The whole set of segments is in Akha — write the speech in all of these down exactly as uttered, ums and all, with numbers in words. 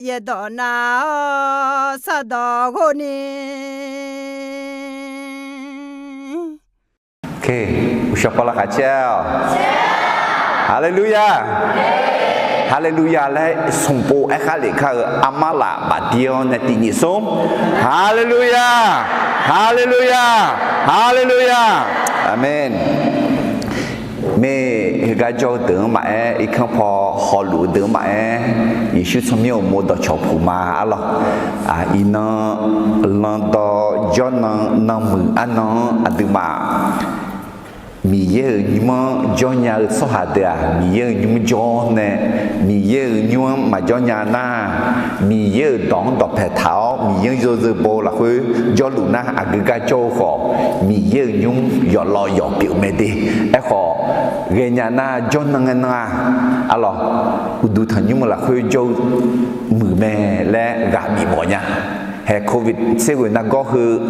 yaerdawq nav-awr sardawq ghov ni. Uqshawq paw laqkhaq caer-awq. Haleluya! Haleluya laer smq pov aerkhar lef kar-eu armar laf bafdir-awr nae tiqnyif smr. Haleluya! Haleluya! Haleluya! Aqmeq. Maeq heugar jawr-eu deuq-anr maqaer, irkanr paw hawluf-eu deuq-anr maqaer, Yeqsur tsawrmyanr uqmov dawqcawq puq ma arlawq. Iqnan, landawr jawrnan nanmuiq arnan-anr aqduimaf Miqyaer-euq nymr-anr jawr nya-eu tsawrhaq deuq-aq, Miqyaer-euq nymr jawr nae, Miqyaer-euq nymr-anr maqjawr nya nar, Miqyaer-euq dawq-anr dawqpae taq-awr Miqyaer-anr yawzeu baw-eu lafkhoer jawrluf nar, aqgeu gar jawr-eu khawf, Miqyaer-euq nymr yawqlawv yawq pyeuf mae de. Aerkhawf, ghaenya nar jawrnan ngae nan-aq, arlawq, uqduq tanqnymr-eu lafkhoer jawr-eu muiq mae laer ghaq bif mawf nya. Hae, covid tser ghoeq nargawr heu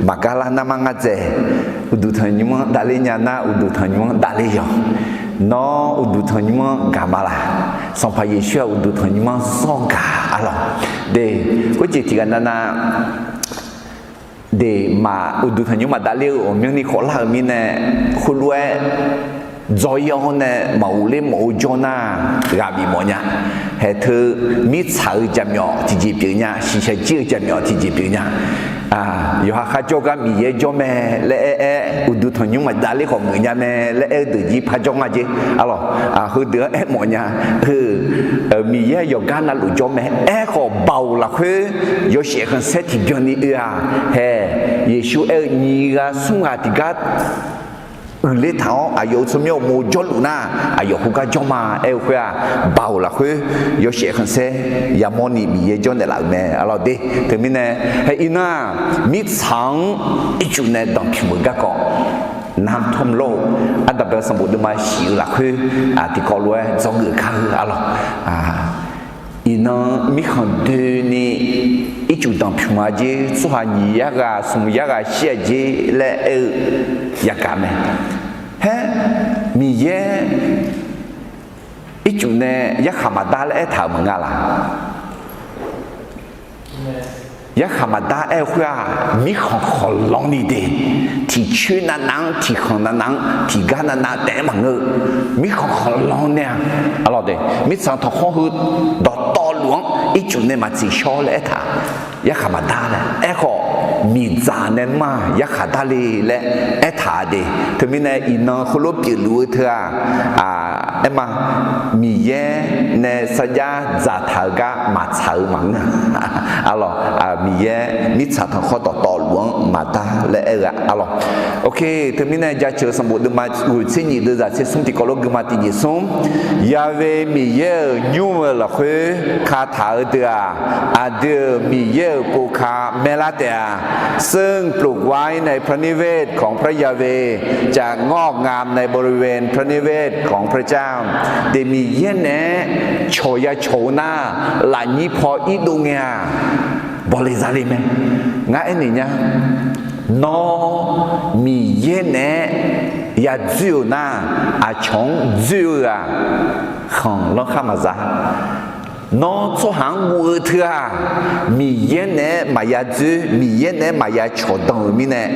maqgar lar narmar ngar dzaeq, uqduq tanqnymr-anr davler nya nar, uqduq tanqnymr-anr davler yawq. Nawr uqduq tanqnymr-anr gaq ma laq? Sanqpaq Yeqsur-aq uqduq tanqnymr-anr zawr gaq arlawq. De, khoerjeq tiqghaq navnav, deqmaq uqduq tanqnymr maqdavler-eu ghawqmyanrni khawf lar-euq mirnae, khoerlof-aer dzaw-ir-awr nae maqghofler mawf-eu jawr nar, ghaq bif mawf nya. Haeq teu, mirtsaq-eu jaqmyawf tiqjeq pyeuf nya, shiqshaq jir-eu jaqmyawf tiqjeq pyeuf nya. Yawqha kharjawr gar Miqyaer jawr mae laer aer-aer, uqduq tanqnymr maqdavler khawf geuf nya mae laer aer-eu deuq jir par jawr nga jer arlawq. Heudeuq-anr aermawf nya. Heu, Miqyaer yawqgar navluf jawr mae. Aerkhawf, baoq lafkhoer yawshaef khanqsaer tiqbyan ni oe-aq, haeq, Yeqsur aer-eu nyiq ghaq smr ghaq tiqgar uiqler taq-awr aqyawf-euq tsawrmyanr uqmov jawrluf nar, aqyawf khoergar jawr ma aer-eu khoer-aq, baoq lafkhoer yawshaef khanqsaer yamawr ni Miqyaer jawrnaeq laf-euq mae arlawq de. Teumirnae, hae iqnan-aq, mirtsaq-anr ircuf nae danqpymq-eu garkawv, น้ำท่วมโลก, aqdaq bae sanqbof deuvma shif-eu lafkhoer tiqkawv lof-aer dzawgeuf kar-eu arlawq. Iqnan mirkhanq doeni ircuf danqpymq-a jer, tsawrhaq nyiq yar ghaq smq yar ghaq shir-a jer laer aer-eu yagaq mae. Haer, Miqyaer ircuf nae yarkhaq maqdar laer aertaq-euq maqnga laq? Yarkhaq maqdar aer-eu khoer-aq, mirkhanq khanqlanr ni de. Tiqcoer navnav-anr, tiqkhanq navnav-anr, tiqgar navnav taef-aer maqngeur-eu, mirkhanq khanqlanr nae-aq, arlawq de, mirtsaq tanqkhawr heu dawqtawvluf-anr ircuf nae maqtsiq shawr laer aertaq, yarkhaq maqdar laer. Aerkhawf, miqdzaq nae nmr-aq yarkhaq dar le laer aertaq de. Teumirnae iqnan heulof pyeufluf-eu teu-aq, aerma, Miqyaer nae sarjax dzaqtaq-eu gar maqtsaq-eu maqngeur-a. Arlawq, Miqyaer mirtsaq tanqkhawr dawqtawvluf-anr maqdar laer aer-eu-aq arlawq. Oke, teumirnae jaceuq sanqbof deuvma ghoeq tser nyiq deuvzaq tser smr tiqkawv lof geuma tiqnyiq smr. Ya've Miqyaer-euq nymr-eu lafkhoer kataq-eu deuq-aq, aqdui-euq Miqyaer-euq pov ka maerlar taef-a. ซึ่งปลูกไว้ในพระนิเวศของพระยาเวห์ จะงอกงามในบริเวณพระนิเวศของพระเจ้า Deuq Miqyaer naeq-aer cawq ya cawq-eu nar, lafnyir paw irdov ngae-aq, bawle zale mae. Ngar aernaeq nya, nawr Miqyaer naeq-aer ya dzoer-euq nar, aqcawq-anr dzoer-eu-aq, khanqlanr khar maqza. Nawr tsawrhaq-anr guv-eu teu-aq, Miqyaer naeq-aer maqya dzoer, Miqyaer naeq-aer maqya cawqdan-euq mirnae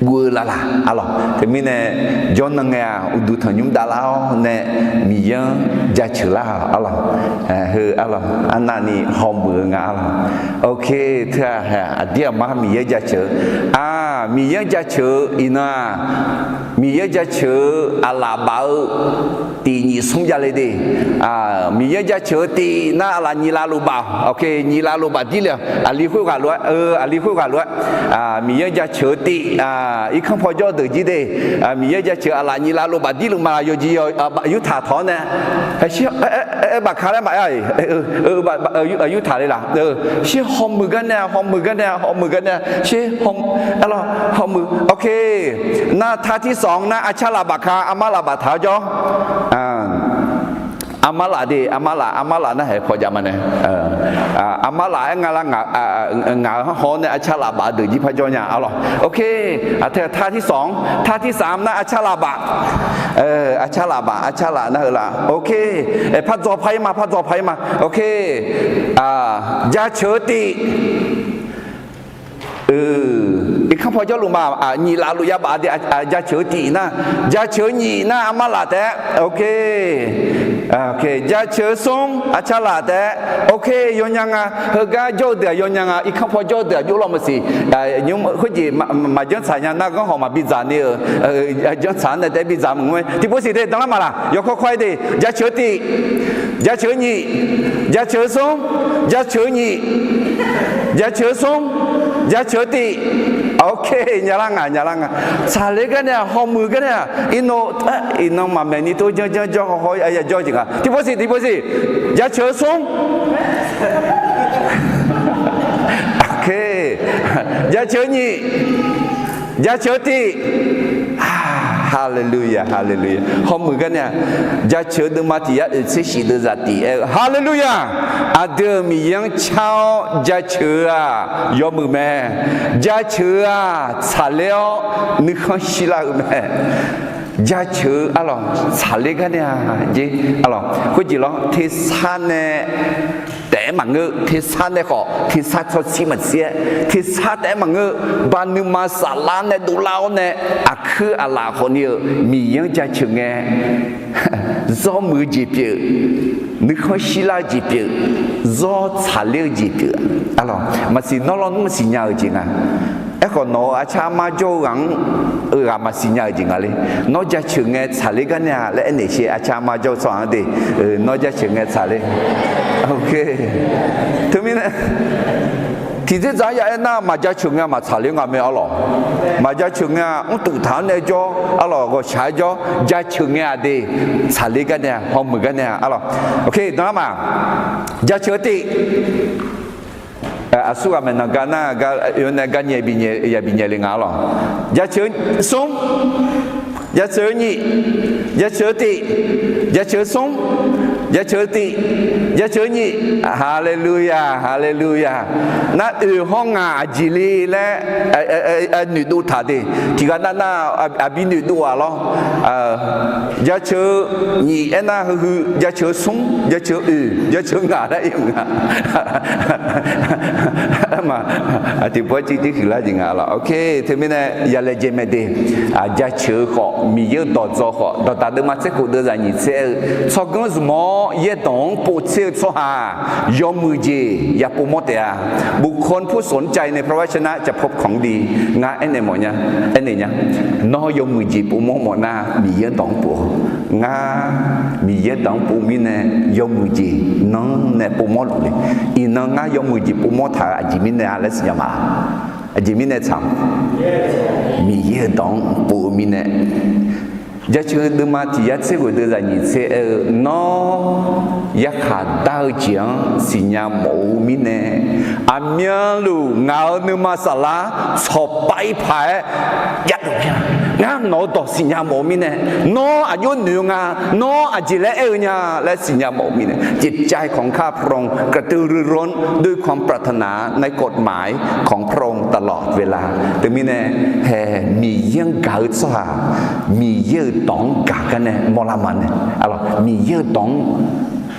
guv-eu lavlaq arlawq. Teumirnae jawrnan ngae-aq, uqduq tanqnymr davlar-awr nae Miqyaer-anr jaceuq lar-awq arlawq. Heu arlawq, arnavni hawmuiq-eu nga arlawq. Oke, teu-aq, aqdir aqmar Miqyaer jaceuq-eu, a, Miqyaer-anr jaceuq-eu iqnan-aq, Miqyaer jaceuq-eu aqlaf baf-eu tiq nyiq smr javle de. Miqyaer jaceuq-eu tiq nar aqlaf nyiq lav luf baf. Oke, nyiq lav luf baf dir le-awq. Aqli khoerghaq lof-aer, eu, aqli khoerghaq lof-aer, Miqyaer jaceuq-eu tiq, irkanr paw jawr deuq jir de. Miqyaer jaceuq aqlaf nyiq lav luf baf dir luf ma, yawqjeq yawq, yurtaq tawq-awr nae, aer, baf ka laer maqaer-a, yurtaq le laq. Sher hawmuiq gar nae-a, hawmuiq gar nae-a, hawmuiq gar nae-a, sher hawmuiq, arlawq, hawmuiq. Oke, nar tar tirsanq nar arcar laf baf ka, armar laf baf taq-awr jawr. Armar laf de, armar laf, armar laf nar haeq paw jav ma nae. Armar laf-aer nga lar, ngaq-euq hanrhaw-awr nae arcar laf baf-eu deuq jir par jawr nya arlawq. Oke, tar tirsanq, tar tirsanq nar arcar laf baf. Arcar laf baf, arcar laf nar heu laf. Oke, par dzaw par ir ma, par dzaw par ir ma. Oke, Jaceuq-eu tiv. Irkanr paw jawrluf ma, nyiq laf luf yabaf de, jaceuq-eu tiv nar, jaceuq-eu nyiq nar armar laf taef-aer, ok. Jaceuq-eu smr arcar laf taef-aer, ok, yawnya nga. Heugar jawr-eu deuq-aq yawnya nga, irkanr paw jawr-eu deuq-aq jov law maqsiq. Khoerjeq maqjanr tsaq nya nar, ghanr hawq maqbi dzaq ni-euq, janr tsaq-anr nae taef-aer bi dzaq maqngeur-a. Tiqpov siq de, danlar maqlaq, yawkawr kawr-aer de, jaceuq-eu tiv, jaceuq-eu nyiq, jaceuq-eu smr, jaceuq-eu nyiq, jaceuq-eu smr, jaceuq-eu tiv. Ok, nyalar nga, nyalar nga. Tsaqler gar nae-aq, hawmuiq gar nae-aq, iqnan, iqnan maqmaeq ni tov janr janr jawr haw haw-aer ya jawr jeq nga. Tiqpov siq, tiqpov siq, jaceuq-eu smr. Ok, jaceuq-eu nyiq, jaceuq-eu tiv. Haleluya, haleluya. Hawmuiq gar nae-aq, jaceuq-eu deuvma tiq yar oeq tser shif deuvzaq tif-aer-eu, haleluya. Aqdui-euq Miqyaer-anr car-awr jaceuq-eu-aq yawmuiq mae. Jaceuq-eu-aq tsaqler-awr nuikhanr shirlar-eu mae. Jaceuq-eu arlawq tsaqler gar nae-aq jer arlawq, khoerjeq lawr, tersar nae taef-aer maqngeur, tersar nae khawf, tersar tsawrshir maqshir-aer, tersar taef-aer maqngeur, ba nuima saflar nae dovlar-awr nae, aqkuir aqlaf khawf ni-euq Miqyaer-anr jaceuq ngae, zawr muiq-eu jeq pyeuf, nuikhanr shirlar-eu jeq pyeuf, zawr tsaqler-eu jeq pyeuf. Arlawq, maqsiq, nawr lawnmr maqsiq nya-euq jeq nga. Aerkhawf, nawq-euq arcar armar jawr-eu ghaq-anr ghaq maqsiq nya-euq jeq nga le. Nawr jaceuq ngae tsaqler gar nae-a laer aernaeq sher, arcar armar jawr-eu tsawrhaq-anr de, nawr jaceuq ngae tsaqler. Ok. Teumirnae, tiqdzerdzaq-anr ya aernar, maqjaceuq ngae maqtsaqler nga mae arlawq. Maqjaceuq ngae-aq, mrtuq taq-anr nae jawr arlawq, ghawqshaq-aer jawr, jaceuq ngae-aq de, tsaqler gar nae-a, hawmuiq gar nae-a arlawq. Ok, danlar ma. Jaceuq-eu tiv. Aqsur ghaq maeqnan gar nar, oe-awr nae gar nyae bi nyae, ya bi nyae le nga arlawq. Jaceuq-eu smr, jaceuq-eu nyiq, jaceuq-eu tiv, jaceuq-eu smr, jaceuq-eu tiv, jaceuq-eu nyiq. Haleluya, haleluya. Nar oeq hawr ngaq aqjeq le laer noeqdov taq de. Tiqghaq nav nav aqbi noeqdov-aq lawr. Jaceuq-eu nyiq aernar, heu heu jaceuq-eu smr, jaceuq-eu oeq, jaceuq-eu ngaq laer ir-euq nga. Tiqpov-aer civ civ huiqlar jeq nga lawq. Ok, teumirnae yalaejae mae de. Jaceuq-eu khawf, Miqyaer-eu dawqdzaw khawf, dawqdaq deuvma tser khof deuvzaq nyiq tser aer-eu, tsawrganr zmq-awr yaerdawq-anr pov tser-eu tsawrhaq yawmuiq jeq ya povmawr taef-a. บุคคลผู้สนใจในพระวจนะจะพบของดี ngar aernaeq mawf nya, aernaeq nya. Nawr yawmuiq jeq povmawr mawf nar, Miqyaer dawq-anr pov-awq. Ngar Miqyaer dawq-anr pov mirnae, yawmuiq jeq nanr nae povmawr luf le. Iqnan ngar yawmuiq jeq povmawr taq-euq aqjeq mirnae-a laer siqnya ma. Aqjeq mirnae tsaq, Miqyaer-euq dawq-anr pov-eu mirnae. Jaceuq deuvma tiq yar tser ghoeq deuvzaq nyiq tser aer-eu, nawr yarkhaq dar-eu jeq-anr siqnya mawf-eu mirnae, aqmyanluf ngaq-euq nuima saflar tsawqpav-ir paq-aer javluf mir-a. Ngar nawq-eu dawq siqnya mawf-eu mirnae, nawr aqjox noeq-eu nga, nawr aqjeq laer aer-eu nya laer siqnya mawf-eu mirnae, จิตใจของข้าพระองค์ กระตือรือร้นด้วยความปรารถนาในกฎหมายของพระองค์ตลอดเวลา Teumirnae, hae, Miqyaer-anr gaq-eu tsawrhaq, Miqyaer-euq dawq-anr gaq gar nae mawrlar ma nae, arlawq, Miqyaer-euq dawq-anr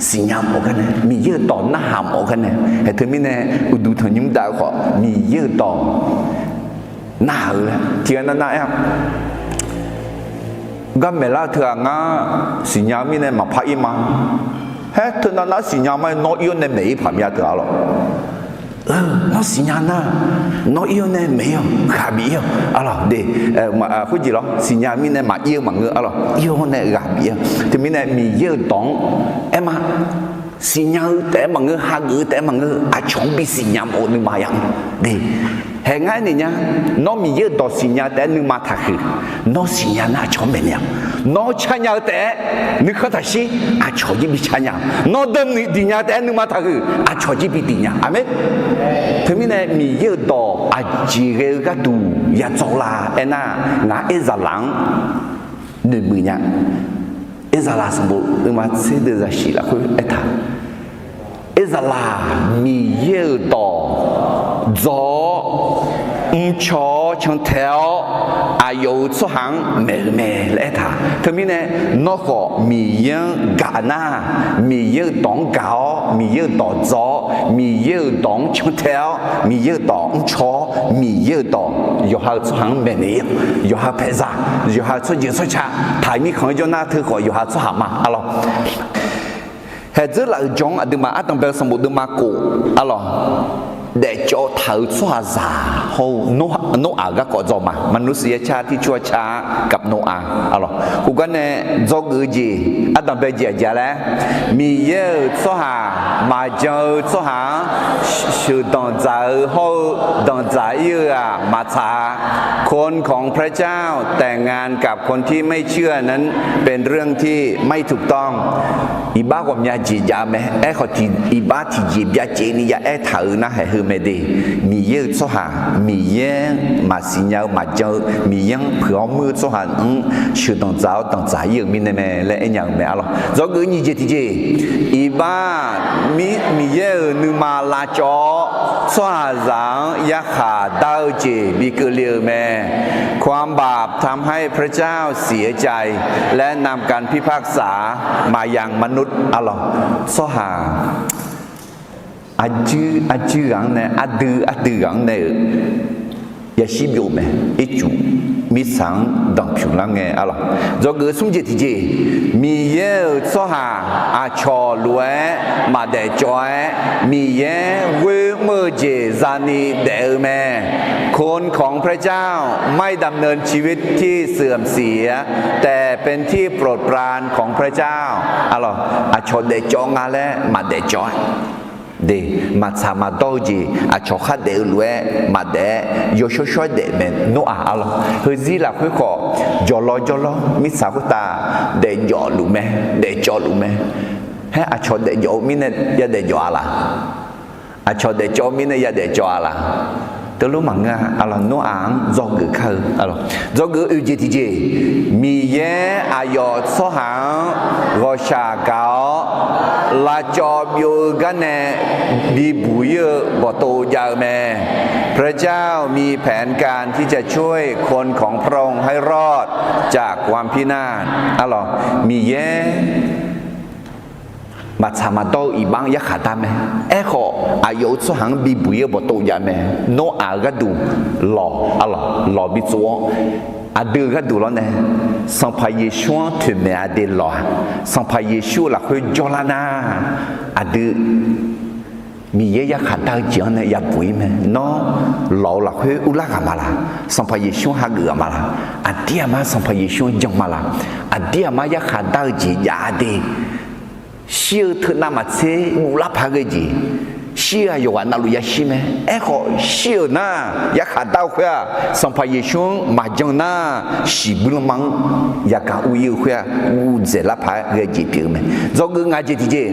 siqnya mawf gar nae, Miqyaer-euq dawq narhaq mawf gar nae, hae, teumirnae uqduq tanqnymr dav-eu khawf, Miqyaer-euq dawq narhaq-eu laer tiqghaq nav nav aer-a. Garmaeq lar-eu teughaq ngar siqnya-eu mirnae maqpar ir ma. Haer, teunav nar siqnya ma-aer nawr ir-awr nae maeq-ir paq mir-a teughaq arlawq. Nawr siqnya nar, nawr ir-awr nae maeq-ir-awq, ghaq bif-ir-awq arlawq de. Khoerjeq lawr, siqnya mirnae maqir-eu maqngeur arlawq, ir-awr nae ghaq bif-ir-awq. Teumirnae Miqyaer-euq dawq-anr aer ma. Siqnya-eu taef-aer maqngeur, hageuf-eu taef-aer maqngeur, aqcawq-anr bisiqnya mawf-eu nuima ya de. Hae, ngar aernaeq nya, nawr Miqyaer-euq dawq siqnya taef-aer nuima taqhuiq, nawr siqnya nar aqcawq-anr maeqnaeq-a. Nawr carnya-eu taef-aer nuikhanr taqshir, aqcawq jir bi carnya. Nawr deuv muiq diqnya taef-aer nuima taqhuiq, aqcawq jir bi diqnya. Aqmeq. Teumirnae Miqyaer-euq dawq aqjeq ghae-eu gharduq ya dzawr la aernar, ngaq Aerzaqlaq-anr noeqmuiq nya. Aerzaqlaq sanqbof deuvma tser deuvzaq shif lafkhoer aertaq, Aerzaqlaq Miqyaer-euq dawq dzaw-awr, mrcaw-awr cantae-awr, aqyawf-euq tsawrhaq-anr maeq-eu mae laer aertaq. Teumirnae, nawr khawf Miqyaer-anr gaq nar, Miqyaer-euq dawq-anr gaq-awr, Miqyaer-euq dawq dzaw-awr, Miqyaer-euq dawq-anr cantae-awr, Miqyaer-euq dawq-anr caw-awr, Miqyaer-euq dawq yawqha-euq tsawrhaq-anr maeqnaeq-ir, yawqha-euq paeqzaq, yawqha-euq tsawrjeuq tsawrca taq-euq mirkhanq-anr jawr nar teu khawf yawqha tsawrhaq ma arlawq. Haeqdzeur laf-euq jawr-anr aqduimaf ardanqbae-eu sanqbof deuvma khof arlawq, daefcawv taq-euq tsawrhaqzaq hawr-eu Noraq-euq garkawv dzaw ma. มนุษยชาติที่ชั่วช้ากับโนอาห์ arlawq. Khoergar nae dzawgeuf-eu jeq ardanqbae jeq aqjeq-a laer, Miqyaer-euq tsawrhaq, maqjan-eu tsawrhaq-anr sheuqdanq dzaq-eu hawr-eu danqdzaq-ir-eu-aq maqtsaq-a. คนของพระเจ้าแต่งงานกับคนที่ไม่เชื่อนั้นเป็นเรื่องที่ไม่ถูกต้อง Iqbax ghawqmya jeq jav-eu mae. Aerkhawf, iqbax tiqjeq byacaevni ya aertaq-euq nar haeq heu mae de. Miqyaer-euq tsawrhaq, Miqyaer-anr maqsiq nya-eu maqjan-eu, Miqyaer-anr puiq-awr muir-eu tsawrhaq-anr sheuqdanq dzaq-awr danqdzaq-ir-euq mirnae mae laer aernya-eu mae arlawq. Dzawgeuf-eu nyiq jeq tiqjeq, iqbax Miqyaer-euq nuima lavcawv-awr tsawrhaqzaq-anr yarkhaq dar-eu jeq bi keuvle-euq mae. ความบาปทำให้พระเจ้าเสียใจ และนำการพิพากษามายังมนุษย์ arlawq. Tsawrhaq arjuir arjuir ghaq-anr nae, ardui ardui ghaq-anr nae-euq yashir byov mae. Ircuf mirtsaq-anr danqpyuq lar ngae arlawq. Dzawgeuf-eu smr jeq tiqjeq, Miqyaer-euq tsawrhaq aqcawq lof-aer maqdaef cawv-aer, Miqyaer ghoer mr-eu jeq zani daef-eu mae. คนของพระเจ้าไม่ดำเนินชีวิตที่เสื่อมเสีย แต่เป็นที่โปรดปรานของพระเจ้า arlawq. Aqcawq daef cawv nga laer maqdaef cawv-aer, de, maqtsaq maqdawr-eu jeq aqcawq khar daef-eu lof-aer maqdaef-aer yawshawr shawr-aer daef mae. Noraq arlawq, heuzir lafkhoer khawf jawrlawr jawrlawr mirtsaq khoertav daefjawf luf mae, daefcawv luf mae. Haer aqcawq daefjawf-eu mirnae yadaef jawf-a laq? Aqcawq daefcawv-eu mirnae yadaef cawv-a laq? Teulof maqngeur-a arlawq. Noraq-anr dzawgeuf kar-eu, dzawgeuf-eu oeq jeq tiqjeq, Miqyaer aqyawf tsawrhaq-anr ghawqshaq gaq-awr lavcawv byov-eu gar nae bibuq-ir-eu bawqtov jav-eu mae. พระเจ้ามีแผนการที่จะช่วยคนของพระองค์ให้รอดจากความพินาศ arlawq. Miqyaer maqtsaq maqdawr-eu iqbax-anr yarkhaq dar mae. Aerkhawf, aqyawf-euq tsawrhaq-anr bibuq-ir-eu bawqtov jav mae. Noraq-euq gharduq lawq arlawq, lawq bitsov-awr, aqdui-euq gharduq lawr nae Sanqpaq Yeqsur-anr toeqmaeq-a de lawq-aq, Sanqpaq Yeqsur-euq lafkhoer jawrlar nar, aqdui Miqyaer yarkhaq dar-eu jeq-anr nae yabuq-ir mae. Nawr lawq-eu lafkhoer urlar ghaq ma laq? Sanqpaq Yeqsur-anr hageuf ghaq ma laq? Aqdir aqmar Sanqpaq Yeqsur-anr jan ma laq? Aqdir aqmar yarkhaq dar-eu jeq jav-a de. Shir-eu teunav maqtser guvlar paq ghae jeq, shir-eu aqyawf ghaq navluf yashir mae. Aerkhawf, shir-euq nar yarkhaq dar-eu khoer-aq, Sanqpaq Yeqsur-anr maqjan nar, shiqbuir lanma-anr yagaq ur-ir-eu khoer-aq, guv dzaeqlar paq-aer ghae jeq pyeuf-eu mae. Dzawgeuf ngaq jeq tiqjeq,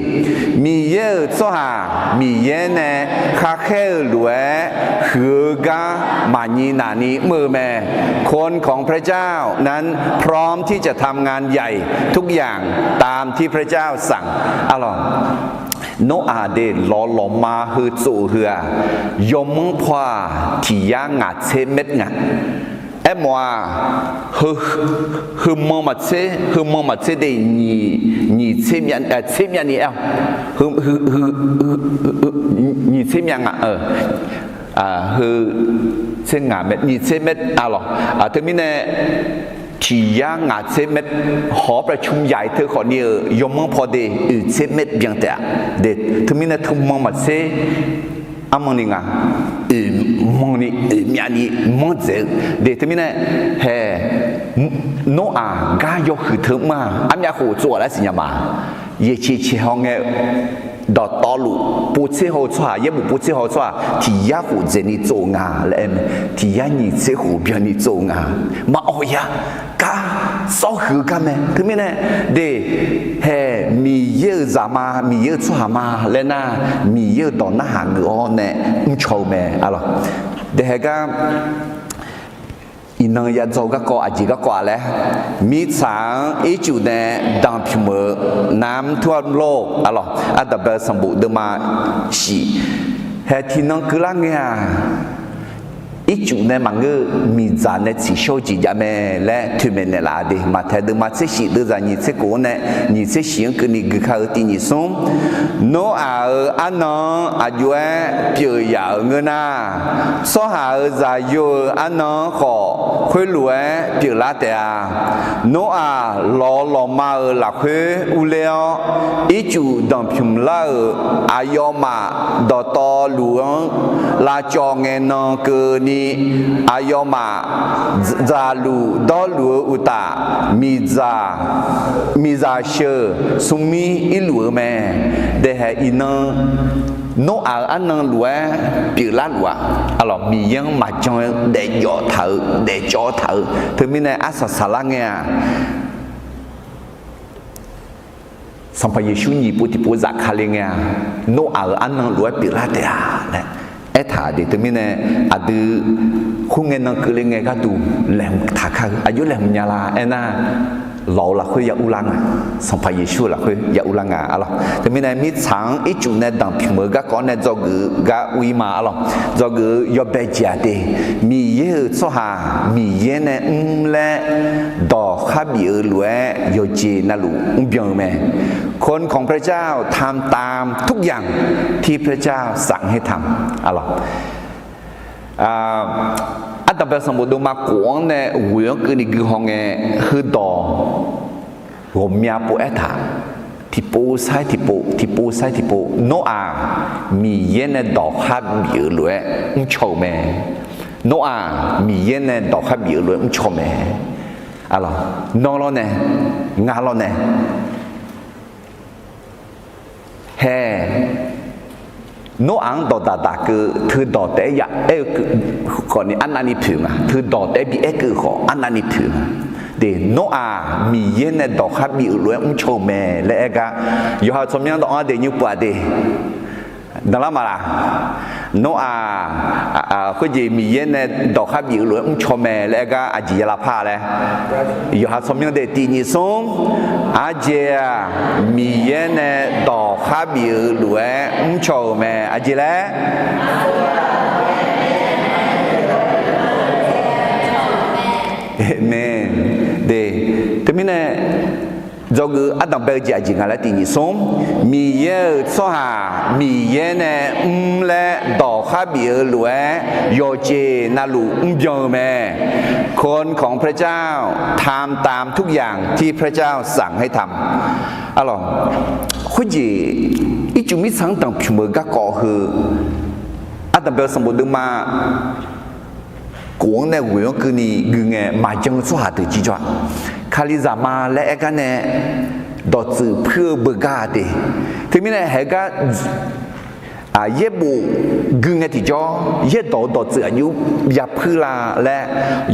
Miqyaer-euq tsawrhaq Miqyaer nae kharkhaer-eu lof-aer huiq-eu gar maqnyi nafni mr-eu mae. คนของพระเจ้านั้นพร้อมที่จะทำงานใหญ่ทุกอย่างตามที่พระเจ้าสั่ง arlawq. Noraq de lawq lawqma heu tsov-eu heu-aq, yawmanr paw-aq tiq yar ngaq tser maer nga. Aermawf-aq, heu, heu manq maqtser, heu manq maqtser de nyiq, nyiq tser myav, tser myav ni aer-awq. Heu, heu, nyiq tser myav nga, heu, tser ngaq maer, nyiq tser maer arlawq. Teumirnae tiq yar ngaq tser maer, หอประชุมใหญ่ teu khawfni-euq yawmanr paw de oeq tser maer byan taef-a. De, teumirnae teu manq maqtser, armanq ni nga, oeq manq ni oeq myav ni manr dzaeq-eu. De, teumirnae hae, Noraq gar yawhuiq teu mr-aq, armyav khof tsov-aq laer siqnya ma. Yaeqceq ceq haw ngae-eu dawqtawvluf povtser haw-eu tsawrhaq, yaerbof povtser haw-eu tsawrhaq tiq yar khof dzaeqni tsov-eu nga laer aer mae. Tiq yar nyiq tser khof byanni tsov-eu nga. Maqawq ya, gar, sawr huiq-eu gar mae. Teumirnae, de, hae, Miqyaer-euq zaq ma, Miqyaer-euq tsawrhaq ma laer nar, Miqyaer-euq dawq narhaq geuf-awr nae mrcaw-eu mae arlawq. De hae gar, iqnan yadzaw-eu garkawv aqjeq garkawv-a laer, mirtsaq-anr ircuf nae danqpymq-eu น้ำท่วมโลก arlawq, ardanqbae-eu sanqbof deuvma shif, hae tiqnan keuvlar ngae-aq, Ircuf nae maqngeur-eu miqdzaq nae tsiqshawr-eu jeq jav mae laer toeqmaeq naeqlaf-a de. Maqtaeq deuvma tser shif deuvzaq nyiq tser kof-anr nae nyiq tser shif-anr keuvni gui kar-eu tiq nyiq smr. Noraq-euq arnan-anr aqjox-aer pyeuf yaf-euq ngeur nar, tsawrhaq-euq zaqyo-euq arnan-anr khawf khoerlof-aer pyeuflar taef-a. Noraq lawq lawqma-euq lafkhoer urler-awr, ircuf danqpymq lar-euq aqyawfmaf dawqtawvluf-anr lavcawv ngae nan keuvni, aqyawfmaf dzaqluf dawrluf-eu uqtaf, miqdzaq sheuq smrmir irluf-eu mae. Daehaeq iqnan Noraq-euq arnan lof-aer pyeuflar luf-aq, Miqyaer-anr maqjan-eu daefjawv taq-eu daefcawv taq-eu teumirnae arsaq saqlar ngae-aq, Sanqpaq Yeqsur nyiq pov tiqpov zafkale ngae-aq, Noraq-euq arnan lof-aer pyeuflar taef-a laer aertaq de. Teumirnae aqdui khoerngae nan keuvle ngae gharduq laeqhmq taq kar-eu aqjox laeqhmq nya la aernar, lawq-euq lafkhoer ya urlar nga, Sanqpaq Yeqsur-euq lafkhoer ya urlar nga arlawq. Teumirnae mirtsaq-anr ircuf nae danqpymq-eu garkawv-anr nae dzawgeuf-eu gar ur-ir ma arlawq. Dzawgeuf-eu yawbae jeq-aq de, Miqyaer-euq tsawrhaq Miqyaer nae mr laer dawq khar bif-eu lof-aer yawqjeq navluf mrbyan-eu mae. คนของพระเจ้าทำตามทุกอย่างที่พระเจ้าสั่งให้ทำ arlawq. Ardanqbae sanqbof deuvma kof-anr nae ghoeq-anr keuvni gui haw ngae, heudawq ghawqmya pov aertaq, tiqpov sair tiqpov, tiqpov sair tiqpov, Noraq Miqyaer nae dawq khar bif-eu lof-aer mrcaw-euq mae. Noraq Miqyaer nae dawq khar bif-eu lof-aer mrcaw mae. Arlawq, nawr lawrnae, ngar lawrnae, hae, Noraq-anr dawqdaq daq keuv teudawq taef-aer ya aer-eu keuv khawfni arnavni poeq nga. Teudawq taef-aer bi aer keuv khawf arnavni poeq nga. De, Noraq Miqyaer nae dawq khar bif-eu lof-aer mrcaw-euq mae laer aer gar, yawqha tsawrmyanr dawq-anr daef nymr pov-aq de. Danqlar maqlaq? Noraq khoerjeq Miqyaer nae dawq khar bif-eu lof-aer mrcaw mae laer aer gar aqjeq ya lavpar laer, yawqha tsawrmyanr daef tiq nyiq smr. Aqjeq-aq, Miqyaer nae dawq khar bif-eu lof-aer mrcaw-euq mae. Aqjeq laer? Aqmeq. De, teumirnae dzawgeuf-eu ardanqbae-eu jeq aqjeq nga laer tiq nyiq smr. Miqyaer-euq tsawrhaq Miqyaer nae mr laer dawq khar bif-eu lof-aer yawqjeq navluf mrbyan-eu mae. คนของพระเจ้าทำตามทุกอย่างที่พระเจ้าสั่งให้ทำ Arlawq, khoerjeq ircuf mirtsaq-anr danqpymq-eu garkawv heu, ardanqbae-eu sanqbof deuvma kof-anr nae ghoeq-anr keuvni gui ngae maqjan-eu tsawrhaq deuq jir jawr-a. Kalizaq ma laer aer gar nae dawqtsuif puir-eu beugar-a de. Teumirnae haegar yaerbof gui ngae tiqjawr yaerdawq-eu dawqtsuif aqjox ya puir la laer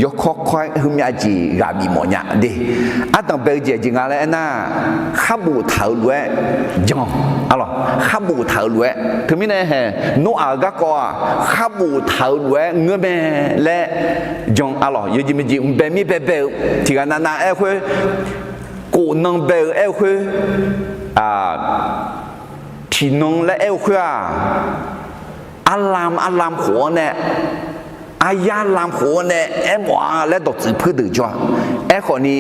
yawkawr kawr-aer heumyav jeq ghaq bif mawf nya de. Ardanqbae-eu jeq aqjeq nga laer aernar, khar boftaq-euq lof-aer jan. Arlawq, khar boftaq-euq lof-aer, teumirnae hae, Noraq-euq garkawv-aq, khar boftaq-euq lof-aer ngeur mae laer jan. Arlawq, yawjeq maqjeq mq bae mir bae bae-eu tiqghaq navnav aer-eu khoer, kof nan bae-eu aer-eu khoer, tiqnan laer aer-eu khoer-aq, arlam arlam khof-anr nae, aryar lam khof-anr nae aermawf-a laer dawqtsuif puir deuq jawr-a. Aerkhawfni,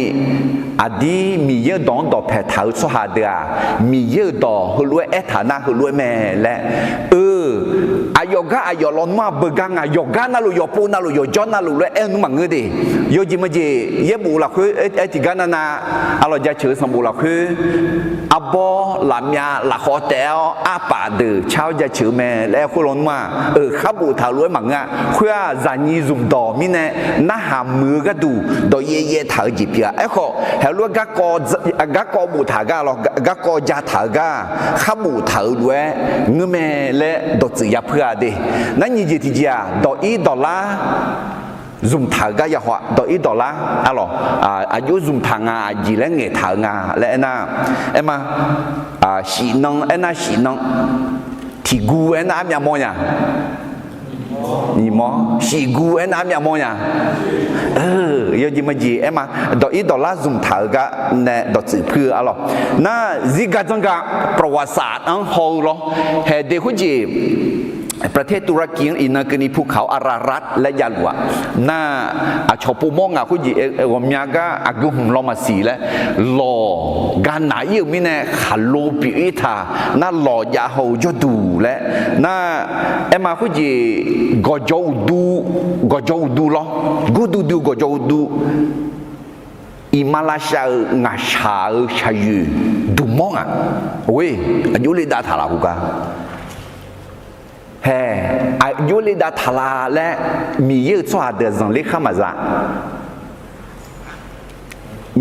aqdir Miqyaer-euq dawq-anr dawqpae taq-eu tsawrhaq deuq-aq, Miqyaer-euq dawq heulof-aer aertaq nar heulof-aer mae laer, eu, aqyawf gar aqyawf lawnmr-aq beugar nga, yawqgar navluf yawqpov navluf yawqjawr navluf lof-aer aer-eu nmr maqngeur de. Yawjeq maqjeq yaerbof lafkhoer aer tiqgar navnav, arlawq jaceuq-eu sanqbof lafkhoer, arbawr lafmyav lafkhawv taef-awr arpaf deuq car-awr jaceuq-eu mae laer aer khoer lawnmr-aq, eu, khar boftaq-euq lof-aer maqngeur-a. Khoer-aq zaqnyiq zmqdawq mirnae narhaq muiq-eu gharduq dawqyaev yaev taq-eu jeq pyeuf-a. Aerkhawf haeq lof-aer garkawv boftaq-eu gar lawr, garkawv jataq-eu gar khar boftaq-euq lof-aer ngeur mae laer dawqtsuif ya puir-a de. Narnyiq jeq tiqjeq-aq dawq ir dawqlar zmqtaq-eu gar ya haw-a. Dawq ir dawqlar, arlawq, aqjox zmqtaq nga, aqjeq laer ngaeqtaq-eu nga laer aernar, aerma, shifnan aernar shifnan, tiqguv aernar armyav mawrnya, nyiq mawr, shifguv aernar armyav mawrnya, yawjeq maqjeq aerma, dawq ir dawqlar zmqtaq-eu gar nae dawqtsuif puir-eu arlawq. Nar zirgar janrgar ประวัติศาสตร์-anr haw-eu lawr, haeq de khoerjeq ประเทศตุรกี-anr iqnan keuvni ภูเขาอารารัต laer javluf-aq, nar, aqcawq povmawr ngaq khoerjeq ghawqmya gar aqgeu hmq law maqsiq laer, lawq ganav ir-euq mirnae khaqlo pyeuf ir taq, nar lawq jav haw-eu jawrduq laer, nar, aerma khoerjeq gawqjawq uqdu, gawqjawq uqdu lawr, gurduq duq gawqjawq uqdu, iqmalavshav-euq ngaqshaq-euq shaqyoeq duqmawr ngaq, or, aqjox le dav taq laf heugar hae, aqjox le dav taq laf laer, Miqyaer-euq tsawrhaq deuq zanqler khar maqza.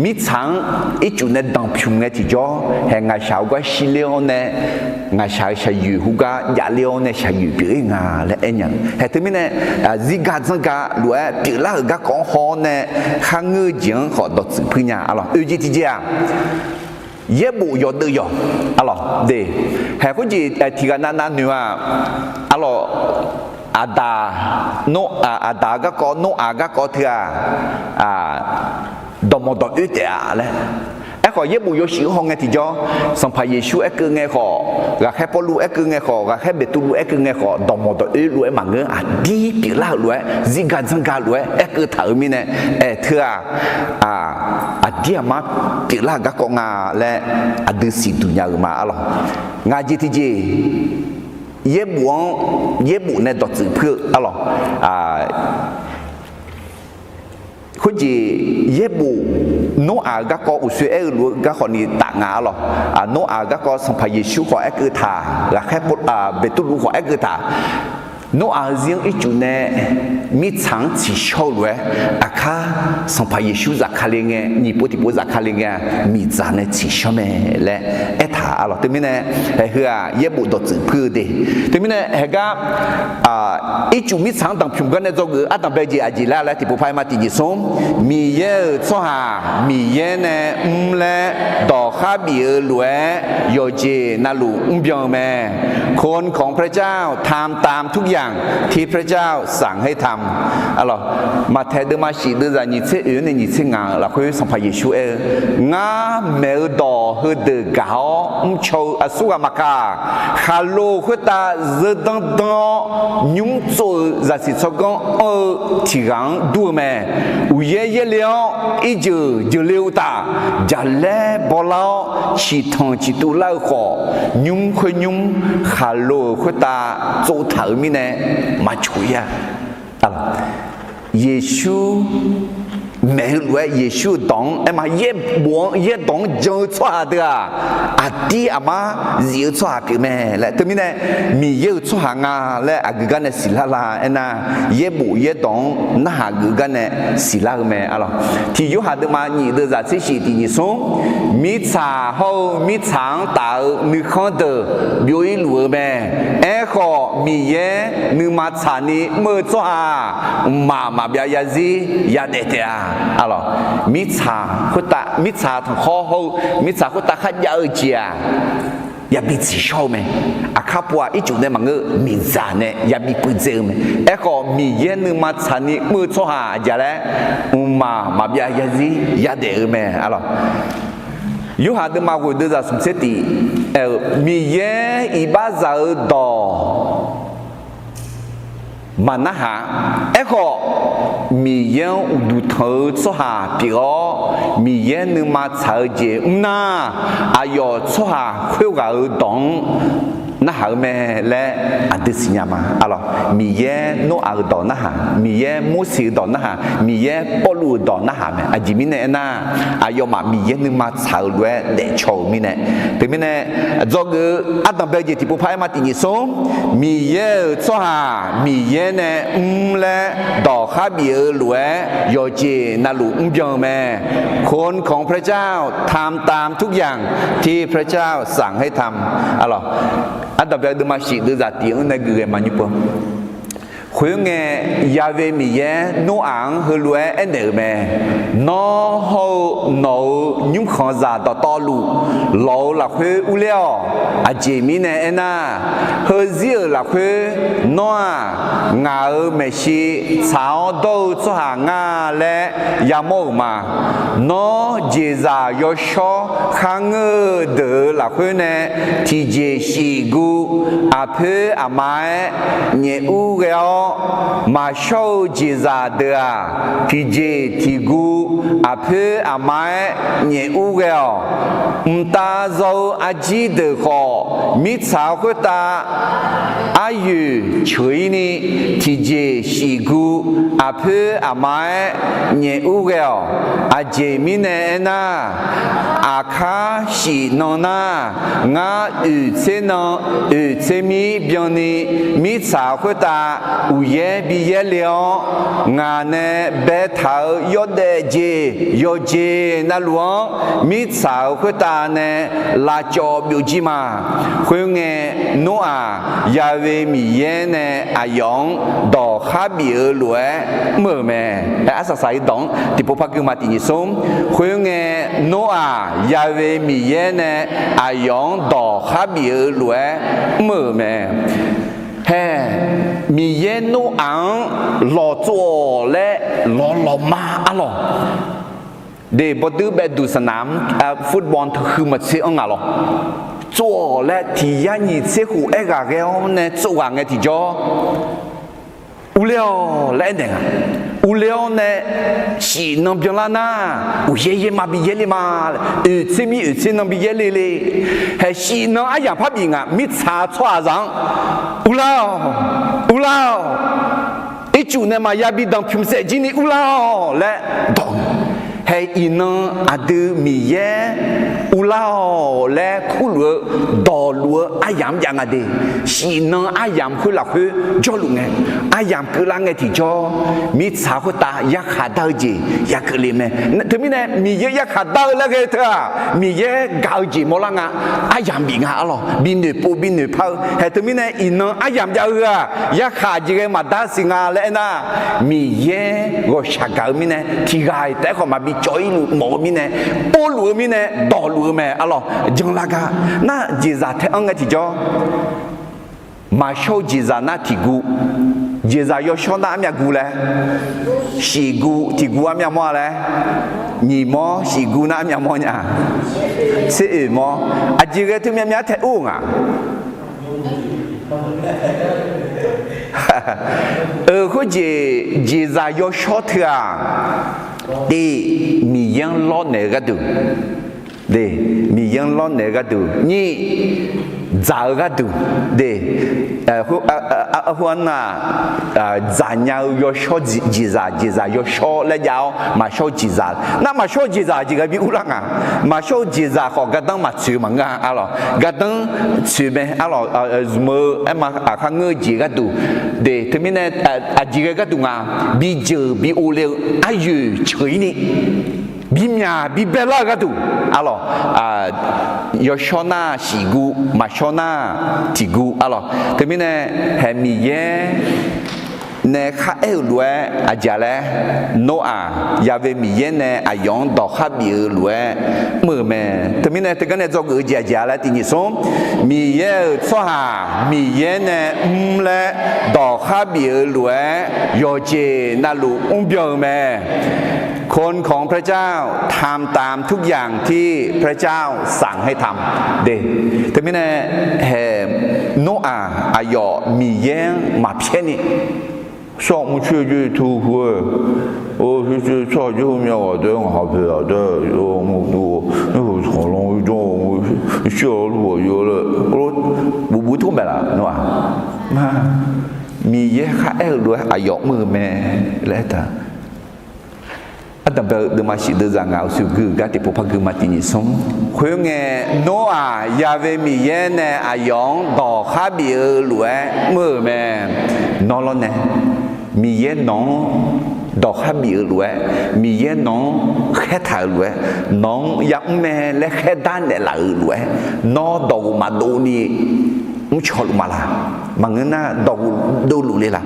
Mirtsaq-anr ircuf nae danqpymq ngae tiqjawr hae, ngaqshaq-euq gar shirler-awr nae, ngaqshaq-euq shaqyoeq heugar javler-awr nae shaqyoeq pyeuf ir nga laer aernya-eu hae. Teumirnae, zirga dzanrga lof-aer pyeuflar-euq garkawv-anr haw-awr nae, kharngeur-eu jeq-anr khawf dawqtsuif puir nya. Arlawq, oeq jeq tiqjeq-aq, yaerbof yawdeuv yawq. Arlawq de, hae khoerjeq tiqghaq navnav noeq-aq, arlawq, Aqdaq, Nor-, Aqdaq-euq garkawv, Noraq garkawv teu-aq, dawqmawq dawq oer taef-a laer. Aerkhawf yaerbof yawshuif-anr haw ngae tiqjawr, Sanqpaq Yeqsur aerkeuv ngae khawf, ghaqkhaer Pawrluv aerkeuv ngae khawf, ghaqkhaer Beqtuvluv aerkeuv ngae khawf, dawqmawq dawq oer lof-aer maqngeur, aqdir pyeuflar-euq lof-aer zirga dzanrga lof-aer aerkeuv taq-euq mirnae, aer teu-aq, aqdir aqmar pyeuflar-euq garkawv nga laer aqdui siqduq nya-euq ma. Arlawq, ngaq jeq tiqjeq, yaerbof-anr, yaerbof nae dawqtsuif puir-eu. Arlawq, khoerjeq yaerbof, Noraq-euq garkawv uqsoer aer-eu lof-eu garkhawf ni taf nga. Arlawq, Noraq-euq garkawv Sanqpaq Yeqsur khawf aerkeuv taq, ghaqkhaer Beqtuvluv khawf aerkeuv taq, Noraq-euq zir-anr ircuf nae mirtsaq-anr tsiqshawr-eu lof-aer, aqkar Sanqpaq Yeqsur zafkale ngae, nyiq pov tiqpov zafkale ngae-a, miqdzaq nae tsiqshawr mae laer aertaq. Arlawq, teumirnae, hae heu-aq yaerbof dawqtsuif puir-eu de. Teumirnae haegar ircuf mirtsaq-anr danqpymq gar nae dzawgeuf-eu ardanqbae jeq aqjeq laer laer tiqpov par-aer ma tiqjeq smr, Miqyaer-euq tsawrhaq Miqyaer nae mr laer dawqkhar bif-eu lof-aer yawqjeq navluf mrbyan-eu mae. คนของพระเจ้า ทำตามทุกอย่างที่พระเจ้าสั่งให้ทำ Arlawq, Maqtaeq deuvma shif deuvzaq nyiq tser oeq-anr nae nyiq tser ngaq-euq lafkhoer Sanqpaq Yeqsur aer-eu, Ngar maeq-eu dawq heudeuq gaq-awr mrcaw-eu aqsurghaq maqkaq, khaqlo khoertav zeur danr danr-awr nymr tsov-eu zaqsiq tsawrganr anr-eu tiq ghaq-anr dur-eu mae. Uqyaer yaerle-awr irjeuq jeuqle-eu uqtaf, jaqlaer bawlar-awr ciqtanq ciqtuv lar-eu khawf, nymr khoer nymr khaqlo-euq khoertav tsovtaq-euq mirnae maqcoq-ir-a. Yeqsur maeq-eu lof-aer Yeqsur-euq dawq-anr aerma yaerbof-anr yaerdawq-anr jan-eu tsawrhaq deuq-aq, aqdir aqmar zif-eu tsawrhaq pyeuf mae laer. Teumirnae Miqyaer-euq tsawrhaq nga laer aqgeu gar nae siqlar la aernar, yaerbof yaerdawq-anr narhaq geuf gar nae siqlar-eu mae. Arlawq, tiq Yorhaq deuvma nyiq deuvzaq tser shif tiq nyiq smr, Mirtsaq hawr-eu mirtsaq-anr taf-eu nuikhanr deuq byov-ir luf-eu mae. Aerkhawf Miqyaer nuima tsaqni mr-eu tsawrhaq-aq, mqmaq maqbyav yarzir yadaef taef-a. Arlawq, mirtsaq khoertav, mirtsaq tanqkhawr hawr-eu mirtsaq khoertav kharjav-eu jeq-aq, yabi tsiqshawr-eu mae. Aqkar pov-aq ircuf nae maqngeur, miqdzaq nae yabi puivdzae-eu mae. Aerkhawf Miqyaer nuima tsaqni mr-eu tsawrhaq aqjeq laer, mqmaq maqbyav yarzir yadaef-eu mae. Arlawq, Yorhaq deuvma ghoeq deuvzaq smq tser tiq aer-eu, Miqyaer iqbaxzaq-eu dawq maqnarhaq. Aerkhawf Miqyaer-anr uqduq tanq-eu tsawrhaq pyeuf-awr, Miqyaer nuima tsaq-eu jeq mr nar, aqyawf tsawrhaq khoerghaq-euq dawq-anr narhaq-eu mae laer aqdui siqnya ma. Arlawq, Miqyaer Noraq-euq dawq narhaq, Miqyaer Morseq-euq dawq narhaq, Miqyaer Pawrluv-euq dawq narhaq mae. Aqjeq mirnae aernar, aqyawfmaf Miqyaer nuima tsaq-eu lof-aer daefcaw-euq mirnae. Teumirnae dzawgeuf-eu ardanqbae jeq tiqpov par-aer ma tiq nyiq smr, Miqyaer-euq tsawrhaq Miqyaer nae mr laer dawqkhar bif-eu lof-aer yawqjeq navluf mrbyan-eu mae. คนของพระเจ้า ทำตามทุกอย่างที่พระเจ้าสั่งให้ทำ Arlawq, ardanqbae deuvma shif deuvzaq tiq-anr nae geufghae maqnymr pov. Khoerngae, Ya'we Miqyaer Noraq-anr heulof-aer aernaeq-euq mae. Nawr hawr-eu nawq-euq nymrkhanqzaq dawqtawvluf lawq-eu lafkhoer urler-awq. Aqjeq mirnae aernar, heuzir-euq lafkhoer nawr-aq, ngaq-euq maeqshi tsaq-awr dawr-eu tsawrhaq ngar laer yamawr-euq ma. Nawr jeqzaq yawshawr kharngeur-eu deuq-euq lafkhoer nae tiqjeq shif guv aqpoer aqma-aer nyaef ur ghae-awr, maqshawr-eu jeqzaq deuq-aq, tiqjeq tiq guv aqpoer aqma-aer nyaef ur ghae-awq. Mqtav zaw-eu arjir deuq khawf, mirtsaq-euq khoertav aryoeq ceuq-ir ni, tiqjeq shif guv aqpoer aqma-aer nyaef ur ghae-awq. Aqjeq mirnae aernar, aqkar shif nan nar, ngar oeq tser nan oeq tser mir byanni, mirtsaq-euq khoertav uqyaer bi yaerle-awr, ngaq nae baetaq-euq yawdaef jeq yawqjeq navluf-anr mirtsaq-euq khoertav nae lavcawv byovjir ma. Khoerngae, Noraq Ya'we Miqyaer nae aqyawf-anr dawq kharbif-eu lof-aer mr-euq mae. Aer, arsaq saq-ir dawq-anr tiqpov par guima tiqnyiq smr. Khoerngae, Noraq Ya'we Miqyaer nae aqyawf-anr dawq kharbif-eu lof-aer mr-euq mae. Hae, Miqyaer Noraq-anr lawqtsov-awq laer lawqlawq ma arlawq. De, bawduir baeduq saqnaq-anr football teuhuiq maqtser-anr ngaq lawq. Tsov-awq laer tiq yar nyiq tser khof aerghaq ghae-awr nae tsov ghaq ngae tiqjawr, urler-awq laer aernaeq nga. Urler-awr nae shif nan byanlar nar, uqyaer yaer ma bi yaerle ma. Oeq tser mir oeq tser nan bi yaerle le. Hae, shif nan aryamq par bif ngaq, mirtsaq tsawrhaqzaq-anr, urlar-awq, urlar-awq, ircuf nae maqya bi danqpymq saef jir ni urlar-awq laer dawq. Hae, iqnan aqdui Miqyaer urlar-awq laer kurluf-eu dawqluf-eu aryamq-anr jav nga de. Shif nan aryamq khoer lafkhoer jawrluf ngae, aryamq keuvlar ngae tiqjawr, mirtsaq khoertav yarkhaq dar-eu jeq yakeuvle mae. Teumirnae Miqyaer yarkhaq dar-eu laer ghae-eu teu-aq, Miqyaer gaq-eu jeq mawrlar nga. Aryamq bif nga arlawq, bi noeqpov bi noeqpar-eu. Hae, teumirnae iqnan aryamq jav-eu heu-aq, yarkhaq jeq ghae maqdar siq nga laer aernar, Miqyaer ghawqshaq gaq-eu mirnae, tiq ghaq-iq taef-aer khawf maqbi cawv-ir luf mawf-eu mirnae, povluf-eu mirnae dawqluf-eu mae arlawq. Janlar gar nar, jeqzaq tae-anr ngae tiqjawr, maqshawr-eu jeqzaq nar tiq guv, jeqzaq yawshawr nar armyav guv laer, shif guv tiq guv armyav mawr-a laer, nyiq mawr shif guv nar armyav mawr nya, tser oeq mawr, aqjeq ghae teu myav myav tae ur-eu nga. Khoerjeq jeqzaq yawshawr teu-aq, tiq, Miqyaer-anr lawrnaeq-eu gharduq, de, Miqyaer-anr lawrnaeq-eu gharduq, nyiq, dzaq-eu gharduq, de, khoer-anr nar, dzaqnya-eu yawshawr jeqzaq, jeqzaq yawshawr laer jav-awr maqshawr-eu jeqzaq nar, maqshawr-eu jeqzaq jeq ghae bi urlar nga. Maqshawr-eu jeqzaq khawf gardanr maqtsoeq-eu maqngeur-a arlawq, gardanr tsoeq mae arlawq, zmq-eu aerma aqkar ngeur-eu jeq gharduq, de, teumirnae aqjeq ghae gharduq nga, bi jeuq bi ovle-eu aryoeq ceuq-ir ni, bi myaq bi baelar-eu gharduq arlawq, yawshawr nar shif guv, maqshawr nar tiq guv arlawq. Teumirnae hae Miqyaer nae kharaer-euq lof-aer aqjeq laer, Noraq Ya'we Miqyaer nae aqyawf-anr dawq kharbif-eu lof-aer mr-euq mae. Teumirnae teugar nae dzawgeuf-eu jeq aqjeq laer tiqnyiq smr, Miqyaer-euq tsawrhaq Miqyaer nae mr laer dawq kharbif-eu lof-aer yawqjeq navluf mrbyan-eu mae. คนของพระเจ้า ทำตามทุกอย่างที่พระเจ้าสั่งให้ทำ de. Teumirnae hae Noraq aqyawf Miqyaer-anr maqpyaer ni, 上帝去就去， tsawrhaq jeq myav ghaq taef-aer ngaq ha paeq-aq taef-aer, ขอร้อง jawr, shir-awr luf-awq yawr laer, buf buf tov maeq laf Noraq. Miqyaer kharaer-eu lof-aer aqyawf mr-eu mae laer aertaq. Ardanqbae-eu deuvma shif deuvzaq ngaq-euq suqgui-euq gar tiqpov par guima tiqnyiq smr. Khoerngae, Noraq Ya'we Miqyaer nae aqyawf-anr dawq kharbif-eu lof-aer mr-euq mae. Nawr lawrnae, Miqyaer nawq-anr dawq kharbif-eu lof-aer, Miqyaer nawq-anr khaertaq-euq lof-aer, nawq-anr yamr mae laer khaerdar naeqlaf-euq lof-aer, nawr dawqghof maqdov ni mrcaw luf ma laq? Maqngeur nar dawq dovluf le laq.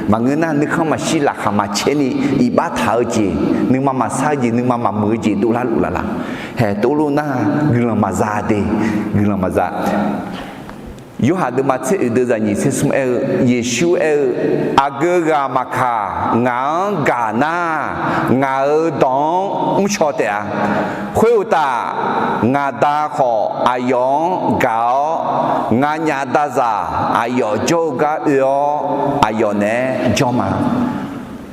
Maqngeur nar nuikhanr maqshir laqkhaq maqcaer ni iqbax taq-eu jeq, nuima maqsar-eu jeq, nuima maqmuiq-eu jeq dovlar luf laf laq. Haeq tov luf nar guiqlanq maqza de, guiqlanq maqza. Yorhaq deuvma tser oeq deuv zaq nyiq tser smr aer-eu, Yeqsur aer-eu, Aqgeu ghaq maqkaq ngaq-anr gaq nar, ngaq-euq dawq-anr mrcaw taef-a. Khoeruqtaf, ngaq Da khawf aqyawf-anr gaq-awr, nganyaf dazaq aqyawf jawr-eu gar oe-awr, aqyawf naeq-aer jawr ma.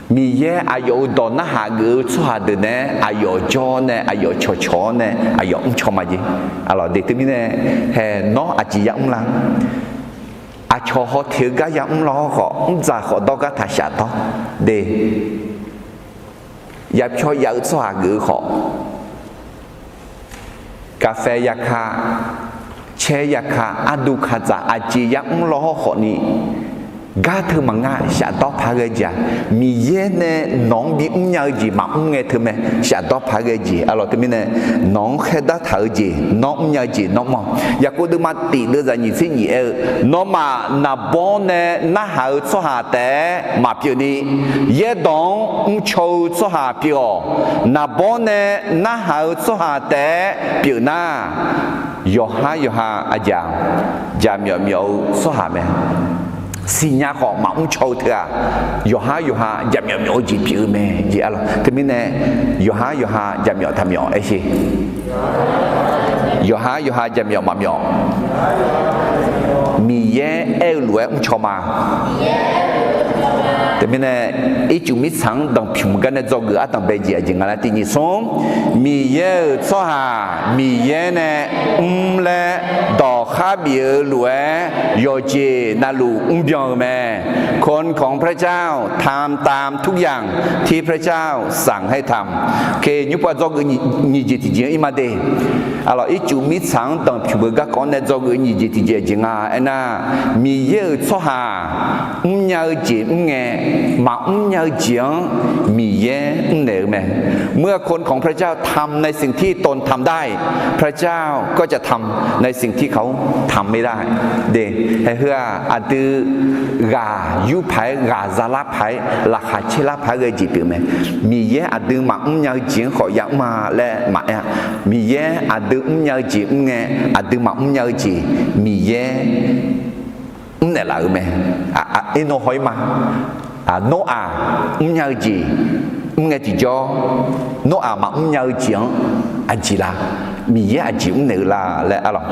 Miqyaer aqyawf-euq dawq narhaq geuf-eu tsawrhaq deuq naeq-aer aqyawf jawr-awr nae, aqyawf cawqcawq-awr nae, aqyawf mrcaw ma jeq. Aqlawq de teumirnae, haeq nawr aqjeq yamr lar? Aqcawq haw teq-eu gar yamr lawr khawf, mrdzaq khawf dawr gar taq shafdawr de. Yapyawr yav-eu tsawrhaq geuf-eu khawf, kaqfae yaka, caer yaka, ardu kaqdzaq aqjeq yamr lawr khawfni, gar teu maqnga shafdawr paq-aer ghae jeq-aq, Miqyaer nae nawq-anr bimr nya-eu jeq maqmr ngae teumae shafdawr paq-aer ghae jeq. Aqlawq teumirnae, nawq-anr khaerdar taq-eu jeq nawr mrnya-eu jeq nawr mr-awq. Yaqkov deuvma tiq deuv zaq nyiq tser nyiq aer-eu, Nawmaf naqbawr nae narhaq-eu tsawrhaq taef-aer maqpyeuf ni, yaerdawq-anr mrcaw-eu tsawrhaq pyeuf-awq. Naqbawr nae narhaq-eu tsawrhaq taef-aer pyeuf nar, yawqhar yawqha aqjaq jaqmyawf myawf-eu tsawrhaq mae. Siqnya khawf maqmr caw-eu teu-aq, yawqhar yawqha jaqmyawf myawf-eu jeq pyeuf-eu mae jeq. Aqlawq teumirnae, yawqhar yawqha jaqmyawf taqmyawf aer sher. Yawqhar yawqha jaqmyawf maqmyawf, Miqyaer aer-eu lof-aer mrcaw ma. Teumirnae, ircuf mirtsaq-anr danqpymq gar nae dzawgeuf ardanq bae jeq aqjeq nga laer tiq nyiq smr, Miqyaer-euq tsawrhaq Miqyaer nae mr laer dawqkhar bif-eu lof-aer yawqjeq navluf mrbyan-eu mae. คนของพระเจ้า ทำตามทุกอย่างที่พระเจ้าสั่งให้ทำ Ke nymrpov dzawgeuf nyiq jeq tiqjeq-anr ir ma de. Aqlawq ircuf mirtsaq-anr danqpymq-eu garkawv-anr nae dzawgeuf nyiq jeq tiqjeq aqjeq nga aernar, Miqyaer-euq tsawrhaq mrnya-eu jeq mr ngae, maqmr nya-eu jeq-anr Miqyaer mrnaeq-eu mae. เมื่อคนของพระเจ้าทำในสิ่งที่ตนทำได้ พระเจ้าก็จะทำในสิ่งที่เขาทำไม่ได้ De, haeq heu-aq aqdui ghaq yur paq-aer, ghaq zalar paq-aer, laqkhaq caerlar paq-aer ghae jeq pyeuf mae. Miqyaer aqdui maqmr nya-eu jeq-anr khawf yamr ma laer maqaer-a. Miqyaer aqdui mrnya-eu jeq mr ngae, aqdui maqmr nya-eu jeq Miqyaer mrnaeq laf-euq mae. Aqnawr haw-ir ma. Noraq mrnya-eu jeq mr ngae tiqjawr, Noraq maqmr nya-eu jeq-anr aqjeq la? Miqyaer aqjeq mrnaeq-eu la laer arlawq.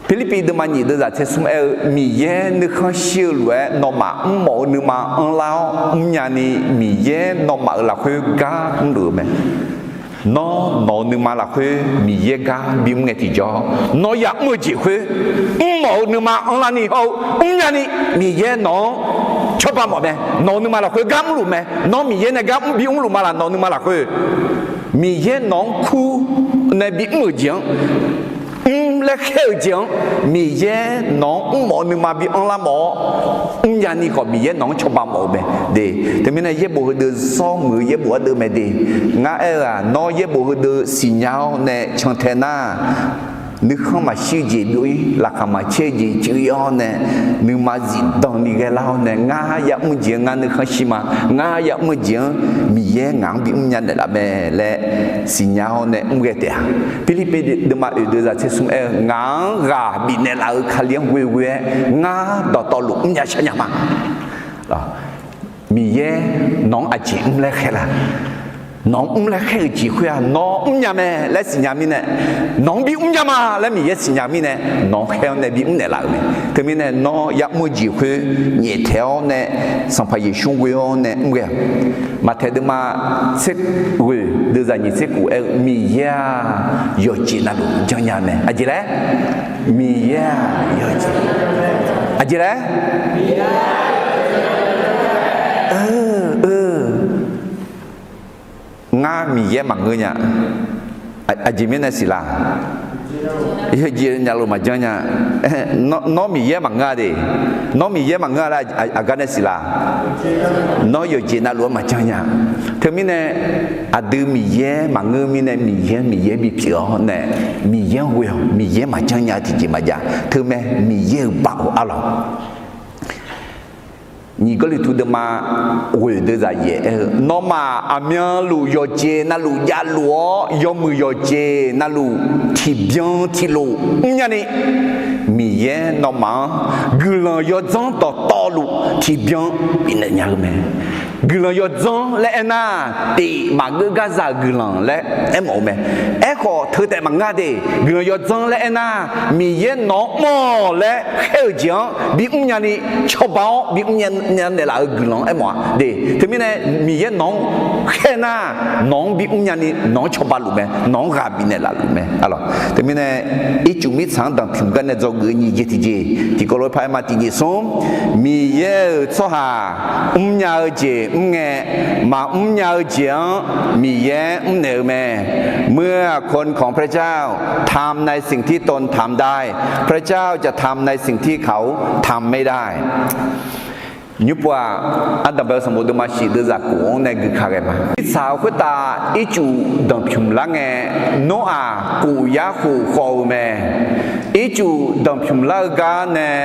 Pirlirpiv deuvma nyiq deuv zaq tser smr aer-eu, Miqyaer nuikhanr shir-eu lof-aer nawmaf mrmawf-eu nuima anrlar-awr mrnya ni, Miqyaer nawmaf-euq lafkhoer gar mrluf-eu mae. Nawr nawq-eu nuima lafkhoer Miqyaer gar bimr ngae tiqjawr, nawr yamr-eu jeq khoer mrmawf-eu nuima anrlar ni hawr-eu mrnya ni, Miqyaer nawq-anr cawba mawf mae. Nawq-eu nuima lafkhoer gar mrluf mae. Nawr Miqyaer nae gar bimr luf ma laq? Nawq-eu nuima lafkhoer Miqyaer nawq-anr kur nae bimr-euq jeq-anr, mr laer khaer-euq jeq-anr, Miqyaer nawq-anr mrmawf-eu nuima bi anrlar mawf-awr mrnya ni khawf, Miqyaer nawq-anr cawba mawf-eu mae de. Teumirnae yaerbof heudeuv zawr muiq-eu yaerbof ardeuv mae de. Ngar aer-eu-aq, nawr yaerbof heudeuv siqnya-awr nae cantae nar, nuikhanr maqshir-eu jeq byov-ir, laqkhaq maqcaer-eu jeq cuiv-ir-awr nae, nuima zifdan ni ghaelar-awr nae, ngar yamr-eu jeq-anr ngar nuikhanr shir ma. Ngar yamr-eu jeq-anr Miqyaer ngaq-anr bimr nya naeqlaf mae laer siqnya-awr nae mr ghae taef-a. Pirlirpiv deuvma oeq deuv zaq tser smr aer-eu, Ngaq-anr ghaq bifnaeq laf-euq Kali-anr ghoeghoe-aer ngar dawqtawvluf mrnya sharnya ma. Miqyaer nawq-anr aqjeq mr laer khaer la? Nawq-anr mr laer khaer-euq jeq khoer-aq, nawr mrnya mae laer siqnya mirnae, nawq-anr bimr nya ma laer Miqyaer siqnya mirnae, nawq-anr khaer-awr nae bimr naeqlaf-euq mae. Teumirnae nawr yamr-eu jeq khoer nyaeftaeq-awr nae, Sanqpaq Yeqsur ghoe-awr nae mr ghae-a. Maqtaeq deuvma tser ghoeq deuv zaq nyiq tser kof aer-eu, Miqyaer-aq yawqjeq navluf janrnya mae. Aqjeq laer? Miqyaer-aq yawqjeq, aqjeq laer? Ngar Miqyaer maqngeur nya. Aqjeq mirnae siq la? Yawqjeq navluf maqjanr nya. Nawr Miqyaer maqngeur-a de. Nawr Miqyaer maqngeur-a laer aqgar nae siq la? Nawr yawqjeq navluf-anr maqjanr nya. Teumirnae aqdui Miqyaer maqngeur mirnae, Miqyaer-anr Miqyaer bipyeuf-awr nae, Miqyaer-anr ghoe-awq. Miqyaer maqjanr nya tiqjeq maqjav. Teumae Miqyaer-euq baoq arlawq. Nyiq Gawrliqtu deuvma ghoeq deuvzaq yaef aer-eu, nawmaf aqmyanluf yawqjeq navluf javluf-awr, yawmuiq yawqjeq navluf tiqbyan tiqlof mrnya ni, Miqyaer nawmaf-anr guiqlanq yawdzanr dawqtawvluf tiqbyan bifnaeq nya-eu mae. Guiqlanq yawdzanr laer aernar, tif maqgeur garzaq-euq guiqlanq laer aermawf-eu mae. Aerkhawf teu taef maqngeur de, guiqlanq yawdzanr laer aernar, Miqyaer nawq-anr mr-awq laer khaer-euq jeq-anr bimr nya ni, cawba-awr bimr nya naeqlaf-eu guiqlanq-anr aermawf-a de. Teumirnae Miqyaer nawq-anr khaer nar, nawq-anr bimr nya ni nawq-anr cawba luf mae, nawq-anr ghaq bifnaeq laf luf mae. Teumirnae ircuf mirtsaq-anr danqpymq gar nae dzawgeuf-eu nyiq jeq tiqjeq tiqkawv lof-aer paq-aer ma. Tiqjeq smr, Miqyaer-euq tsawrhaq mrnya-eu jeq mr ngae, maqmr nya-eu jeq-anr Miqyaer mrnaeq-eu mae. เมื่อคนของพระเจ้าทำในสิ่งที่ตนทำได้ พระเจ้าจะทำในสิ่งที่เขาทำไม่ได้ Nymrpov-aq, ardanqbae-eu sanqbof deuvma shif deuvzaq kof-anr nae guika ghae ma. Mirtsaq-euq khoertav ircuf danqpymq lar ngae, Noraq kof yar khof khawv-eu mae. Ircuf danqpymq lar-eu gar nae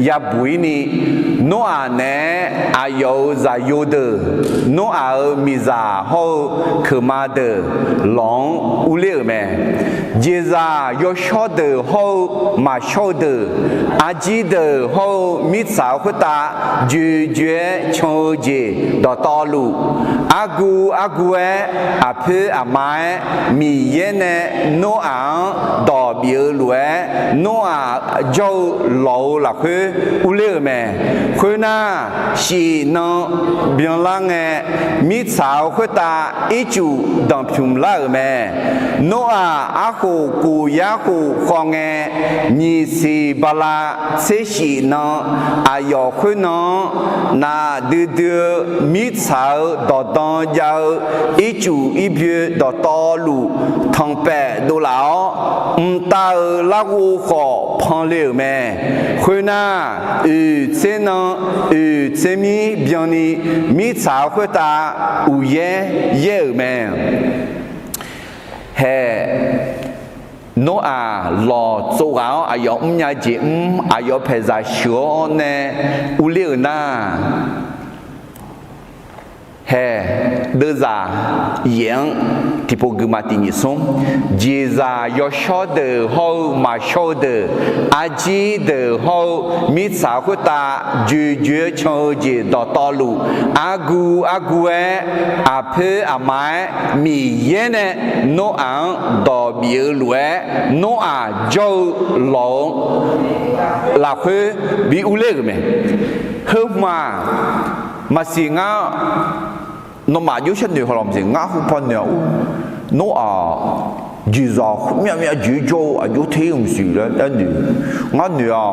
yabuq-ir ni, Noraq naeq-aer aqyawf-euq zaqyo deuq, Noraq-euq miqzaq hawr-eu keuqma deuq lawq-anr urler-euq mae. Jeqzaq yawshawr deuq hawr-eu maqshawr-eu deuq, arjir deuq hawr-eu mirtsaq-euq khoertav joejoe-aer can-eu jeq dawqtawvluf, argu argu-aer aqpoer aqma-aer Miqyaer nae Noraq-anr dawq bif-eu lof-aer, Noraq jawr-eu lawq-eu lafkhoer urler-euq mae. Khoernar, shif nan byanlar ngae, mirtsaq-euq khoertav ircuf danqpymq lar-euq mae. Noraq arkhof kof yar khof khawv ngae, nyiq siq bala tser shif nan aqyawf khoernan-anr naqdui dui-eu mirtsaq-euq dawqdan jav-eu ircuf irbyoe dawqtawvluf tanqpaef dovlaf-awr, mqtav-euq larghov khawf panle-euq mae. Khoernar, oeq tser nan oeq tser mir byanni mirtsaq-euq khoertav uqyaer yaer-euq mae. Hae, Noraq lawq tsov ghaq-awr aqyawf mrnya jeq mr, aqyawf paeqzaq sheuq-awr nae urler-euq nar, hae, deuvzaq yaef-anr tiqpov guima tiqnyif smr, jeqzaq yawshawr deuq hawr-eu maqshawr-eu deuq, arjir deuq hawr-eu mirtsaq khoertav joejoe-aer can-eu jeq dawqtawvluf, argu argu-aer aqpoer aqma-aer Miqyaer nae Noraq-anr dawq bif-eu lof-aer, Noraq jawr-eu lawq-eu lafkhoer bi urler-euq mae. Heu hmq-aq, maqsiq ngar nawmaf jov sharnoeq haw lawq maqsiq, ngar hu pawnoeq-a ur, Noraq jeqzaq khoermyav myav jeq jawr-eu aqjox ter-eu maqsiq laer aernoeq. Ngar noeq-a,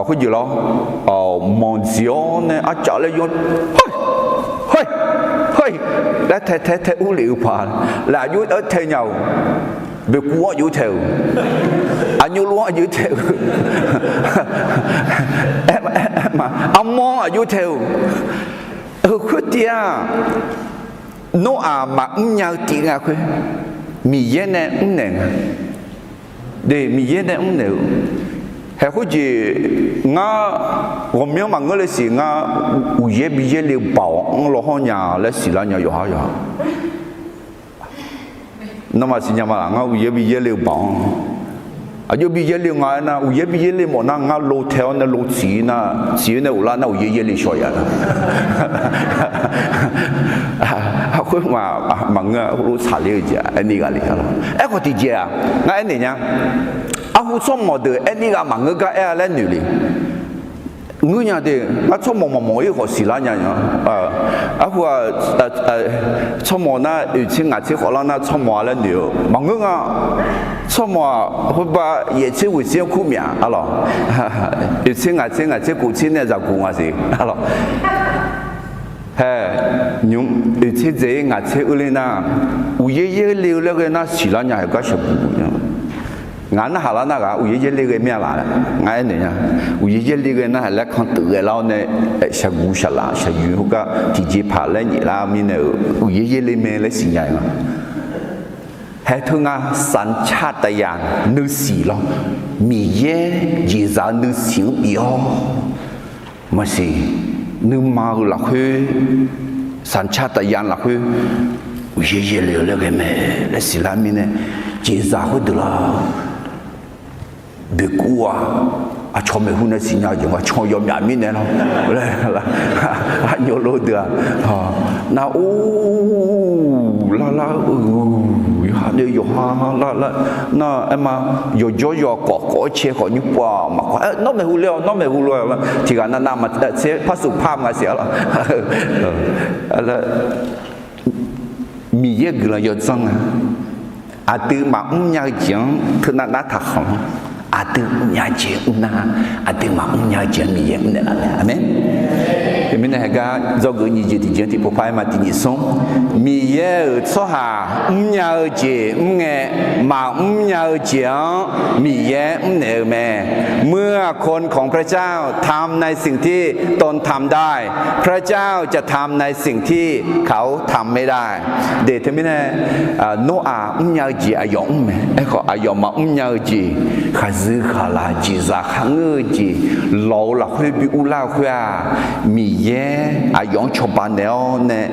khoerjeq lawr, manqdziq-awr nae arcav laer yawr, hoi, hoi, hoi laer tae tae tae urlef-eu paq laer aqjox-aer tae nya-euq. Boeqkuv-anr aqjox tae-euq, aqnyov lof-anr aqjox tae-eu, armawr-anr aqjox tae-euq. Heu khoertiv-aq, Noraq maqmr nya-eu tiv nga khoer, Miqyaer nae mrnaeq nga. De, Miqyaer nae mrnaeq-eu. Hae khoerjeq ngar ghawqmyanr maqngeur laer siq, ngar uqyaer bi yaerle-eu baoq-anr lawhawr nya laer siqlar nya yawqha yawqha. Nawmaf siqnya ma laf, ngar uqyaer bi yaerle-eu baoq-anr. Aqjox bi yaerle-eu nga aernar, uqyaer bi yaerle mawf nar ngar lo tae-awr nae lo tsiq nar, tsiq-aer nae ghoflar nar uqyaer yaerle shaw ya nar. Khoer maqngeur-a, heulof tsaqler-eu jeq-aq aerni ghaq le. Aerkhawf tiqjeq-aq ngar aernaeq nya. Arhu tsawrmawq deuq aerni ghaq maqngeur gar aer-a laer noeq le. Ngeur nya de, ngar tsawrmawq maqmawf-ir khawf siqlar nya nya. Arhu-aq, tsawrmawq nar oeq tser ngaq tser khawflar nar tsawrmawq-a laer noeq-eu maqngeur nga. Tsawrmawq-aq khoerbar yaef tser ghoeq tser-anr kur myav-a lawq. Oeq tser ngaq tser ngaq tser kof tser nae zaqguq nga siq-a lawq. Hae, nymq oeq tser dzaeq-ir ngaq tser eur ler nar, uqyaer yaerle-eu laer ghae nar siqlar nya haeq gar shaqguq nya. Ngaq narhaq lar nar ghaq uqyaer yaerle ghae mir-a laf laer ngar aernaeq nya. Uqyaer yaerle ghae nar haeq laer kanteuf ghae lar-awr nae shaqguq shaqlaf shaqyoeq heugar tiqjeqpaq laer nyaef lar mirnae-euq uqyaer yaerle mae laer siqnya-eu nga. Hae teu nga, สัญชาตญาณ nuisiq lawr, Miqyaer jeqzaq-eu nuisiq-anr bif-awr maqsiq. nuima-eu lafkhoer, สัญชาตญาณ lafkhoer uqyaer yaerle-eu laer ghae mae laer siqlar mirnae, jeqzaq khoerdeuq lar boeqkuv-aq, aqcawq maeqhu nae siqnya-eu jeq nga, can yawmyaf mirnae lar, arnyawlo deuq-aq, nar or, lar lar, yawqha nae yawqha lar lar, nar aerma, yawqjawr yawqkawv kawv-aer cae khawf nymr pov-aq maqkawv, nawr maeqhu le-awr, nawr maeqhu lof-aer lar, tiqghaq navnav maqtser par suf par-eu nga siq-a lar. Miqyaer guiqlanq yawdzanr nga. Aqdui maqmr nya-eu jeq-anr teunav nar taqkhanq-anr, aqdui mrnya jeq mr nar, aqdui maqmr nya-eu jeq-anr Miqyaer mrnaeq laf mae. Aqmeq. Teumirnae heugar dzawgeuf nyiq jeq tiqjeq-anr tiqpov par-aer ma tiq nyiq smr. Miqyaer-euq tsawrhaq mrnya-eu jeq mr ngae, maqmr nya-eu jeq-anr Miqyaer mrnaeq-eu mae. เมื่อคนของพระเจ้าทำในสิ่งที่ตนทำได้ พระเจ้าจะทำในสิ่งที่เขาทำไม่ได้ De teumirnae, Noraq mrnya-eu jeq aqyawf mr mae. Aerkhawf aqyawf maqmr nya-eu jeq, khaqzuiq khaqlaq jeqzaq kharngeur-eu jeq, lawq-eu lafkhoer bi urlar-eu khoer-aq, Miqyaer aqyawf-anr cawba naeq-awr nae,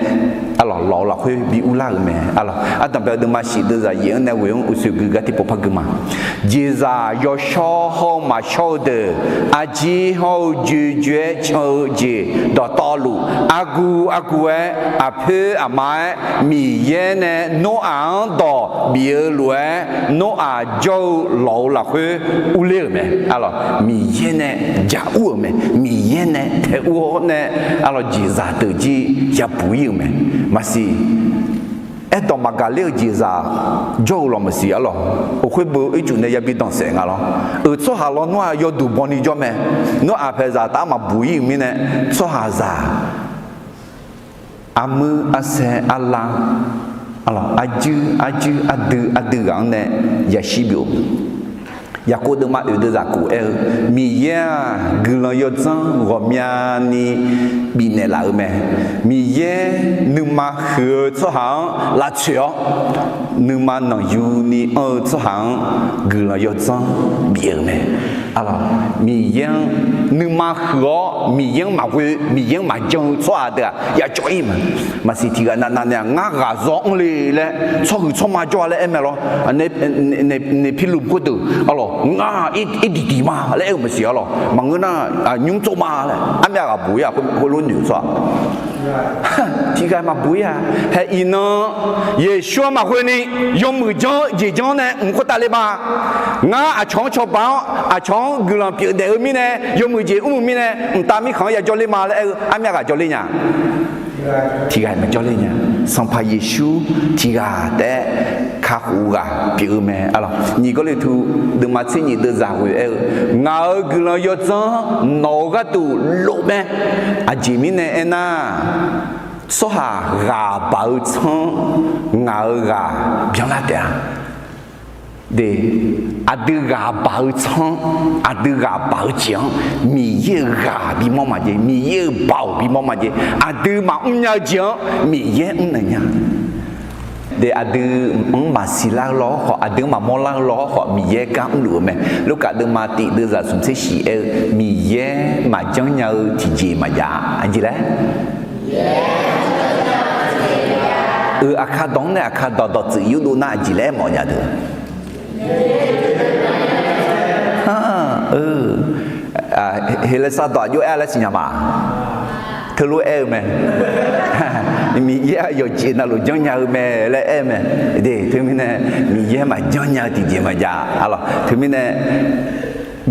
arlawq, lawq-eu lafkhoer bi urlar-euq mae. Arlawq, ardanqbae-eu deuvma shif deuvzaq yaef-anr nae ghoe-anr uqsoeq gui gar tiqpov par gui ma. Jeqzaq yawshawr hawr-eu maqshawr-eu deuq, arjir hawr-eu joe joe-aer can-eu jeq dawqtawvluf, argu argu-aer, aqpoer aqma-aer, Miqyaer nae Noraq-anr dawq bif-eu lof-aer, Noraq jawr-eu lawq-eu lafkhoer urler-euq mae. Arlawq, Miqyaer nae jaq ur-euq mae. Miqyaer nae tae ur-awr nae, arlawq, jeqzaq deuq jir yabuq ir-euq mae. Maqsiq, aerdawq maqgaq ler-eu jeqzaq jawr-eu lawq maqsiq arlawq. Oq khoer beu ircuf nae yabi danqsaef nga lawr. Euq tsawrhaq lawnmr-aq yawduq bawni jawr mae. Nawr aqpaeq zaq taf-aer maqbuq ir-euq mirnae, tsawrhaqzaq armuir arsaer arlar, arlawq, arjuir arjuir ardui ardui ghaq-anr nae yashir byov. Yaqkov deuvma oeq deuvzaq kof aer-eu, Miqyaer-aq guiqlanq yawdzanr ghawqmyani bifnaeq laf-eu mae. Miqyaer nuima huiq-eu tsawrhaq-anr lavtsoeq-awr, nuima nanqyuni anr-eu tsawrhaq-anr guiqlanq yawdzanr bif-euq mae. Arlawq, Miqyaer-anr nuima huiq-awr Miqyaer-anr maqghoe, Miqyaer-anr maqjan-eu tsawrhaq deuq-aq yacawv ir mae. Maqsiq tiqghaq navnav nae-aq, ngar ghaq zawr anr le laer tsawrhuiq tsawrma jawr-a laer aer mae lawr. Neqpirluf khoerdeuq arlawq, ngar irdiq diq ma laer aer-eu maqsiq arlawq. Maqngeur nar, nymr tsov ma laer armyav ghaq buq ir-aq, khoerlof noeq-eu tsawrhaq tiqghaq maqbuq ir-a. Haeq iqnan Yeqsur-anr maqghoeni yawmuiq janr-eu jeq janr nae mq khoertav le ma. Ngar aqcawq-anr cawba-awr aqcawq-anr guiqlanq pyeufdaef-eu mirnae, yawmuiq jeq mr-eu mirnae, mqtav mirkhanq-anr yajawr ler ma laer aer-eu armyav ghaq jawr ler nya. Tiqghaq maqjawr ler nya. Sanqpaq Yeqsur tiqghaq taef-aer kakhof-eu ghaq pyeuf-eu mae. Arlawq, nyiq Gawrliqtu deuvma tser nyiq deuvzaq ghoe aer-eu, ngaq-euq guiqlanq yawdzanr nawq-euq gharduq lof mae. Aqjeq mirnae aernar, tsawrhaq ghaq baq-eu tsanr ngaq-euq ghaq byanlar taef-a. De, aqdui ghaq baq-eu tsanr, aqdui ghaq baq-eu jeq-anr Miqyaer-euq ghaq bimawr maqjav, Miqyaer-euq baoq bimawr maqjav, aqdui maqmr nya-eu jeq-anr Miqyaer mrnaeq nya. De, aqdui-anr maqsiq lar-eu lawr khawf, aqdui-anr maqmawr lar-eu lawr khawf, Miqyaer gar mrluf-eu mae. Lurkaf deuvma tif deuvzaq smq tser shif aer-eu, Miqyaer maqjanr nya-eu tiqjeq maqjav-a. Aqjeq laer? Euq aqkar dawq-anr nae aqkar dawq dawqtsuif yurdov nar aqjeq laer aermawf nya deuq? Heqlaqsar dawq aqjox aer-a laer siqnya ma. Teulof aer-eu mae. Miqyaer-aq yawqjeq navluf janrnya-eu mae laer aer-eu mae. De, teumirnae Miqyaer maqjanr nya-eu tiqjeq maqjav. Arlawq, teumirnae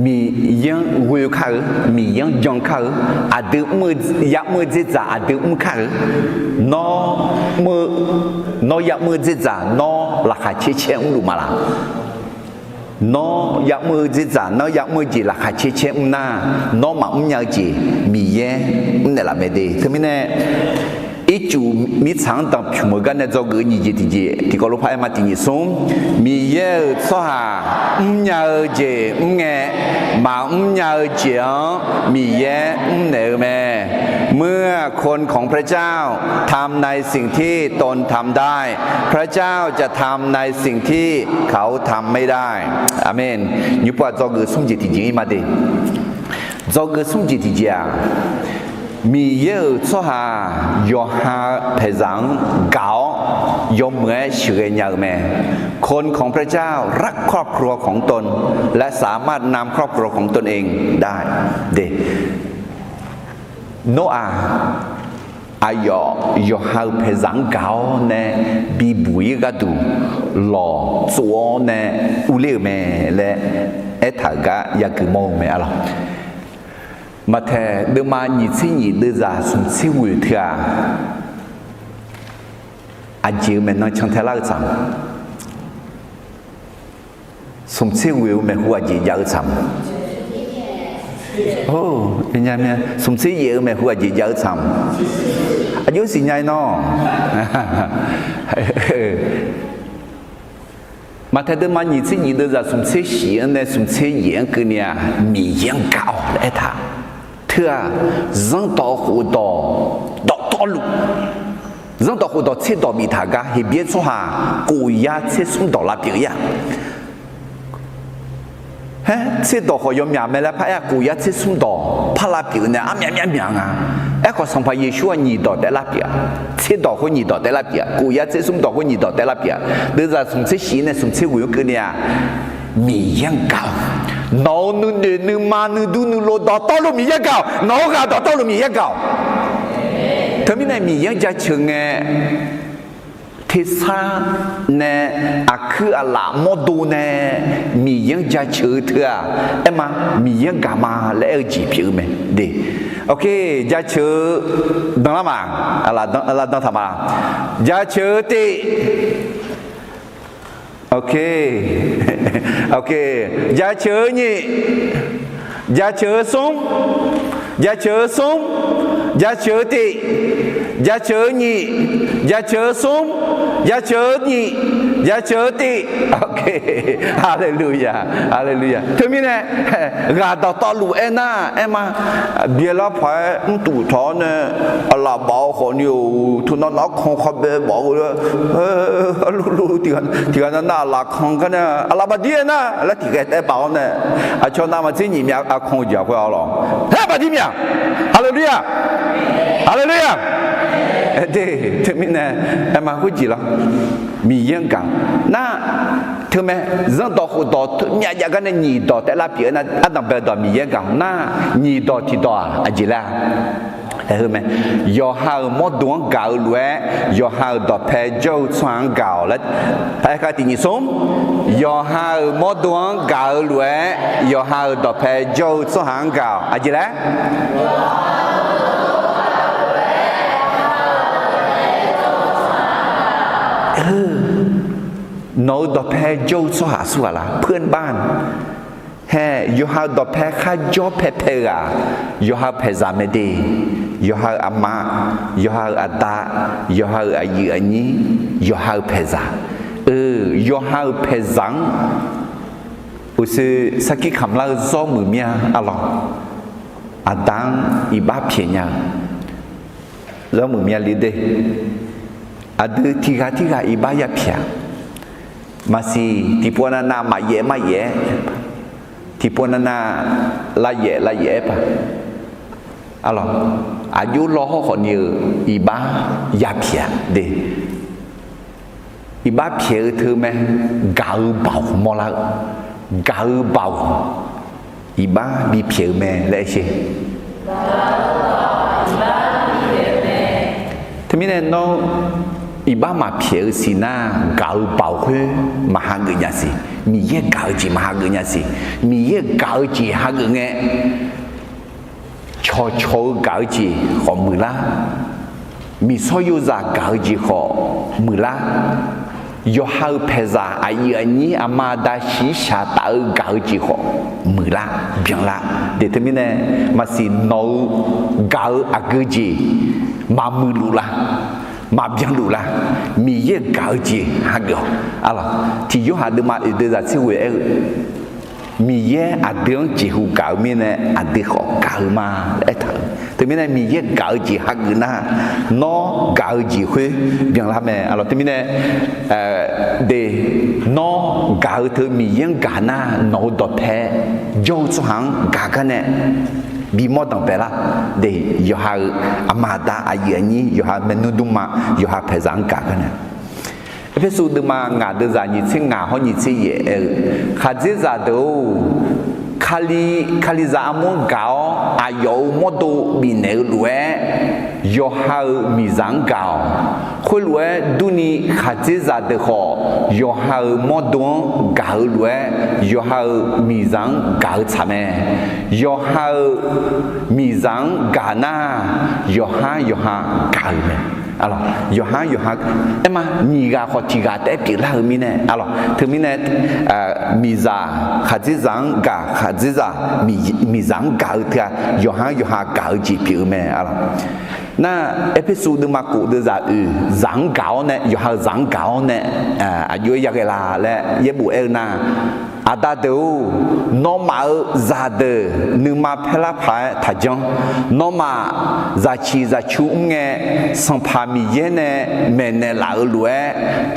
Miqyaer-anr ghoe kar-eu, Miqyaer-anr jan kar-eu, aqdui mr-eu, ya'mr-eu dzerdzaq aqdui mr kar-eu. Nawr mr-eu, nawr ya'mr-eu dzerdzaq nawr laqkhaq caer caer mrluf ma laq? Nawr ya'mr-eu dzerdzaq, nawr ya'mr-eu jeq laqkhaq caer caer mr nar, nawr maqmr nya-eu jeq Miqyaer mrnaeq laf mae de. Teumirnae ircuf mirtsaq-anr danqpymq-eu gar nae dzawgeuf-eu nyiq jeq tiqjeq tiqkawv lof par aer ma tiq nyiq smr. Miqyaer-euq tsawrhaq mrnya-eu jeq mr ngae, maqmr nya-eu jeq-anr Miqyaer mrnaeq-eu mae. เมื่อคนของพระเจ้าทำในสิ่งที่ตนทำได้ พระเจ้าจะทำในสิ่งที่เขาทำไม่ได้ Aqmeq. Nymr pov-aq dzawgeuf smr jeq tiqjeq ir ma de. Dzawgeuf smr jeq tiqjeq-aq, Miqyaer-euq tsawrhaq yawqha paeqzaq-anr gaq-awr yawmuiq-aer sheuqghae nya-eu mae. คนของพระเจ้ารักครอบครัวของตนและสามารถนำครอบครัวของตนเองได้ Noraq aqyawf yawqha-euq paeqzaq-anr gaq-awr nae bibuq-ir gharduq lawq tsov-awr nae urler-euq mae laer aertaq-euq gar yagui mawr-eu mae arlawq. Maqtaeq deuvma nyiq tser nyiq deuvzaq smq tser ghoeq teu-aq, aqjeq-eu maeqnan cantae lar-eu tsaq. Smq tser ghoeq-eu maeqhu aqjeq jav-eu tsaq. Smq tser yaef-eu maeqhu aqjeq jav-eu tsaq. Aqjox siqnya-ir nawr. Maqtaeq deuvma nyiq tser nyiq deuvzaq smq tser shif-anr nae smq tser yaef-anr keuvni-aq, Miqyaer-anr gaq-awq laer aertaq. Teu-aq, zanrdawq khofdawq dawqtawvluf, zanrdawq khofdawq tserdawq biftaq gar Heqbyaer tsawrhaq kof yar tser smr dawq lavpyeuf-ir-aq, haer tserdawq khawf yawmyaq mae laer par-aer-aq, kof yar tser smr dawq par lavpyeuf nae armyaq myaq myaq nga. Aerkhawf, Sanqpaq Yeqsur-aq nyiq dawq taef lavpyeuf-a. Tserdawq khoer nyiq dawq taef lavpyeuf-a. Kof yar tser smr dawq khoer nyiq dawq taef lavpyeuf-a. Deuvzaq smq tser shif nae smq tser ghoeq-anr keuvni-aq, Miqyaer-anr gaq-awq. Nawq-euq nuinoeq nuima nuidur nuilov dawqtawvluf Miqyaer gaq-awq. Nawq-euq ghaq dawqtawvluf Miqyaer gaq-awq. Teumirnae Miqyaer-anr jaceuq ngae, tersar nae aqkuir aqlaf mawrdo nae Miqyaer-anr jaceuq-eu teu-aq, aer ma, Miqyaer-anr gaq ma laer aer-eu jeq pyeuf-eu mae de. Ok, jaceuq-eu danlar ma, lavdan taq ma. Jaceuq-eu tiv. Ok, ok, jaceuq-eu nyiq, jaceuq-eu smr, jaceuq-eu smr, jaceuq-eu tiv, jaceuq-eu nyiq, jaceuq-eu smr, jaceuq-eu nyiq, jaceuq-eu tiv. Ok, haleluya, haleluya. Teumirnae ghaq dawqtawvluf aernar, aer ma, byaelar paq-aer mrtuf tawq-awr nae, aqlaf baf-eu khawfni-or, teunav nav-anr kan khabae baf-eu, lulu tiqghaq nav nav aqlaf kan gar nae, aqlaf bafdir aernar laer tiqghae taef baf-awr nae, aqcawq navmaqtser nyiq myav aqkan-eu jeq-aq khoer-a lawq. Haer bafdir myav. Haleluya, haleluya. Aer de, teumirnae aer ma khoerjeq lar. Miqyaer-anr gaq nar, teumae, zanrdawq khofdawq teu myav jav gar nae nyiq dawq taef lavpyeuf-eu nar, ardanqbae dawq Miqyaer-anr gaq nar, nyiq dawq tiqdawq-aq aqjeq laer-a. Aer-eu mae, yawqha-euq mawrdo-anr gaq-eu lof-aer, yawqha-euq dawqpae jawr-eu tsawrhaq-anr gaq-awq laer, aer kar tiq nyiq smr, yawqha-euq mawrdo-anr gaq-eu lof-aer, yawqha-euq dawqpae jawr-eu tsawrhaq-anr gaq-awq. Aqjeq laer nawq-euq dawqpae jawr-eu tsawrhaq aqsurghaq lar, เพื่อนบ้าน. Haer, yawqha-euq dawqpae kharjawr paepae-eu-aq, yawqha-euq paeqzaq mae de. Yawqha-euq aqma, yawqha-euq aqda, yawqha-euq aqyuif aqnyir, yawqha-euq paeqzaq. Eu, yawqha-euq paeqzaq-anr uqshoe sarkir kamq lar-eu zawr muiq mir-a arlawq. Aqda-anr iqbax pyaeq nya-eu zawr muiq mir-a le de. Aqdui tiqghaq tirghaq iqbax yapyaeq-a. Maqsiq tiqpov navnav maqyaef maqyaef-aer, tiqpov navnav lavyaef lavyaef-aer paq. Arlawq, aqjox law hawr khawfni-eu iqbax yapyaeq-a de. Iqbax pyaeq-eu teu mae, gaq-eu baoq mawrlar-eu, gaq-eu baoq iqbax bipyaeq-eu mae laer aer sher. Teumirnae nawr iqbax maqpyaeq-eu siqnar, gaq-eu baoq khoer maqhageuf nya siq. Miqyaer gaq-eu jeq maqhageuf nya siq. Miqyaer gaq-eu jeq hageuf ngae, cawqcawq-eu gaq-eu jeq khawf muiqlar. Miqsawr yozaq gaq-eu jeq khawf muiqlar. Yawqha-euq paeqzaq aqyuif aqnyir aqma aqda shiqshaq taf-eu gaq-eu jeq khawf muiqlar, byanlar. De teumirnae maqsiq nawq-eu gaq-eu aqgeu jeq maqmuiqluf lar, maqbyanluf lar. Miqyaer gaq-eu jeq hageuf-awq. Arlawq, tiq Yorhaq deuvma oeq deuvzaq tser ghoe-aer-eu, Miqyaer aqdui-anr jeqhu gaq-eu mirnae aqdui khawf gaq-eu ma laer aertaq-eu. Teumirnae Miqyaer gaq-eu jeq hageuf nar, nawr gaq-eu jeq khoer byanlar mae. Arlawq, teumirnae de, nawr gaq-eu teu Miqyaer-anr gaq nar, nawq-eu dawqpae jawr-eu tsawrhaq-anr gaq gar nae bimawr danqbae lar. De, yawqha-euq aqma aqda aqyuif aqnyir, yawqha maernmr dmrma, yawqha paeqzaq-anr gaq gar nae. Erpersu deuvma ngaq deuvzaq nyiq tser ngaq hawr nyiq tser yaef aer-eu, khaqdzerzaq deuq-or, Kali, Kalizaq armur-anr gaq-awr aqyawf-euq mawrdo bifnaeq-eu lof-aer, yawqha-euq miqzaq-anr gaq-awq. Khoerlof-aer durni khaqdzerzaq deuq khawf, yawqha-euq mawrdo-anr gaq-eu lof-aer, yawqha-euq miqzaq-anr gaq-eu tsaq mae. Yawqha-euq miqzaq-anr gaq nar, yawqhar yawqha gaq-euq mae. Yawqhar yawqha, aerma nyiq ghaq khawf tiq ghaq taef-aer pyeuflar-euq mirnae, teumirnae, miqzaq khaqdzerzaq-anr gaq, khaqdzerzaq miqzaq-anr gaq-eu teu-aq, yawqhar yawqha gaq-eu jeq pyeuf-eu mae. Nar, Erpersu deuvma kof deuvzaq oeq, zaq-anr gaq-awr nae, yawqha-euq zaq-anr gaq-awr nae, aqjox-aer yaghae la laer yaerbof aer-eu nar, Aqda deuq-or, nawmaf-euq zaqdeuq nuima paerlar paq-aer taqjanr. Nawmaf zaqciq zaqcu mr ngae, Sanqpaq Miqyaer nae maeqnaeq laf-eu lof-aer,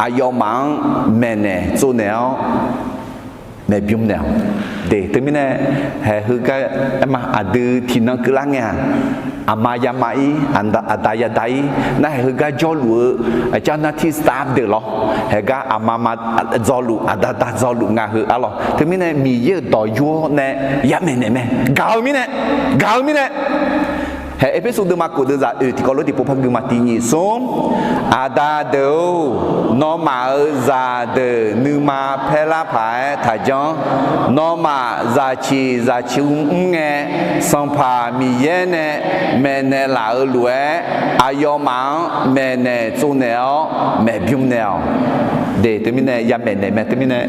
aqyawfmaf-anr maeqnaeq tsovnaeq-awr maeqbymr naeq-awq. De, teumirnae, haeq heugar, aerma aqdui tiqnan keuvlar ngae-aq, aqma yama-ir, aqda yada-ir, nar haeq heugar jawrluf-eu เจ้าหน้าที่ staff deuq lawr, haeq gar aqma ma dzawluf, aqda da dzawluf nga heu arlawq. Teumirnae Miqyaer-euq dawq yur-awr nae yamaeq naeq mae. Gaq-eu mirnae, gaq-eu mirnae. Haeq Erpersu deuvma kof deuvzaq oeq tiqkawv lof tiqpov par gui ma. Tiq nyiq smr, Aqda deuq-or, nawmaf-euq zaqdeuq nuima paerlar paq-aer taqjanr. Nawmaf zaqciq zaqcu mr ngae, Sanqpaq Miqyaer nae maeqnaeq laf-eu lof-aer, aqyawfmaf-anr maeqnaeq tsovnaeq-awr maeqbymr naeq-awq. De, teumirnae yamaeq naeq mae. Teumirnae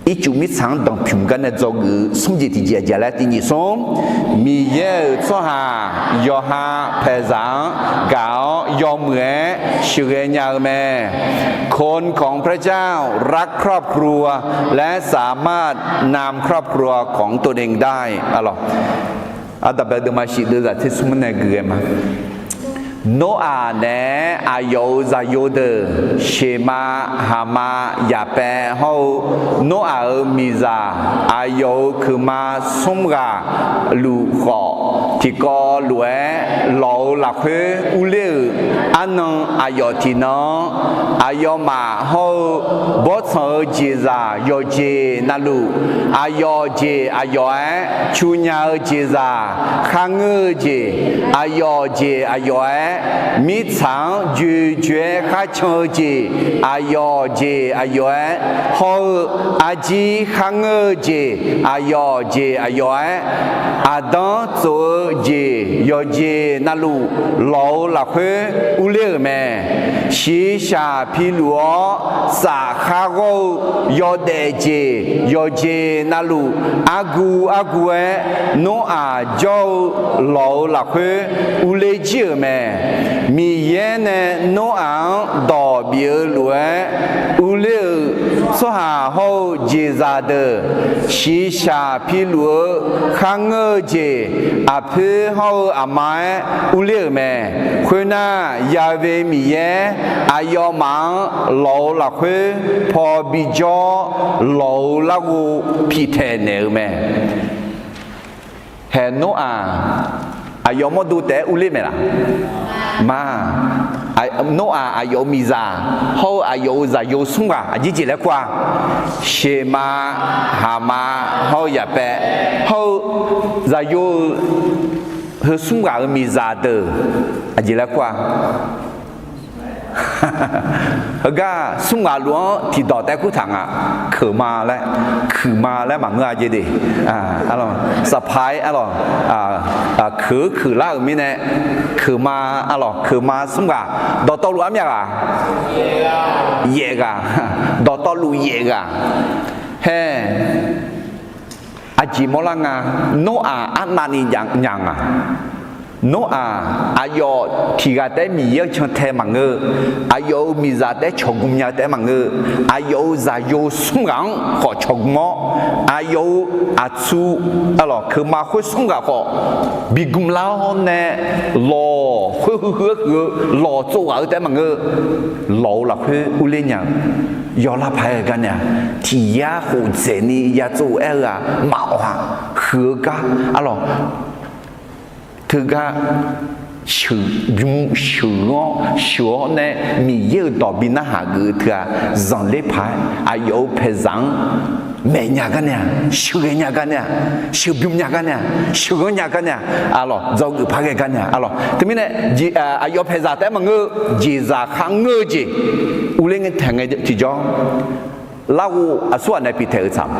ircuf mirtsaq-anr danqpymq gar nae dzawgeuf-eu smr jeq tiqjeq aqjeq laer tiq nyiq smr, Miqyaer-euq tsawrhaq yawqha paeqzaq-anr gaq-awr yawmuiq-aer sheuqghae nya-eu mae. คนของพระเจ้ารักครอบครัวและสามารถนำครอบครัวของตนเองได้ arlawq. Ardanqbae deuvma shif deuvzaq tser smr nae gui ghae ma. Noraq naeq-aer aqyawf-euq zaqyo deuq, Sheqma, Haqma, Yaqpaev hawr-eu Noraq-euq miqzaq aqyawf-euq keuqma smr ghaq luf khawf, tiqkawv lof-aer lawq-eu lafkhoer urler-euq arnan aqyawf tiqnan-anr, aqyawfmaf hawr-eu bawrtsanq-eu jeqzaq yawqjeq navluf, aqyawf jeq aqyawf-aer cu nya-eu jeqzaq, kharngeur-eu jeq aqyawf jeq aqyawf-aer, mirtsaq-anr joejoe-aer kharcan-eu jeq aqyawf jeq aqyawf-aer, hawr-eu arjir kharngeur-eu jeq aqyawf jeq aqyawf-aer, aqdanr tsof-eu jeq yawqjeq navluf lawq-eu lafkhoer urler-euq mae. Shiqshaq piluf-awr safkhar ghawr-eu yawdaef jeq yawqjeq navluf argu argu-aer Noraq jawr-eu lawq-eu lafkhoer urler jir-euq mae. Miqyaer nae Noraq-anr dawq bif-eu lof-aer urler-euq tsawrhaq hawr-eu jeqzaq deuq, shiqshaq piluf-eu kharngeur-eu jeq aqpoer hawr-eu aqma-aer urler-euq mae. Khoernar, Ya've Miqyaer aqyawfmaf-anr lawq-eu lafkhoer paw bijawr, lawq-eu larghov piftaeq naeq-eu mae. Haeq Noraq aqyawf mawrdo taef-aer urler maeq laf? Ma. Noraq aqyawf-euq miqzaq hawr-eu aqyawf-euq zaqyo smr ghaq aqjeq jeq laer kur-a? Sheqma, Haqma, hawr-eu Yaqpaev hawr-eu zaqyo-eu heu smr ghaq-euq miqzaq deuq aqjeq laer kur-a? Heugar smr ghaq luf-anr tiqdawq taef-aer kurtaq nga. Keuqma laer, kuiqma laer maqngeur-a jeq de. Saqpaq-aer arlawq, keuq-eu keuq lar-euq mirnae, keuqma arlawq, keuqma smr ghaq dawqtawvluf armyav ghaq? Yaef ghaq. Dawqtawvluf yaef ghaq. Hae, aqjeq mawrlar nga. Noraq arnavni nya nga. Noraq aqyawf tiq ghaq taef-aer Miqyaer-anr cantae maqngeur-eu, aqyawf-euq miqzaq taef-aer cawqgm nya-eu taef-aer maqngeur-eu, aqyawf-euq zaqyo smr ghaq-anr khawf cawqgm-awr, aqyawf-euq aqtsu, arlawq, keuqma khoer smr ghaq khawf bigm lar-awr nae, lawq khoer huiq huiq-aer huiq-eu lawq tsov ghaq-eu taef-aer maqngeur-eu, lawq-eu lafkhoer urler nya-eu, yawqlar paq-aer gar nae-a, tiq yar khof dzaeqni ya tsov-eu aer-eu-aq maqawq-a. Huiq-eu gar arlawq, Heugar sheuqbym sheuq-awr sheuq-awr nae Miqyaer-euq dawq bi narhaq geuf-eu teu-aq, zanqler paq-aer aqyawf-euq paeqzaq-anr maeq nya gar nae-aq, sheuqghae nya gar nae-aq, sheuqbym nya gar nae-aq, sheuqghanr nya gar nae-aq, arlawq, dzawgeuf par ghae gar nae-aq, arlawq. Teumirnae aqyawf paeqzaq taef-aer maqngeur-eu jeqzaq khar ngeur-eu jeq urler ngae taeq ngae tiqjawr, larghov aqsurghaq nae pitaeq-eu tsaq-a.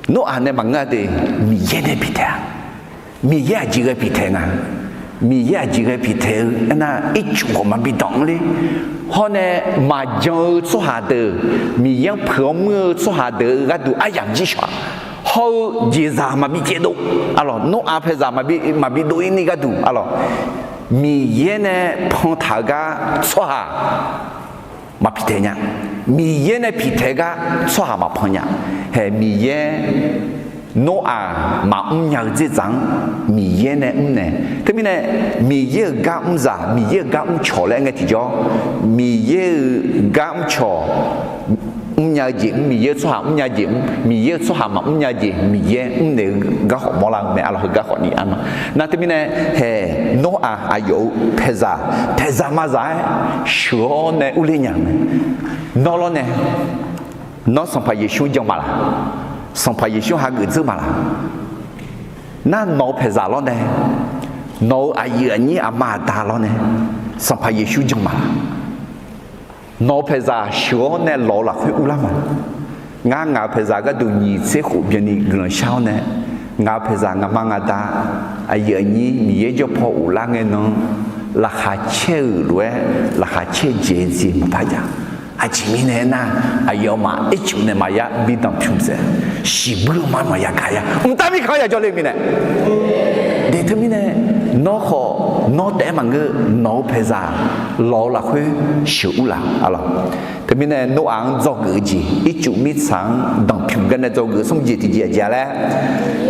Noraq nae maqngeur-a de, Miqyaer nae pitaeq-a. Miqyaer aqjeq ghae pitaeq nga. Miqyaer aqjeq ghae pitaeq-eu aernar, ircuf khawf maqbi danq-anr ler. Hawr nae maqjan-eu tsawrhaq deuq, Miqyaer-anr peuq-awr muir-eu tsawrhaq deuq-eu gharduq aryamq jir shawq-a. Hawr-eu jeqzaq maqbi caevdov, arlawq, Noraq paeqzaq maqbi dov-ir ni gharduq, arlawq, Miqyaer nae pantaq-eu gar tsawrhaq maqpitaeq nya. Miqyaer nae pitaeq gar tsawrhaq maqpan nya. Haeq Miqyaer Noraq maqmr nya-eu dzerdzaq-anr Miqyaer nae mrnaeq. Teumirnae Miqyaer-euq gar mrzaq, Miqyaer-euq gar mrcawq laer ngae tiqjawr, Miqyaer-euq gar mrcawq mrnya-eu jeq mr, Miqyaer-eu tsawrhaq mrnya jeq mr, Miqyaer-eu tsawrhaq maqmr nya jeq Miqyaer mrnaeq-eu gar khawf mawrlar-eu mae, arlawq, heugar khawf ni arma. Nar teumirnae haeq Noraq aqyawf-euq paeqzaq, paeqzaq maqzaq-aer sheuq-awr nae urler nya-euq mae. Nawr lawr nae, nawr Sanqpaq Yeqsur jan maqlaq? Sanqpaq Yeqsur hageuf dzeur maqlaq? Nar nawq-eu paeqzaq lawr nae, nawq-euq aqyuif aqnyir aqma aqda lawr nae, Sanqpaq Yeqsur jan maqlaq? Nawq-eu paeqzaq sheuq-awr nae lawq-eu lafkhoer urlar ma. Ngar ngaq-euq paeqzaq gharduq nyiq tser khof byanni guiqlanq shar-awr nae, ngaq-euq paeqzaq ngaqma ngaqda, aqyuif aqnyir Miqyaer jawr paw ghoflar ngae nan, laqkhaq caer-euq lof-aer laqkhaq caer dzaeq-eu jeq maqpar jav. Aqjeq mirnae aernar, aqyawfmaf ircuf nae maqya bi danqpymq saef, shiqbuir-eu ma maqya gaq ya, mqtav mirkhanq-anr yajawr le-eu mirnae. De teumirnae, nawr khawf nawr taef-aer maqngeur, nawq-eu paeqzaq lawq-eu lafkhoer sheuq urlaf, arlawq. Teumirnae Noraq-anr dzawgeuf-eu jeq, ircuf mirtsaq-anr danqpymq gar nae dzawgeuf smr jeq tiqjeq aqjeq-a laer,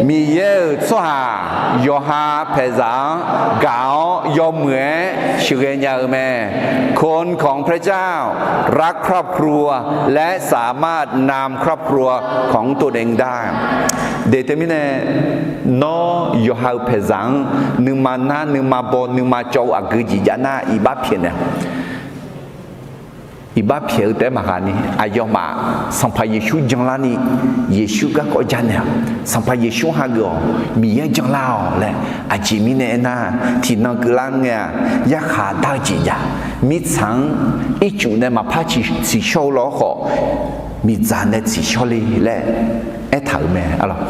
Miqyaer-euq tsawrhaq yawqha paeqzaq-anr gaq-awr yawmuiq-aer sheuqghae nya-eu mae. คนของพระเจ้ารักครอบครัว และสามารถนำครอบครัวของตนเองได้ De teumirnae, nawr yawqha-euq paeqzaq-anr nuima nar, nuima baw, nuima cawv-eu aqgeu jeq jav nar, iqbax pyaeqnaeq-awq. Iqbax pyaeq-eu taef-aer maqghaq ni, aqyawfmaf Sanqpaq Yeqsur janlarni, Yeqsur garkawv ja naeq-awq. Sanqpaq Yeqsur hageuf-awq, Miqyaer janlar-awq laer. Aqjeq mirnae aernar, tiqnan keuvlar ngae-aq, yarkhaq dar-eu jeq jav. Mirtsaq-anr ircuf nae maqpar tsiqshawr-eu lawr khawf, miqdzaq nae tsiqshawr le laer aertaq-euq mae, arlawq.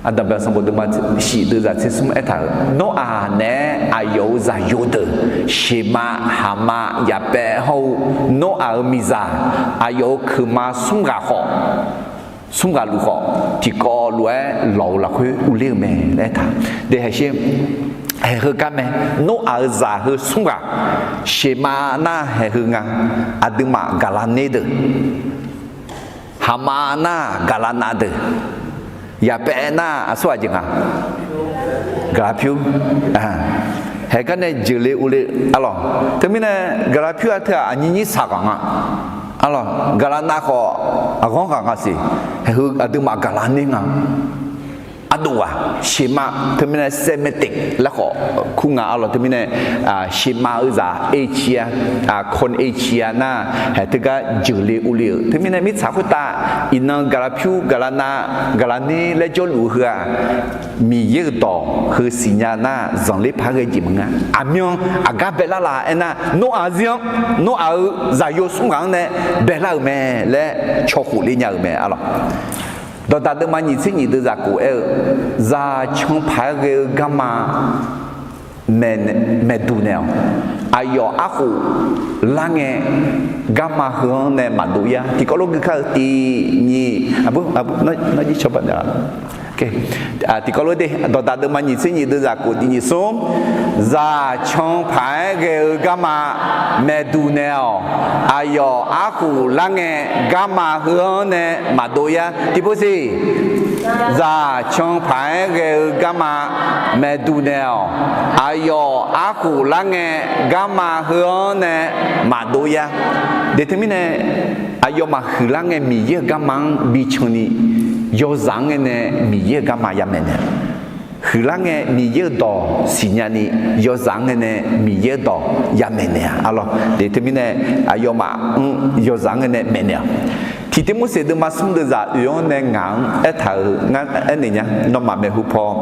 Aqdanqbae sanqbof deuvma shif deuvzaq tser smr aertaq-euq, Noraq naeq-aer aqyawf-euq zaqyo deuq, Sheqmav, Haqmav, Yaqpaev hawr-eu Noraq-euq miqzaq, aqyawf-euq keuqma smr ghaq khawf, smr ghaq luf khawf, tiqkawv lof-aer lawq-eu lafkhoer urler-eu mae laer aertaq. De haeq sher, haeq heugar mae, Noraq-euq zaq heu smr ghaq, Sheqmav nar haeq heu nga, aqduimaf gaqlaq ner deuq, Haqmav nar gaqlaq nav deuq, Yaqpaev nar aqsur aqjeq nga, gaqlaq pyur. Haeq gar nae jeuqle urle, arlawq. Teumirnae gaqlaq pyur-a teu-aq aqnyir nyir saq ghaq nga, arlawq. Gaqlaq nav khawf aqghanr ghaq nga siq, haeq heu aqduimaf gaqlaq ner nga. Ardov ghaq, Sheqmav teumirnae Semitic laer khawf kur nga, arlawq. Teumirnae Sheqmav-eu zaq Asia, คนเอเชีย nar haeq teugar jeuqle urle-euq. Teumirnae mirtsaq khoertav iqnan gaqlaq pyur, gaqlaq nav, gaqlaq ner laer jawrluf-eu heu-aq, Miqyaer-euq dawq heu siqnya nar zanqler paq-aer ghae jeq maqngeur. Aqmyan aqgar baelar la aernar, Noraq zir-anr, Noraq-euq zaqyo smr ghaq-anr nae baelar-euq mae laer cawkhof ler nya-euq mae, arlawq. Dawqdaq deuvma nyiq tser nyiq deuvzaq kof aer-eu, zaq can paq-aer ghae-eu garma maeqduq naeq-awq. Aqyawf arkhof lar ngae, garma heu-anr nae maqdov yar. Tiqkawv lof gui kar-eu tiq nyiq, aqbur, aqbur, nar jir cawba naeq-a. Tiqkawv lof de, dawqdaq deuvma nyiq tser nyiq deuvzaq kof tiq nyiq smr, zaq can paq-aer ghae-eu garma maeqduq naeq-awq. Aqyawf arkhof lar ngae, garma heu-anr nae maqdov yar. Tiqpov siq, zaq can paq-aer ghae-eu garma maeqduq naeq-awq. Aqyawf arkhof lar ngae, garma heu-anr nae maqdov yar. De teumirnae, aqyawfmaf huiqlar ngae Miqyaer-euq garma-anr bican ni, yawzaq-anr ngae nae Miqyaer-euq garma yamaeq naeq-a. huiqlar ngae Miqyaer-euq dawq siqnya ni, yawzaq-anr ngae nae Miqyaer-euq dawq ya maeqnaeq-a. Arlawr, teumirnae aqyawfmaf-anr yawzaq-anr ngae nae maeqnaeq-awq. Tiqteq Morseq deuvma smr deuvzaq oeq-anr nae ngaq-anr aertaq-euq ngar aernaeq nya, nawmaf maeqhu paw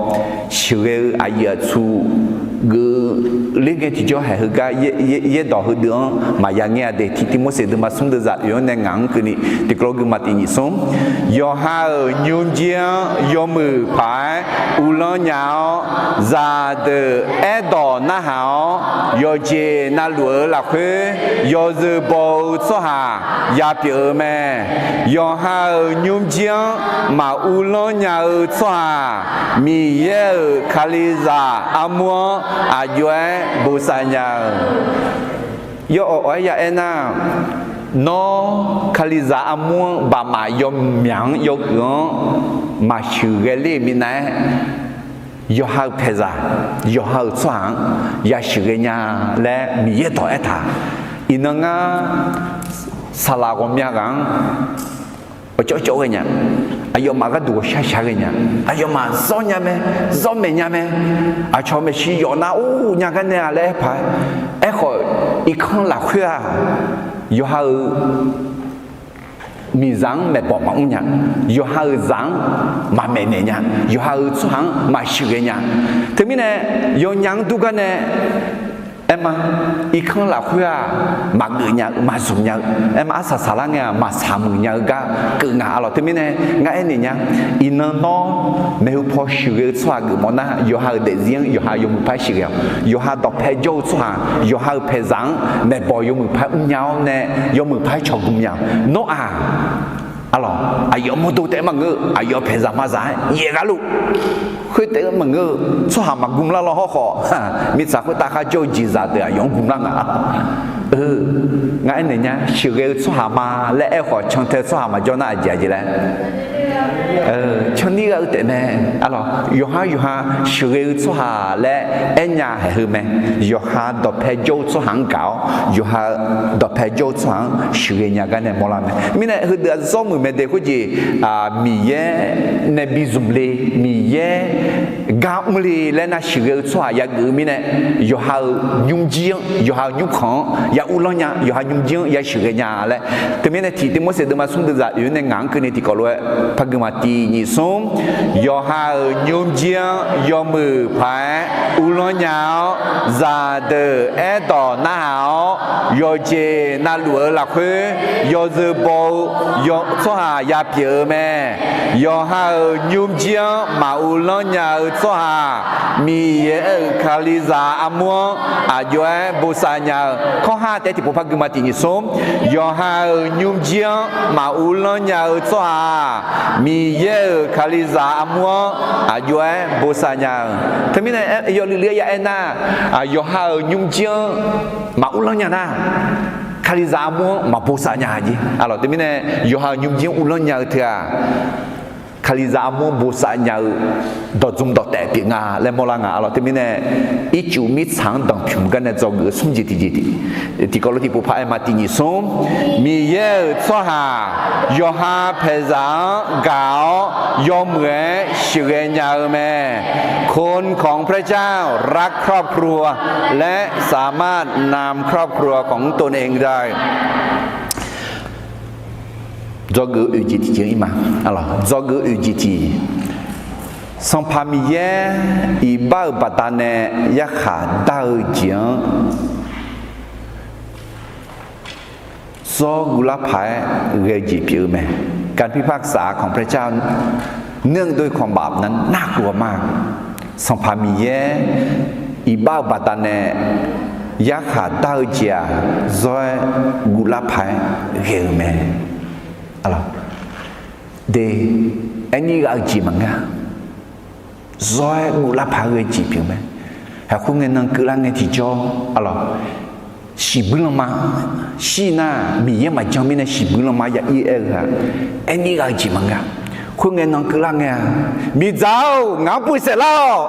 sheuqghae-eu aqyuif aqtsu geuf ler ngae tiqjawr haeq heugar yaerdawq heudeuq-anr maqya ngaer-a de. Tiqteq Morseq deuvma smr deuvzaq oeq-anr nae ngaq-anr keuvni tiqkawv lof guima tiq nyiq smr. Yawqha-euq nymrjir-anr yawmuiq paq-aer uvlanr nya-awr, zaqdeuq aerdawq narhaq-awr, yawqjeq navluf-eu lafkhoer yawzeu baw-eu tsawrhaq ya pyeuf-eu mae. Yawqha-euq nymrjir-anr maq uvlanr nya-eu tsawrhaq, Miqyaer-euq Kalizaq armur-anr aqjox-aer bosav nya-eu. Yawawq-aer ya aernar, nawr Kalizaq armur-anr baqmaf yawmyaq-anr yawhuiq-anr maqsheuqghae ler-euq minav-aer, yawqha-euq paeqzaq, yawqha-euq tsawrhaq-anr ya sheuqghae nya laer Miqyaer dawq aertaq. Iqnan ngar saqlaq ghawqmya ghaq-anr awqcawv cawv ghae nya, aqyawfmaf gharduq ghawqshaq shaq ghae nya, aqyawfmaf zawr nya mae, zawr maeq nya mae, aqcawq maeqshi yawf nar or nya gar nae-a laer aer paq-aer, aerkhawf irkanr lafkhoer-aq, yawqha-euq miqzaq-anr maeqbawq maqmr nya, yawqha-euq zaq-anr maqmaeq naeq nya, yawqha-euq tsawrhaq-anr maqsheuqghae nya. Teumirnae yawnya-anr dur gar nae aerma, irkanr lafkhoer-aq, maqgeuf nya-eu maqzmq nya-eu, aerma arsaq saqlar ngae-aq maqsaq muiq nya-eu gar keuv nga. Arlawq, teumirnae ngar aernaeq nya, iqnan nawr maeqhu paw sheuqghae-eu tsawrhaq geufmawf nar, yawqha-euq daefzir-anr yawqha yawmuiq par sheuqghae-awq. Yawqha dawqpae jawr-eu tsawrhaq, yawqha-euq paeqzaq-anr maeqbawq yawmuiq par mrnya-awr nae, yawmuiq par cawq gmq nya-awq. Nawr-aq, arlawq, aqyawf mawrdo taef-aer maqngeur-eu, aqyawf paeqzaq mazaq-aer yaef ghaq luf, khoertaef-aer maqngeur-eu tsawrhaq maqgmlar law hawrkhawf, mirtsaq khoertav kharjawr-eu jeqzaq deuq aqyawf-anr gmlar nga. Ngar aernaeq nya, sheuqghae-eu tsawrhaq ma laer aerkhawf cantae tsawrhaq maqjawr nar aqjeq aqjeq laer, canlir gha-eu taef mae. Arlawq, yawqha yawqha sheuqghae-eu tsawrhaq laer aernya haeq heu mae. Yawqha dawqpae jawr-eu tsawrhaq-anr gaq-awr, yawqha dawqpae jawr-eu tsawrhaq-anr sheuqghae nya gar nae mawrlar mae. Mirnae heudeuq-aq zawr muiq mae de khoerjeq, Miqyaer nae bi zmq le, Miqyaer gar mr le laer nar sheuqghae-eu tsawrhaq yageuf-eu mirnae, yawqha-euq nymrjir-anr, yawqha-euq nymrkhanq-anr ya uvlanr nya, yawqha nymrjir-anr ya sheuqghae nya laer. Teumirnae tiqteq Morseq deuvma smr deuvzaq oeq-anr nae ngaq-anr keuvni tiqkawv lof-aer par guima tiq nyiq smr. Yawqha-euq nymrjir-anr yawmuiq paq-aer uvlanr nya-awr, zaqdeuq aerdawq narhaq-awr, yawqjeq navluf-eu lafkhoer yawzeu baw-eu tsawrhaq ya pyeuf-eu mae. Yawqha-euq nymrjir-anr maq uvlanr nya-eu tsawrhaq, Miqyaer-euq Kalizaq armur-anr aqjox-aer bosav nya-eu. Kawrha taef-aer tiqpov par guima tiq nyiq smr. Yawqha-euq nymrjir-anr maq uvlanr nya-eu tsawrhaq, Miqyaer-euq Kalizaq armur-anr aqjox-aer bosav nya-eu. Teumirnae yawluiv luiv-aer ya aernar, yawqha-euq nymrjir-anr maq uvlanr nya nar, Kalizaq armur-anr maq bosav nya-a jeq. Arlawq, teumirnae yawqha-euq nymrjir-anr uvlanr nya-eu teu-aq, Kalizaq armur-anr bosav nya-eu dawqdzmq dawqtaef pyeuf nga laer mawrlar nga. Arlawq, teumirnae ircuf mirtsaq-anr danqpymq gar nae dzawgeuf-eu smr jeq tiqjeq tiq, tiqkawv lof tiqpov par aer ma tiq nyiq smr. Miqyaer-euq tsawrhaq yawqha paeqzaq-anr gaq-awr yawmuiq-aer sheuqghae nya-eu mae. คนของพระเจ้ารักครอบครัว และสามารถนำครอบครัวของตนเองได้ Dzawgeuf-eu oeq jeq tiq jeq ir ma. Dzawgeuf-eu oeq jeq tiq, Sanqpaq Miqyaer iqbax-euq baqdanae yarkhaq dar-eu jeq-anr zawr guvlar paq-aer ghae-eu jeq pyeuf-eu mae. การพิพากษาของพระเจ้า เนื่องด้วยความบาปนั้นน่ากลัวมาก Sanqpaq Miqyaer iqbax-euq baqdanae yarkhaq dar-eu jeq-aq, zawr-aer guvlar paq-aer ghae-eu mae. De, aernyir ghav-eu jeq maqngeur-a. Zawr-aer guvlar paq-aer ghae-eu jeq pyeuf mae. Haiq khoerngae nan keuvlar ngae tiqjawr, arlawq, shiqbuir lanma, shir nar Miqyaer maqjan mirnae shiqbuir lanma ya ir-aer-eu-aq, aernyir ghav-eu jeq maqngeur-a. Khoerngae nan keuvlar ngae-aq, Miqdzaq-or, ngaq-anr puiv saef lar-awq.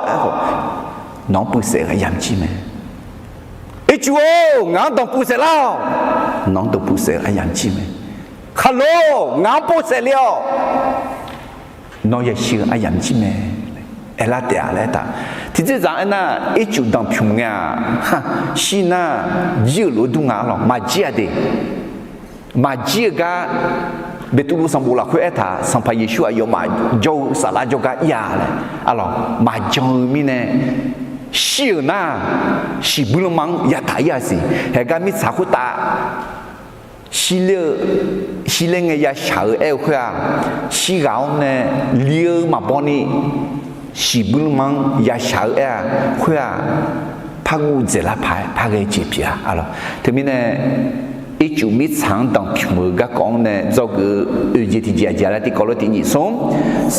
Nawq-anr puiv saef-eu aryamq jir mae. Ircuf-or, ngaq-anr danqpuiv saef lar-awq. Nawq-anr danqpuiv saef-eu aryamq jir mae. Khaqlo-or, ngaq-anr pov saef le-awq. Nawr yashir-eu aryamq jir mae. aerlar taef-a laer aertaq. Tiqjeqzaq aernar, ircuf danqpymq ngae-aq, shir nar, jir-euq lof-aer dur nga arlawq, maqjir-a de. Maqjir-eu gar, Beqtuvluv sanqbof lafkhoer aertaq, Sanqpaq Yeqsur aqyawfmaf jawr-eu saflar jawrgar ir-a laer arlawq, maqjan-eu mirnae, shir-euq nar, shiqbuir lanma-anr yataq ir-a siq. Haeqgar mirtsaq khoertav shirler-eu, shirler ngae yashaq-eu aer-eu khoer-aq, shirghaq-awr nae li-eu maqbaw ni, shiqbuir lanma-anr yashaq-eu aer-a, khoer-aq, par guv dzaeqlar paq-aer par ghae jeq pyeuf-a arlawq. Teumirnae, ircuf mirtsaq-anr danqpymq-euq garkawv-anr nae dzawgeuf-eu oeq jeq tiqjeq aqjeq laer tiqkawv lof tiq nyiq smr,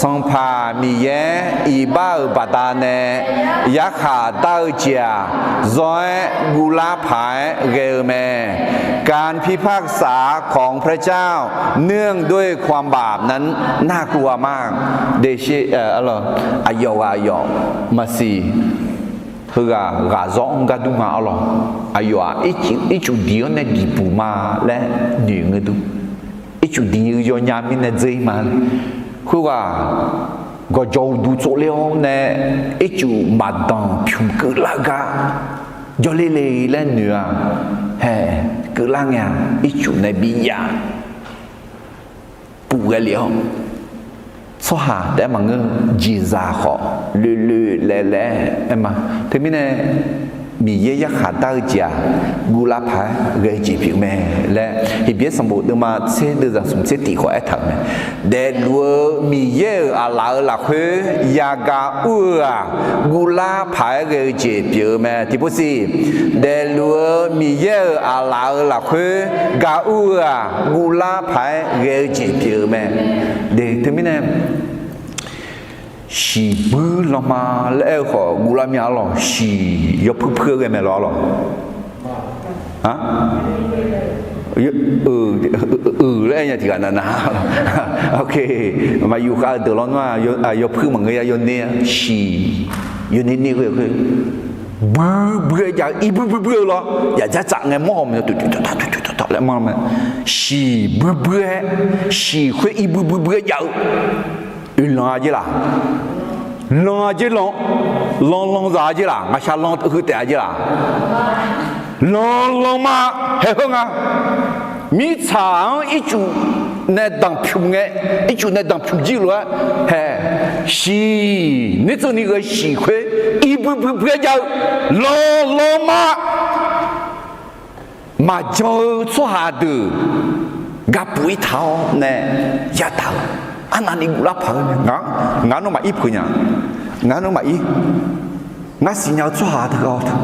Sanqpaq Miqyaer iqbax-euq baqdanae yarkhaq dar-eu jeq-aq, zawr-aer guvlar paq-aer ghae-eu mae. การพิพากษาของพระเจ้าเนื่องด้วยความบาปนั้นน่ากลัวมาก Aqyawf ghaq aqyawf maqsiq, heughaq ghaq zawr-anr gar dur nga arlawq. Aqyawf-aq, ircuf diq-anr nae diqbuq ma laer noeq ngeur dur. Ircuf diq-eu yawnya mirnae dzeur-ir ma. Khoerghaq gawqjawq uqduq tsovler-awr nae, ircuf maqdanqpymq keuvlar-eu gar jawrler le laer noeq-a. Hae, keuvlar ngae-aq, ircuf nae bi yaf puf ghae lef-awr, tsawrhaq taef-aer maqngeur, jeqzaq khawf loeloe laev laer aer ma. Teumirnae, Miqyaer yarkhaq dar-eu jeq-aq, guvlar paq-aer ghae-eu jeq pyeuf mae laer, Heqbyaer sanqbof deuvma tser deuvzaq smq tser tiq khawf aertaq-euq mae. Daefluf-eu Miqyaer-euq aqlaf-euq lafkhoer yagaq ur-eu-aq, guvlar paq-aer ghae-eu jeq pyeuf-eu mae. Tiqpov siq, daefluf-eu Miqyaer-euq aqlaf-euq lafkhoer gaq ur-eu-aq, guvlar paq-aer ghae-eu jeq pyeuf-eu mae. Teumirnae, shiqbuir lanma laer aer-eu khawf guvlar mya arlawq, shiq yawpuir puir-eu ghae mae lawr arlawq. Euq laer aer nya tiqghaq nav nav. Maqyuf khav-eu deuq lawr nar, yawpuir maqngeur ya yawner-a shiq, yawner ner ghae khoer, buir buir-aer jav-eu, irbuir buir buir-eu lawr, yaqdzar tsaf ngae mawr haw ma, tuq tuq taq taq tuq tuq taq taq laer manr ma. Shiq buir buir-aer, shiq khoer irbuir buir buir-aer jav-eu, oeqlanq-a jer laq, lan-a jer lan, lan lanzaq-a jer laq, ngaqshaq lan heu taef-a jer laq, lan lanma haeq heu nga. Mirtsaq-anr ircuf nae danqpymq ngae, ircuf nae danqpymq jir lof-aer hae, shiq, nertseuvni ghae shiq khoer irbuir buir buir-aer jav-eu, lan lanma maqjan-eu tsawrhaq deuq gapuf-ir taq-awr nae yataq-eu, arnavni guvlar paq-eu, ngaq nawmaf ir peuq nya, ngaq nawmaf ir, ngar siqnya-eu tsawrhaq teu gha-awr teu,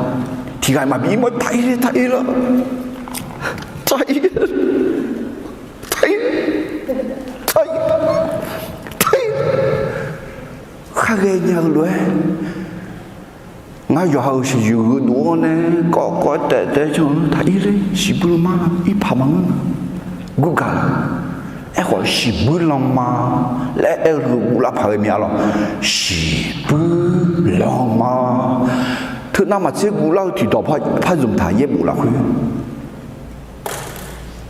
tiqghaq maqbi ir mawr taq ir taq ir lar, taq ir, taq ir, taq ir, taq ir, khar ghae nya-eu lof-aer, ngar yawqha-euq shaqyuq gheudov-awr nae kawv kawv-aer taef taef-aer can-eu taq ir ler, shiqbuir lanma, ir paq maqngeur, gurgaq-a. Aerkhawf shiqbuir lanma laer aer-eu heu guvlar paq ghae mya lawr, shiqbuir lanma. Teunav maqtser guvlar-eu tiqdawq par zmq taq yaerbof lafkhoer,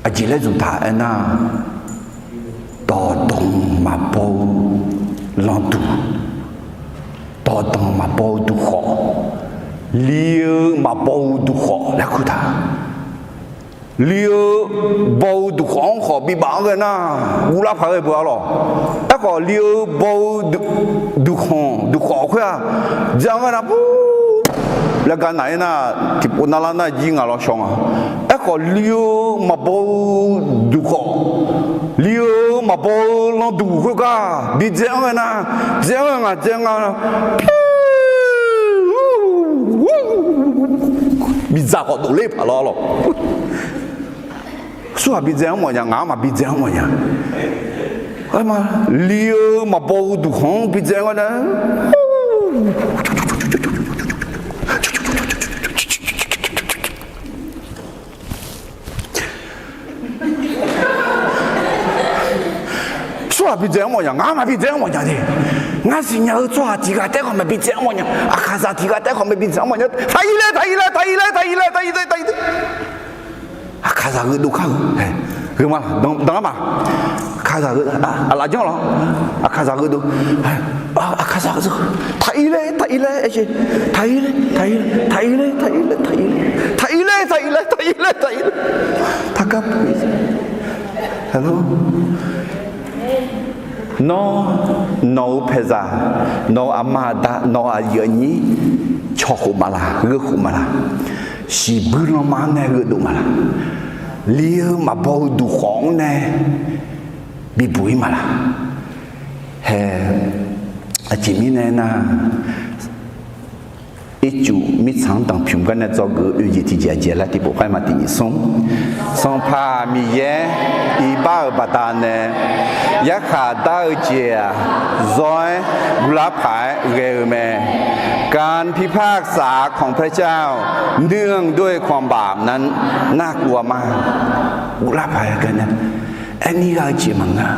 aqjeq laer zmq taq aernar, dawqdanq maqbaw-eu landuq, dawqdanq maqbaw-eu duqkhawf, li-eu maqbaw-eu duqkhawf laer kur taq. Li-eu baw-eu duqkhawf-anr khawf bibaf-anr ghae nar, guvlar paq ghae beu-a lawq. Aerkhawf li-eu baw-eu duqkhanq duqkhawf khoer-aq, dzae-anr ghae nar, laer gar naq-aer nar, tiqpov narlar nar jir ngaq lawr shaw nga. Aerkhawf li-eu maqbaw-eu duqkhawf, li-eu maqbaw-eu landuq khoergar bidzae-anr ghae nar, dzae-anr ghae ngaq dzae nga, miqdzaq khawf dovler paq lawr lawq. Tsawrhaq bidzae-anr mawfnya, ngaq-anr maqbidzae-anr mawfnya. Li-eu maqbaw-eu duqkhanq-anr bidzae-anr ghae nar, tsawrhaq bidzae-anr mawfnya, ngaq-anr maqbidzae-anr mawfnya de. Ngar siqnya-eu tsawrhaq tiq ghaq taef khawf maqbidzae-anr mawfnya, aqkaqzaq tiq ghaq taef khawf maqbidzae-anr mawfnya, taq ir laer, taq ir laer, taq ir laer, taq ir laer, taq ir laer. Aqkaqzaq gheudov kar-eu ae, Heu ma, danlar ma. Aqkaqzaq heu, aqlaf janr lawr. Aqkaqzaq heudeuq, aqkaqzaq heu, taq ir laer, taq ir laer, aer, taq ir laer, taq ir laer, taq ir laer, taq ir laer, taq ir laer, taq ir laer, taq ir laer, taq ir laer, taq ir laer, taqgar puq. Nawr, nawq-euq paeqzaq, nawq-euq aqma aqda, nawq-euq aqyuif aqnyir cawq khof ma laq, gheu khof ma laq, siqbuir lanma-anr nae gheudov ma laq, li-eu maqbaw-eu duq khawf-anr nae bibuq ir ma laq. Hae, aqjeq mirnae nar, ircuf mirtsaq-anr danqpymq gar nae dzawgeuf-eu oeq jeq tiqjeq aqjeq laer tiqpov khaer ma tiqnyif smr. Sanqpaq Miqyaer iqbax-euq baqdanae yarkhaq dar-eu jeq-aq, zawr-aer guvlar paq-aer ghae-eu mae. การพิพากษาของพระเจ้า เนื่องด้วยความบาปนั้น น่ากลัวมาก guvlar paq-aer ghae nae, aermir ghaq-eu jeq maqngeur.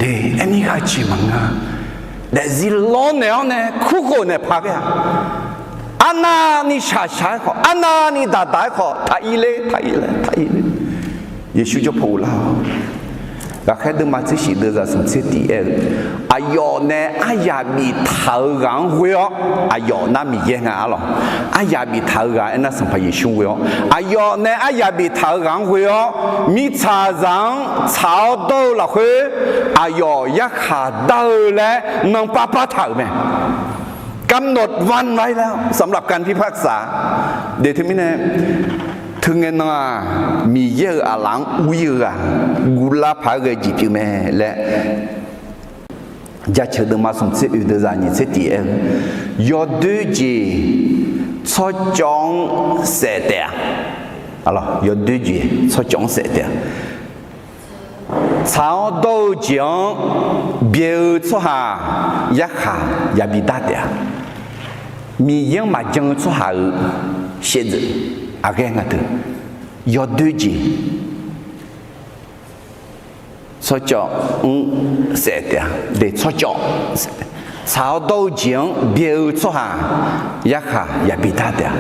De, aermir ghaq-eu jeq maqngeur. Daefzir lawrnaeq-awr nae kurkhof naeq paq ghae-aq, arnavni shaqshaq-aer khawf, arnavni daqdaq-aer khawf, taq ir ler, taq ir ler, taq ir ler. Yeqsur jawr paw uvlar-awq. Ghaqkhaer deuvma tser shif deuvzaq smq tser tiq aer-eu, aqyawf nae aryaq biftaq-eu ghaq-anr ghoe-awr, aqyawf nar Miqyaer nga arlawq. Aryaq biftaq-eu ghaq aernar Sanqpaq Yeqsur-anr ghoe-awr, aqyawf nae aryaq biftaq-eu ghaq-anr ghoe-awr, mirtsaqzaq-anr tsaq-awr dawr-eu lafkhoer, aqyawf yarkhaq dar-eu laer nanrpar partaq-euq mae. กำหนดวันไว้แล้ว สำหรับการพิพากษา De teumirnae, teungae nan-aq, Miqyaer-euq aqlaf-anr ur ir-eu ghaq, guvlar paq-aer ghae jeq pyeuf mae laer, Jaceuq deuvma smq tser oeq deuvzaq nyiq tser tiq aer-eu, yawdoer jeq tsawrcawv-anr saef taef-a. Yawdoer jeq tsawrcawv-anr saef taef-a. Tsaq-awr dawr-eu jeq-anr byaeq-eu tsawrhaq yarkhaq yabi dar taef-a. Miqyaer-anr maqjan-eu tsawrhaq-euq shaevdzeuf aqghaer nga teu, yawdoer jeq tsawrcawv-anr saef taef-a. De tsawrcawv, tsaq-awr dawr-eu jeq-anr byaeq-eu tsawrhaq yarkhaq yabi dar taef-a.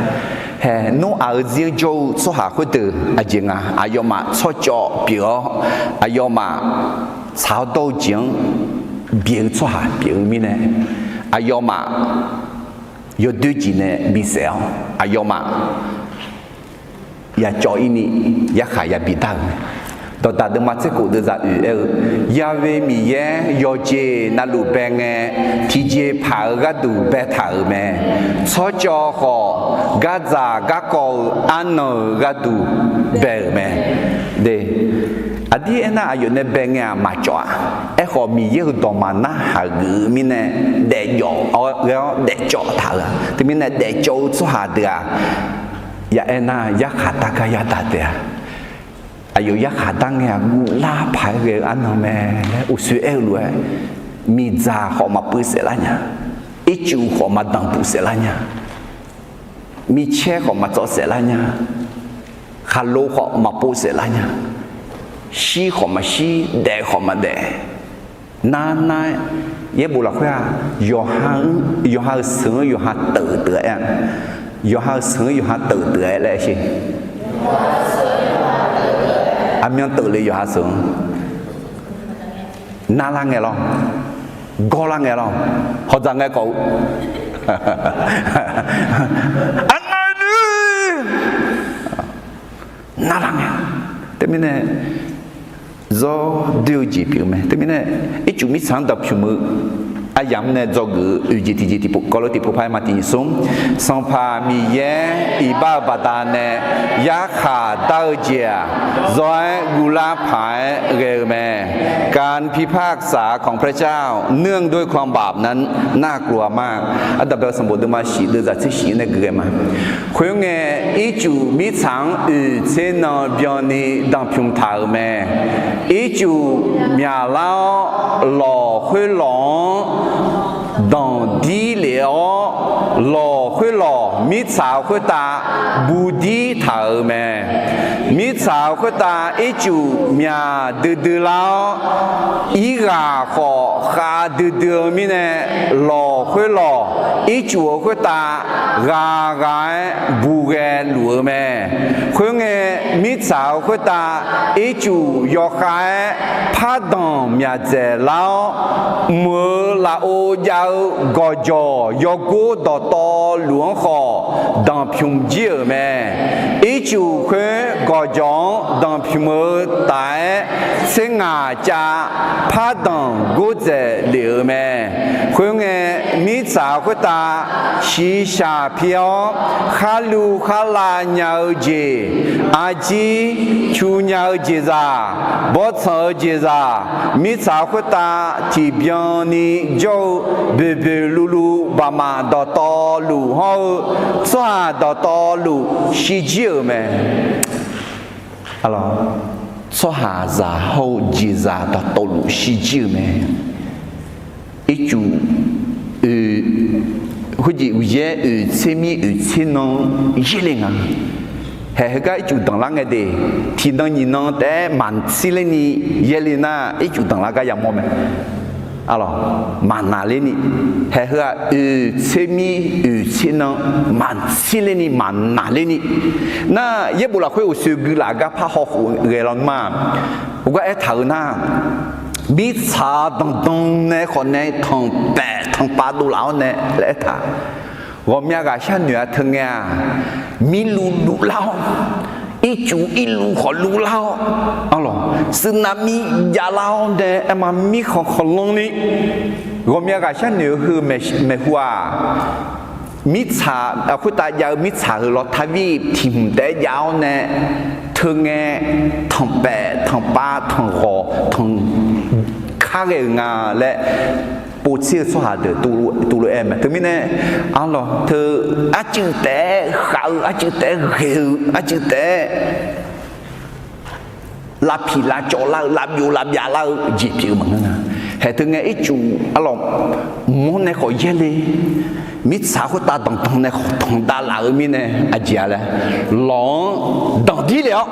Hae, Noraq-euq zir-anr jawr-eu tsawrhaq khoerdeuq aqjeq nga, aqyawfmaf tsawrcawv pyeuf-awr, aqyawfmaf tsaq-awr dawr-eu jeq-anr byaeq-eu tsawrhaq pyeuf-eu mirnae, aqyawfmaf yawdoer jeq nae bisaef-awr, aqyawfmaf yacawv ir ni yarkhaq yabi dar-euq mae. Dawqdaq deuvma tser khof deuvzaq oeq aer-eu, Yahweh Miqyaer yawqjeq navluf bae ngae, tiqjeqpaq-eu gharduq baetaq-euq mae. Tsawrcawv khawf, gardzaq garkawv-eu arnan-euq gharduq bae-euq mae. De, aqdir aernar, aqyawf nae bae ngae-aq maqcawv-a. Aerkhawf, Miqyaer-euq dawqma narhaq geuf-eu mirnae, daefjawf-awr ghae-awr daefcawv taq-euq-a. Teumirnae, daefcawv-eu tsawrhaq deuq-aq, ya aernar, yarkhaq dar gar yadaq taef-a. Aqyawf yarkhaq dar ngae-aq, guvlar paq-aer ghae-eu arnan mae laer uqshoe aer-eu lof-aer, miqdzaq khawf maqpuiv saeflar nya, ircuf khawf maqdanqpuq saeflar nya, micaer khawf maqtsawv saeflar nya, khaqlo khawf maqpov saeflar nya, shir khawf maqshir, daef khawf maqdaef. Nar nar-aer, yaerbof lafkhoer-aq, yawqha-euq seuq-anr yawqha teuq teuq-a aer-a. Yawqha-euq seuq-anr yawqha teuq teuq-a aer laer aer sher. Aqmyan teuq le yawqha seuq-anr. Narlar ngae lawr. Gawrlar ngae lawr. Hawdzaq ngae kawf-eu. Aqngae ni narlar ngae. Teumirnae, zawr doer-eu jeq pyeuf-eu mae. Teumirnae, ircuf mirtsaq-anr dawqpymq-eu aryamq-anr nae dzawgeuf-eu oeq jeq tiqjeq tiqpov kawv lof tiqpov paq-aer ma tiqnyif smr. Sanqpaq Miqyaer iqbax-euq baqdanae yarkhaq dar-eu jeq-aq, zawr-aer guvlar paq-aer ghae-eu mae. การพิพากษาของพระเจ้าเนื่องด้วยความบาปนั้นน่ากลัวมาก Aqdaq bae-eu sanqbof deuvma shif deuvzaq tser shif nae geuf ghae ma. Khoerngae, ircuf mirtsaq-anr oeq tser nan byanni danqpymq taq-euq mae. Ircuf myaqlar-awr, lawq khoerlawq-anr danqdir lef-awr, lawq khoerlawq mirtsaq-euq khoertav budir taq-euq mae. Mirtsaq-euq khoertav ircuf myaq duidui lar-awr, irghaq khawf khav duidui-eu mirnae, lawq khoerlawq ircuf-euq khoertav ghaq ghaq-aer bughae luf-eu mae. Khoerngae, mirtsaq-euq khoertav ircuf yawkhav-aer pardanq myaq dzaeq lar-awr, mq-euq lafov jav-eu gawqjawq yawgor dawqtawvluf-anr khawf danqpymq jir-euq mae. Ircuf khoer gawqjawq-anr danqpymq-eu taf-aer, tser ngaq cav pardanq gordzaeq lef-euq mae. Khoerngae, mirtsaq khoertav shiqshaq pi-awr, kharlu kharlav nya-eu jeq, arjir cu nya-eu jeqzaq, bawrtsanq-eu jeqzaq, mirtsaq khoertav tiqbyan ni jawr-eu boeqboeq luvluv baqmaf dawqtawvluf hawr-eu, tsawrhaq dawqtawvluf shirjir-euq mae. Tsawrhaqzaq hawr-eu jeqzaq dawqtawvluf shirjir-euq mae. Ircuf oe, khoerjeq uqyaer oeq tser mir oeq tser nan yaerle nga. Haeq heugar ircuf danqlar ngae de, tiqnan nyiqnan taef-aer maqtsir lerni yaerle nar, ircuf danqlar gar yamawr mae. Arlawq, maqnaq lerni, haeq heu-aq oeq tser mir oeq tser nan maqtsir lerni maqnaq lerni. Nar yaerbof lafkhoer uqsoe gui laf gar parhaw khof ghae lawnmr-aq, heugar aertaq-eu nar, mirtsaq danqdan nae khawf nae tanqpaef tanqpav dovlaf-awr nae laer aertaq. Ghawqmya ghaqshar noeq-a teu ngae-aq, mirluv luvlar-awr, ircuf irluv khawf luvlar-awr, arlawq, tsunami javlar-awr nae aerma mirkhanq khanqlanr ni, ghawqmya ghaqshar noeq-eu heu maeqhu-aq, mirtsaq khoertav jav-eu mirtsaq heu lawr tar vir tiq hmq taef-aer jav-awr nae, teu ngae tanqpaef tanqpav tanqghawq tanq kar ghae-euq nga laer povtser-eu tsawrhaq deuq tuvlof aer mae. Teumirnae, arlawq, teu arcuiv taef-aer khav-eu, arcuiv taef-aer ghae-eu, arcuiv taef-aer lavpiq lavcawv lar-eu, lavbyov lavbyav lar-eu jeq pyeuf-eu maqngeur nga. Haeq teu ngae ircuf arlawq, mawr nae khawf yaerle, mirtsaq khoertav danqdan nae khawf tanqdav laf-eu mirnae aqjeq-a laer, lawq-anr danqdir le-awr,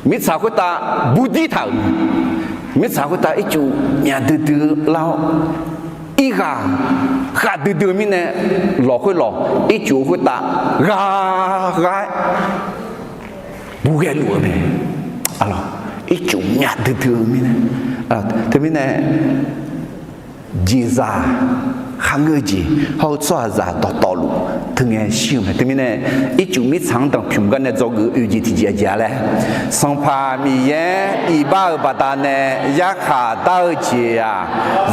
mirtsaq khoertav budir taq-euq, mirtsaq khoertav ircuf myaq duidui lar-awr, irghaq khav duidui-eu mirnae, lawq khoerlawq ircuf khoertav ghaq ghaq-aer bughae luf-eu mae. Arlawq, ircuf myaq duidui-eu mirnae, teumirnae jeqzaq kharngeur-eu jeq hawr-eu tsawrhaqzaq dawqtawvluf teu ngae shir-eu mae. Teumirnae ircuf mirtsaq-anr danqpymq gar nae dzawgeuf oe jeq tiqjeq aqjeq-a laer, Sanqpaq Miqyaer iqbax-euq baqdanae yarkhaq dar-eu jeq-aq,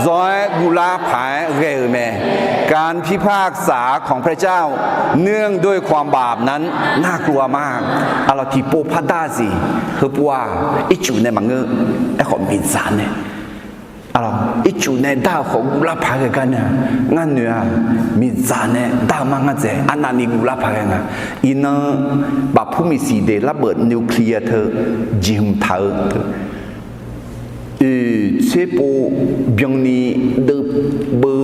zawr-aer guvlar paq-aer ghae-euq mae. การพิพากษาของพระเจ้า เนื่องด้วยความบาปนั้น น่ากลัวมาก. Arlawq, tiqpov pardar-a siq heupov-aq, ircuf nae maqngeur. Aerkhawf miqdzaq nae, arlawq, ircuf nae dar-euq khawf guvlar paq-aer ghae gar nae, ngar noeq-aq, miqdzaq nae dar-eu mar ngar dzaeq arnavni guvlar paq-aer ghae nga. Iqnan bafpur miqsiq de ระเบิดนิวเคลียร์ teu jeqhmq taq-eu teu oeq tser pov byanni deuvbeu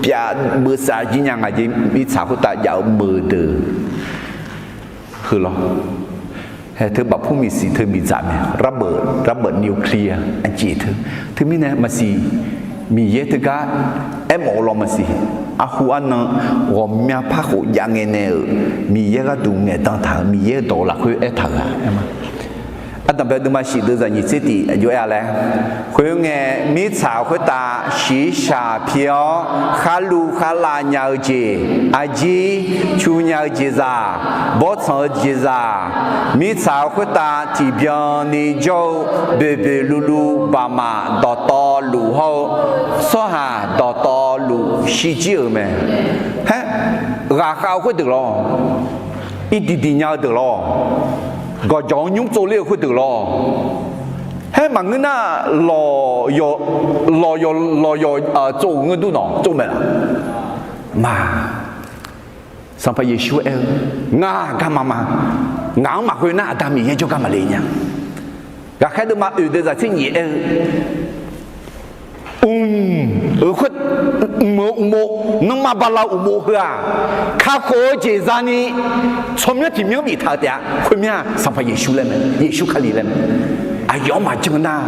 pyav beusav jir nya ngaq jeq mirtsaq khoertav jav-eu meuq deuq heu lawr. Haeq teu bafpur miqsiq teu miqdzaq mae, ระเบิด ระเบิดนิวเคลียร์ aqjeq teu. Teumirnae maqsiq, Miqyaer teugar aermawf-eu lawr maqsiq. Arhu arnan ghawqmya par khof jav ngae nae-euq Miqyaer gharduq ngaeqdan taq-euq Miqyaer-eu dawq lafkhoer aertaq-euq-a. Ardanqbae deuvma shif deuvzaq nyiq tser tiq aqjox aer-a laer, khoerngae mirtsaq khoertav shiqshaq pi-awr kharluv kharlav nya-eu jeq, arjir cu nya-eu jeqzaq, bawrtsanq-eu jeqzaq, mirtsaq khoertav tiqbyan ni jawr-eu boeqboeq luvluv baqmaf dawqtawvluf hawr-eu tsawrhaq dawqtawvluf shirjir-euq mae. Haer, ghaqkhav-eu khoerdeuq lawr, irdiq diq nya-eu deuq lawr, gawqjawq-anr nymr tsovler-eu khoerdeuq lawr, haer maqngeur nar, lawq yawq, lawq yawq, lawq yawq tsov-euq ngeur dur nawq tsov mae laq? Ma, Sanqpaq Yeqsur aer-eu, Ngar garma ma. Ngaq-anr maqkhoer nar Aqda Miqyaer jawrgar maqle nya. Ghaqkhaer deuvma oeq deuvzaq tser nyiq aer-eu, Mq Euq khoer, mq-euq uqmov, nanrma bala-eu uqmov heu-aq, kakhof-eu jeq zani tsawrmyanr tiq myanr biftaq-eu taef-a. Khoermyanr-aq Sanqpaq Yeqsur laer mae, Yeqsur Kali laer mae. Aqyawf-anr maqjan nar,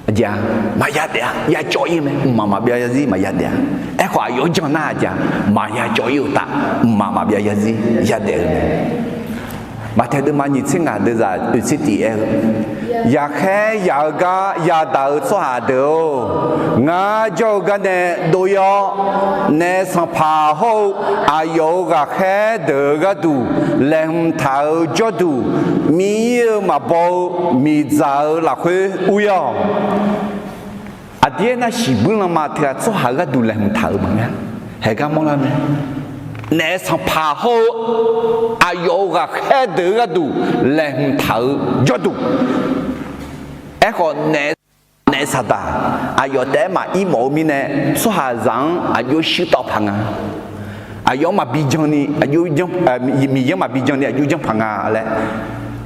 aqjeq-aq maqya daef-a, ya cawv-ir mae. Mqmaq maqbyav zarzir maqya daef-a. Aerkhawf aqyawf-anr jan nar, aqjeq-aq maqya cawv-ir-eu uqtaf, mqmaq maqbyav zarzir ya daef-eu mae. Maqtaeq deuvma nyiq tser ngaq deuvzaq oeq tser tiq aer-eu, yaqkhaer yaq-eu gar yadaq-eu tsawrhaq deuq-or, ngar jawr-eu gar nae dov-ir-awr, naef sanqpaq hawr-eu aqyawf-euq ghaqkhaer deuq-euq gharduq laeqhmq taq-eu jawrduq, mir-ir-eu maqbaw-eu miqdzaq-eu lafkhoer ur-ir-awq. Aqdir aernar, shiqbuir lanma teughaq tsawrhaq gharduq laeqhmq taq-euq maqngeur. Haeqgar mawrlar mae. Naef sanqpaq hawr-eu aqyawf-euq ghaqkhaer deuq-euq gharduq laeqhmq taq-eu jawrduq. Aerkhawf naef, naef saqdaq aqyawf taef-aer maqir mawf-eu mirnae, tsawrhaqzaq-anr aqjox shuir tawv paq nga. Aqyawf-anr maqbi jan ni, Miqyaer-anr maqbi jan ni aqjox janr paq nga laer,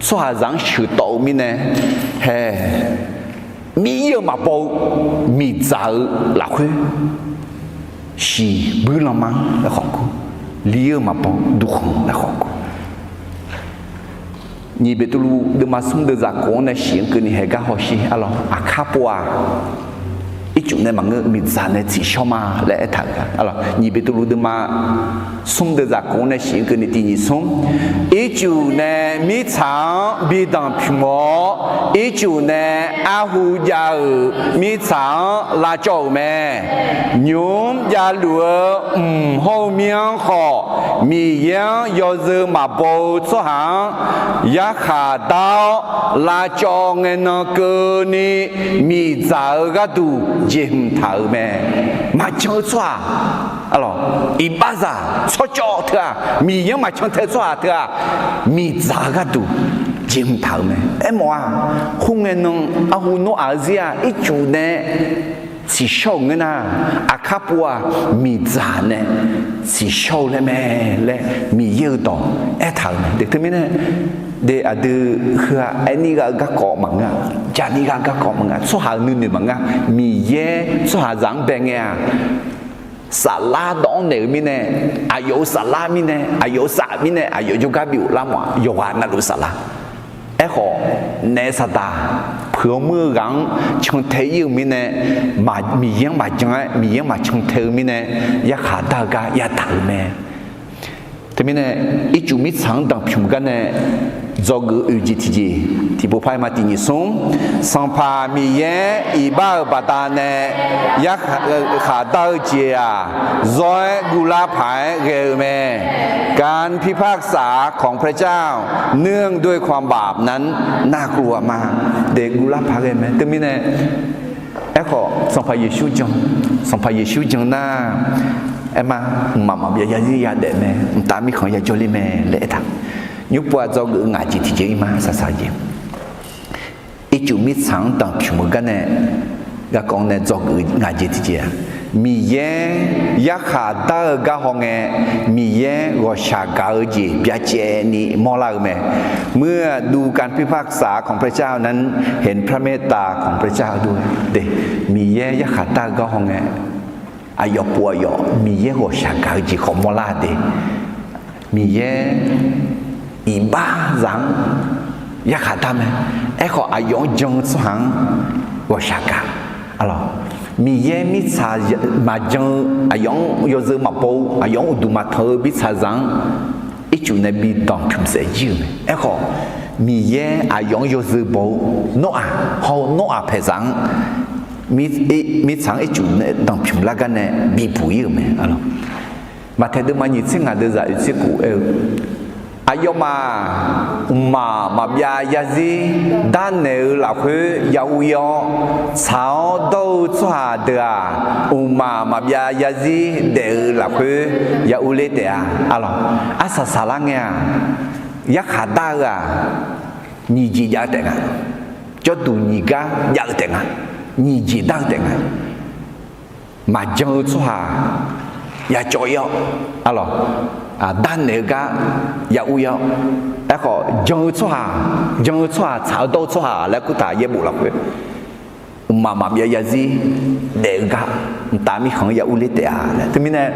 tsawrhaqzaq-anr sheuqtawv-eu mirnae, hae, mir-ir-eu maqbaw-eu miqdzaq-eu lafkhoer, shiqbuir lanma-anr laer khawf kur, lir-eu maqbaw-eu duqkhanq laer khawf kur. Nyiq Beqtuvluv deuvma smr deuvzaq kof-anr nae shiq-anr keuvni haeqgar hawsher arlawr. Aqkar pov-aq, ircuf nae maqngeur, miqdzaq nae tsiqshawr ma laer aertaq-euq gar arlawr. Nyiq Beqtuvluv deuvma smr deuvzaq kof-anr nae shiq-anr keuvni tiq nyiq smr, ircuf nae mirtsaq-anr bi danq pymq-awr, ircuf nae arhu jav-euq mirtsaq-anr lavcawv-euq mae. Nymq-mr javluf-eu mq hawr-eu mir-anr khawf, Miqyaer-anr yawzeu maqbaw-eu tsawrhaq-anr yarkhaq dar-awr, lavcawv ngae nan keuvni miqdzaq-eu gharduq jeqhmq taq-euq mae. Maqjan-eu tsawrhaq, arlawr, iqbaxzaq tsawrcawv teu-aq, Miqyaer-anr maqcan tae-eu tsawrhaq teu-aq, miqdzaq-eu gharduq jeqhmq taq-euq mae. Aermawf-aq, khoerngae nan arhu Noraq-eu zir-aq, ircuf nae tsiqshawr-euq ngeur nar, aqkar pov-aq, miqdzaq nae tsiqshawr-eu laer mae laer Miqyaer-euq dawq aertaq-euq mae. Teumirnae, de aqdui heu-aq, aerni gha-eu garkawv maqngeur-a, jaqni gha-eu garkawv maqngeur-a, tsawrhaq-euq nuinoeq maqngeur-a, Miqyaer tsawrhaqzaq-anr bae ngae-aq, saflar dawv-anr naeq-eu mirnae, aqyawf-euq saflar mirnae, aqyawf-euq saf mirnae, aqyawf jawrgar bif-euq lar mawf-aq, yawqghaq navluf saflar. Aerkhawf, naef saqdaq puiq-awr muir-eu ghaq-anr cantae-ir-euq mirnae, Miqyaer-anr maqjan-aer, Miqyaer-anr maqcan tae-eu mirnae, yarkhaq dar-eu gar yadaq-euq mae. Teumirnae, ircuf mirtsaq-anr danqpymq gar nae dzawgeuf oeq jeq tiqjeq, tiqpov par-aer ma tiq nyiq smr, Sanqpaq Miqyaer iqbax-euq baqdanae yarkhaq dar-eu jeq-aq, zawr-aer guvlar paq-aer ghae-eu mae. การพิพากษาของพระเจ้า เนื่องด้วยความบาปนั้น น่ากลัวมาก de guvlar paq ghae mae. Teumirnae, aerkhawf Sanqpaq Yeqsur jan, Sanqpaq Yeqsur jan nar, aerma, mqmaq maqbyav zarzir yadaef mae, mqtav mirkhanq yajawr ler mae laer aertaq. Nymr pov-aq dzawgeuf-eu ngaq jeq tiqjeq-ir ma, saqsaq jeq. Ircuf mirtsaq-anr danqpymq-eu gar nae, garkawv nae dzawgeuf-eu ngaq jeq tiqjeq-aq, Miqyaer yarkhaq dar-eu gar hawngae, Miqyaer ghawqshaq gaq-eu jeq byacaevni mawrlar-eu mae. เมื่อดูการพิพากษาของพระเจ้านั้น เห็นพระเมตตาของพระเจ้าด้วย de, Miqyaer yarkhaq dar-eu gar hawngae, aqyawf pov aqyawf Miqyaer ghawqshaq gaq-eu jeq khawf mawrlar de. Miqyaer iqbaxzaq-anr yarkhaq dar mae. Aerkhawf, aqyawf-anr jan-eu tsawrhaq-anr ghawqshaq gaq. Arlawq, Miqyaer mirtsaq maqjan-eu, aqyawf-anr yawzeu maqbaw-eu, aqyawf-anr uqduq maqtanq-eu mirtsaqzaq-anr ircuf nae bi danqpymq saef jir-euq mae. Aerkhawf, Miqyaer aqyawf-anr yawzeu baw-eu Noraq hawr-eu Noraq paeqzaq-anr mirtsaq-anr ircuf nae danqpymq lar gar nae bibuq ir-euq mae. Maqtaeq deuvma nyiq tser ngaq deuvzaq oeq tser kof aer-eu, aqyawfmaf mqmaq maqbyav yarzir darnaeq-eu lafkhoer ya ur ir-awr, tsaq-awr dawr-eu tsawrhaq deuq-aq, mqmaq maqbyav yarzir daef-eu lafkhoer ya ur ler taef-a. Arlawq, arsaq saqlar ngae-aq, yarkhaq dar-eu-aq, nyiq jeq jav-eu taef nga. Jawrduq nyiq gar jav-eu taef nga. Nyiq jeq dar-eu taef nga. Maqjan-eu tsawrhaq ya cawv ir-awr, arlawq, darnaeq-eu gar ya ur ir-awr, aerkhawf jan-eu tsawrhaq, jan-eu tsawrhaq tsaq-awr dawr-eu tsawrhaq laer kurtaq yaerbof lafkhoer mqmaq maqbyav zarzir daef-eu gar mqtav mirkhanq-anr ya urler taef-a laer. Teumirnae,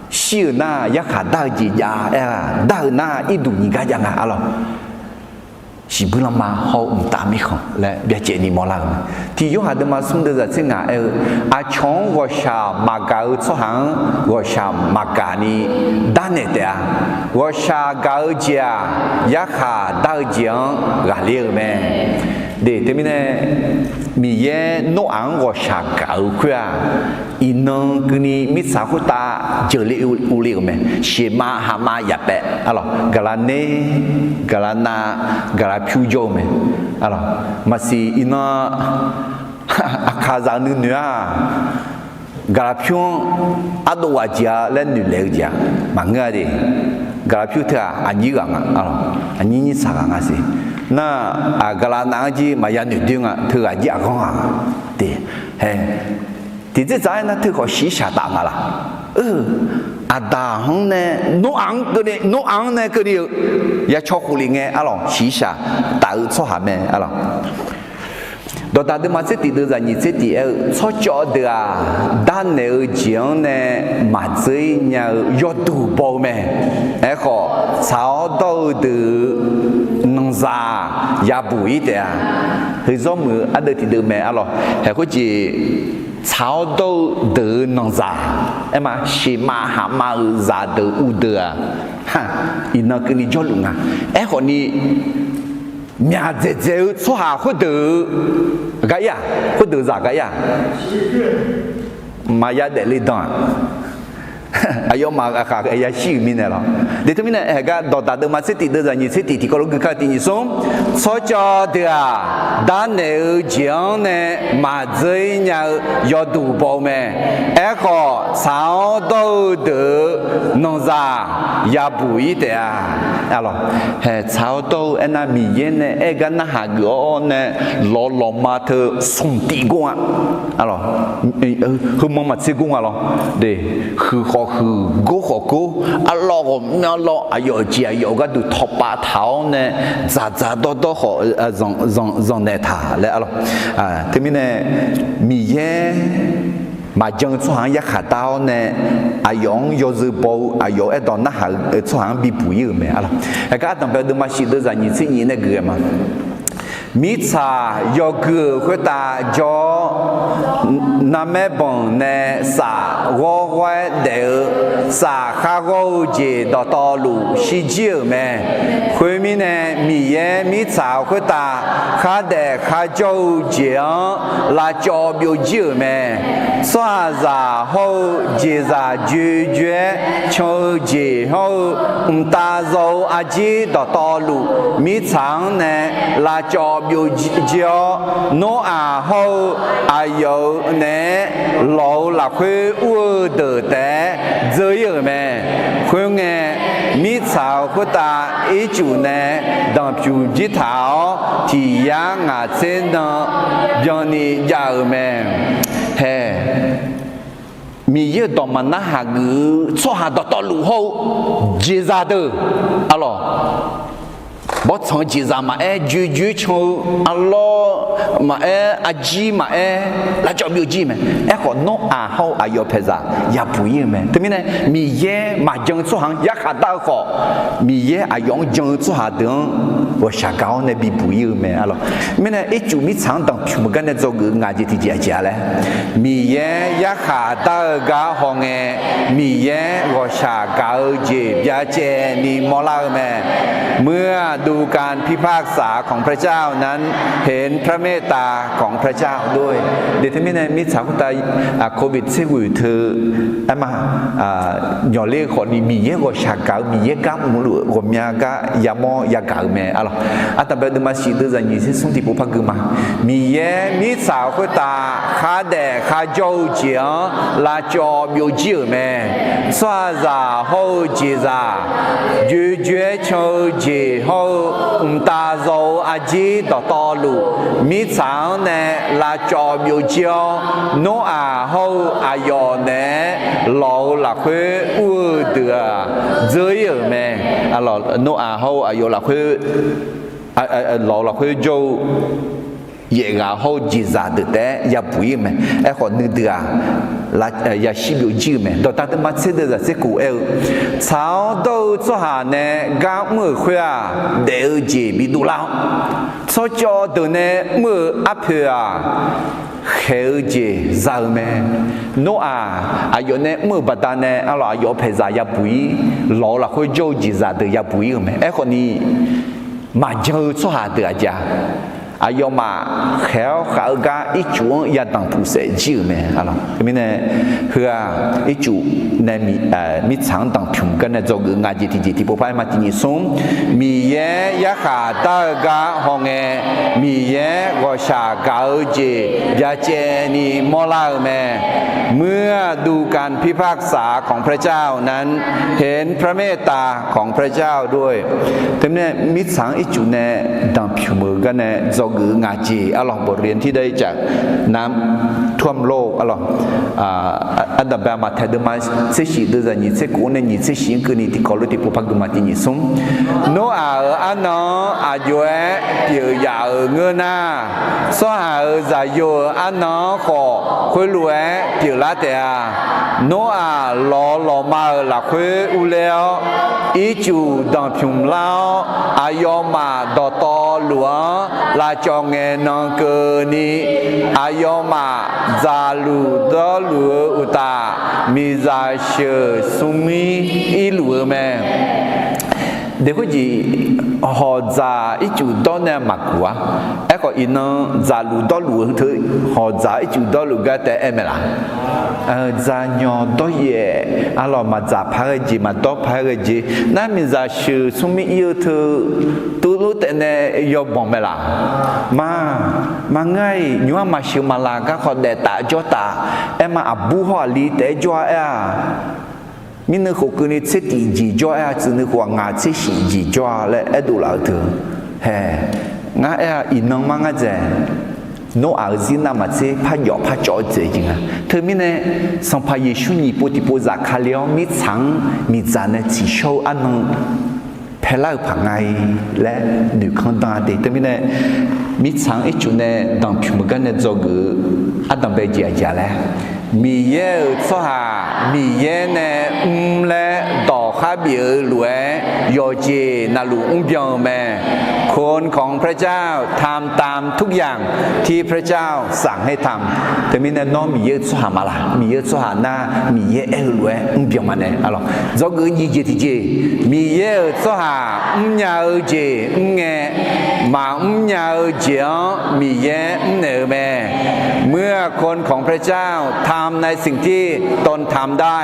shir-euq nar yarkhaq dar-eu jeq jav-a aer-a, dar-euq nar irduq nyiq gar jav nga arlawq. Shiqbuir lanma hawr-eu mqtav mirkhanq laer byacaevni mawrlar-euq mae. Tiq Yorhaq deuvma smr deuvzaq tser ngaq aer-eu, aqcawq-anr ghawqshaq maqgaq-eu tsawrhaq-anr ghawqshaq maqgaq ni darnaeq taef-a. Ghawqshaq gaq-eu jeq-aq, yarkhaq dar-eu jeq-anr ghaqler-eu mae. De, teumirnae, Miqyaer Noraq-anr ghawqshaq gaq-eu khoer-aq, iqnan keuvni mirtsaq khoertav jeuqle urle-euq mae. Sheuqmav haqmav yaf paef arlawq, gaqla ner, gaqla nav, gaqla pyur jawr-eu mae. Arlawq, maqsiq iqnan aqkaqzaq-eu nuinoeq-aq, gaqla pyur-anr ardov ghaq jeq-a laer noeqlaeq-eu jeq-aq maqngeur-a de. Gaqla pyur teu-aq aqnyir ghaq nga, aqnyir nyir tsaq ghaq nga siq. Nar, gaqla nav-anr jir maqya noeqdoer nga, teughaq jir aqghanr ghaq nga. Tiqtser tsaq-aer nar teukhawf shiqshaq taf nga laq? Aqdaq-anr nae, Noraq-anr keuvni, Noraq-anr nae keuvni-eu ya caw khof lef ngae arlawq, shiqshaq taf-eu tsawrhaq mae arlawq. Dawqdaq deuvma tser tiq deuvzaq nyiq tser tiq aer-eu, tsawrcawv deuq-aq, darnaeq-eu jeq-anr nae maqdzeur-ir nya-eu yawduq baw-eu mae. Aerkhawf, tsaq-awr dawr-eu deuq-euq nanqzaq yabuq-ir taef-a. Heuzawr muiq-eu ardeuv tiqdeuv mae arlawq. Haeq khoerjeq, tsaq-awr dawr-eu deuq-euq nanqzaq, aer ma, sheuqmav haqmav-euq zaqdeuq uvdeuq-aq, iqnan keuvni jawrluf nga. Aerkhawfni, myaq dzaeqdzaeq-eu tsawrhaq khoerdeuq-eu gar ir-aq, khoerdeuq zaq gar ir-aq, maqya daefle dan-aq, aqyawfmaf aqkaq yashir-euq mirnae lawr. De teumirnae, haeq gar dawqdaq deuvma tser tiq deuvzaq nyiq tser tiq tiqkawv lof gui kar tiq nyiq smr, tsawrcawv deuq-aq, darnaeq-eu jeq-anr nae maqdzeur-ir nya-eu yawduq baw-eu mae. Aerkhawf, tsaq-awr dawr-eu deuq-euq nanqzaq yabuq-ir taef-a. Haeq, tsaq-awr dawr-eu aernar, Miqyaer nae aer gar narhaq geuf-awr nae lawq lawqma teu smq tif gor-a. Arlawq, heumanr maqtser gor nga lawr. De, huiq khawf huiq, gor khawf gor, arlawr ghawqmyanr lawr, aqyawf jeq aqyawf gharduq tawqpav taq-awr nae, dzaqdzaq dawrdawr khawf zanqnaeq taq laer arlawq. Teumirnae, Miqyaer maqjan-eu tsawrhaq-anr yarkhaq dar-awr nae, aqyawf-anr yawzeu baw-eu, aqyawf-euq aerdawq narhaq-eu tsawrhaq-anr bibuq-ir-euq mae arlawq. Aqgar ardanqbae deuvma shif deuvzaq nyiq tser nyiq nae geuf-aer ma. Mirtsaq yawgui-euq khoertav jawr-awr, narmaer banq nae saf ghawrghawr-aer daef-eu, saf kharghawr-eu jeq dawqtawvluf shirjir-euq mae. Khoermirnae, Miqyaer mirtsaq khoertav khardaef kharjawr-eu jeq-anr lavcawv byovjir-euq mae. Tsawrhaqzaq hawr-eu jeqzaq joejoe-aer can-eu jeq hawr-eu, mqtav zaw-eu arjir dawqtawvluf, mirtsaq-anr nae lavcawv byovjir-awr, Noraq hawr-eu aqyawf-euq naeq-aer lawq-eu lafkhoer ur-eu deuq taef-aer dzeur-ir-euq mae. Khoerngae, mirtsaq-euq khoertav ircuf nae danqpyuq jir taq-awr, tiq yar ngaq tser nan byanni jav-euq mae. Hae, Miqyaer-euq dawq maqnar haq geuf-eu tsawrhaq dawqtawvluf hawr-eu jeqzaq deuq, arlawq, bawrtsanq-eu jeqzaq maqaer, joejoe-aer can-eu arlawr maqaer, arjir maqaer, lavcawv byovjir mae. Aerkhawf, Noraq hawr-eu aqyawf paeqzaq yabuq-ir-eu mae. Teumirnae, Miqyaer maqjan-eu tsawrhaq-anr yarkhaq dar-eu khawf, Miqyaer aqyawf-anr jan-eu tsawrhaq deuq-anr ghawqshaq gaq-awr nae bibuq-ir-eu mae arlawq. Mirnae, ircuf mirtsaq-anr danqpyuq meuq gar nae dzawgeuf-eu ngaq jeq tiqjeq aqjeq-a laer, Miqyaer yarkhaq dar-eu gar hawngae, Miqyaer ghawqshaq gaq-eu jeq byacaevni mawrlar-eu mae. เมื่อดูการพิพากษาของพระเจ้านั้น เห็นพระเมตตาของพระเจ้าด้วย De teumirnae mirtsaq khoertav covid tser ghoeq teu aerma nyawqler-eu khawfni, Miqyaer ghawqshaq gaq-eu, Miqyaer gar mrluf-eu ghawqmya gar yamawr yagaq-eu mae arlawq. Ardanqbae deuvma shif deuvzaq nyiq tser smr tiqpov par gui ma. Miqyaer mirtsaq khoertav khardaef kharjawr-eu jeq-anr lavcawv byovjir-euq mae. Tsawrhaqzaq hawr-eu jeqzaq, joejoe-aer can-eu jeq hawr-eu, mqtav zaw-eu arjir dawqtawvluf, mirtsaq-anr nae lavcawv byovjir-awr, Noraq hawr-eu aqyawf naeq-aer lawq-eu lafkhoer ur-eu deuq-aq, dzeur-ir-euq mae. Noraq hawr-eu aqyawf lafkhoer, lawq-eu lafkhoer jawr-eu yaef ghaq hawr-eu jeqzaq deuq taef-aer yabuq ir-eu mae. Aerkhawf nuideuq-aq, yashir byovjir-eu mae. Dawqtaq teuma tser deuvzaq tser kof aer-eu, Tsaq-awr dawr-eu tsawrhaq nae gar mr-euq khoer-aq, daef-eu jeq bidov lar-awr, tsawrcawv deuq nae mr-euq arpoeq-aq, khaeq-eu jeq za-eu mae. Noraq aqyawf nae mr-euq baqdanae arlawq, aqyawf paeqzaq yabuq ir, lawq-eu lafkhoer jawr-eu jeqzaq deuq yabuq ir-euq mae. Aerkhawf ni, maqjan-eu tsawrhaq deuq aqjeq-a, aqyawfmaf khaeq-awr khav-eu gar ircuf-anr yadanq puq saef jir-euq mae. Teumirnae, heu-aq, ircuf nae mirtsaq-anr danqpymq gar nae dzawgeuf-eu ngaq jeq tiqjeq tiqpov par-aer ma tiq nyiq smr. Miqyaer yarkhaq dar-eu gar hawngae, Miqyaer ghawqshaq gaq-eu jeq byacaevni mawrlar-eu mae. เมื่อดูการพิพากษาของพระเจ้านั้น เห็นพระเมตตาของพระเจ้าด้วย Teumirnae mirtsaq-anr ircuf nae danqpymq-eu gar nae dzawgeuf-eu ngaq jeq arlawq, บทเรียนที่ได้จากน้ำท่วมโลก arlawq, ardanqbae-aq Maqtaeq deuvma tser shif deuvzaq nyiq tser kof-anr nae nyiq tser shif-anr keuvni tiqkawv lof tiqpov par gui ma tiq nyiq smr. Noraq-euq arnan-anr aqjox-aer pyeuf yaf-euq ngeur nar, tsawrhaq-euq zaqyo-euq arnan-anr khawf khoerlof-aer pyeuflar taef-a. Noraq lawq lawqma-euq lafkhoer urler-awr, ircuf danqpymq lar-awr, aqyawfmaf dawqtawvluf-anr lavcawv ngae nan keuvni, aqyawfmaf dzaqluf dawrluf-eu uqtaf, miqzaq sheuq smrmir irluf-eu mae. Deqkhoerjeq hawqdzaq ircuf dawr nae maqkuq-ar. Aerkhawf iqnan dzaqluf dawrluf-eu teu hawqdzaq ircuf dawrluf gar taef-aer aer mae laq? Dzaqnyanq dawryaef arlawq, maqdzaq paq-aer ghae jeq, maqdawr paq-aer ghae jeq nar, miqzaq sheuq smrmir ir-eu teu tuvlof taef nae yawbanq mae laq? Ma, maqngeur-iq, nymr-anr maqsheuq maqlaq garkawv daef taf jawr taf. Aer ma, aqbur hawr aqli taef-aer jawr-a aer-aq, mirnuiv khof keuvni tser tif jeq jawr aer-a, tsuif nuiv khof-aq ngaq tser shif jeq jawr-a laer aerdov laf-eu teu. Hae, ngar aer-a, iqnan mar ngar dzaeq. Noraq-euq zir navmaqtser par jawf par cawv-eu dzaeq jeq nga. Teumirnae, Sanqpaq Yeqsur nyiq pov tiqpov zafkale-awr mirtsaq-anr miqdzaq nae tsiqshawr-eu arnan paelar-euq paq nga-i laer noeqkanr dan-a de. Teumirnae, mirtsaq-anr ircuf nae danqpymq-eu gar nae dzawgeuf-eu ardanqbae jeq aqjeq laer, Miqyaer-euq tsawrhaq Miqyaer nae mr laer dawq khar bif-eu lof-aer yawqjeq navluf mrbyan-eu mae. คนของพระเจ้าทำตามทุกอย่างที่พระเจ้าสั่งให้ทำ Teumirnae nawr Miqyaer-euq tsawrhaq ma laq? Miqyaer-euq tsawrhaq nar, Miqyaer aer-eu lof-aer mrbyan ma nae arlawq. Dzawgeuf nyiq jeq tiqjeq, Miqyaer-euq tsawrhaq mrnya-eu jeq mr ngae, maqmr nya-eu jeq-anr Miqyaer mrnaeq-eu mae. เมื่อคนของพระเจ้าทำในสิ่งที่ตนทำได้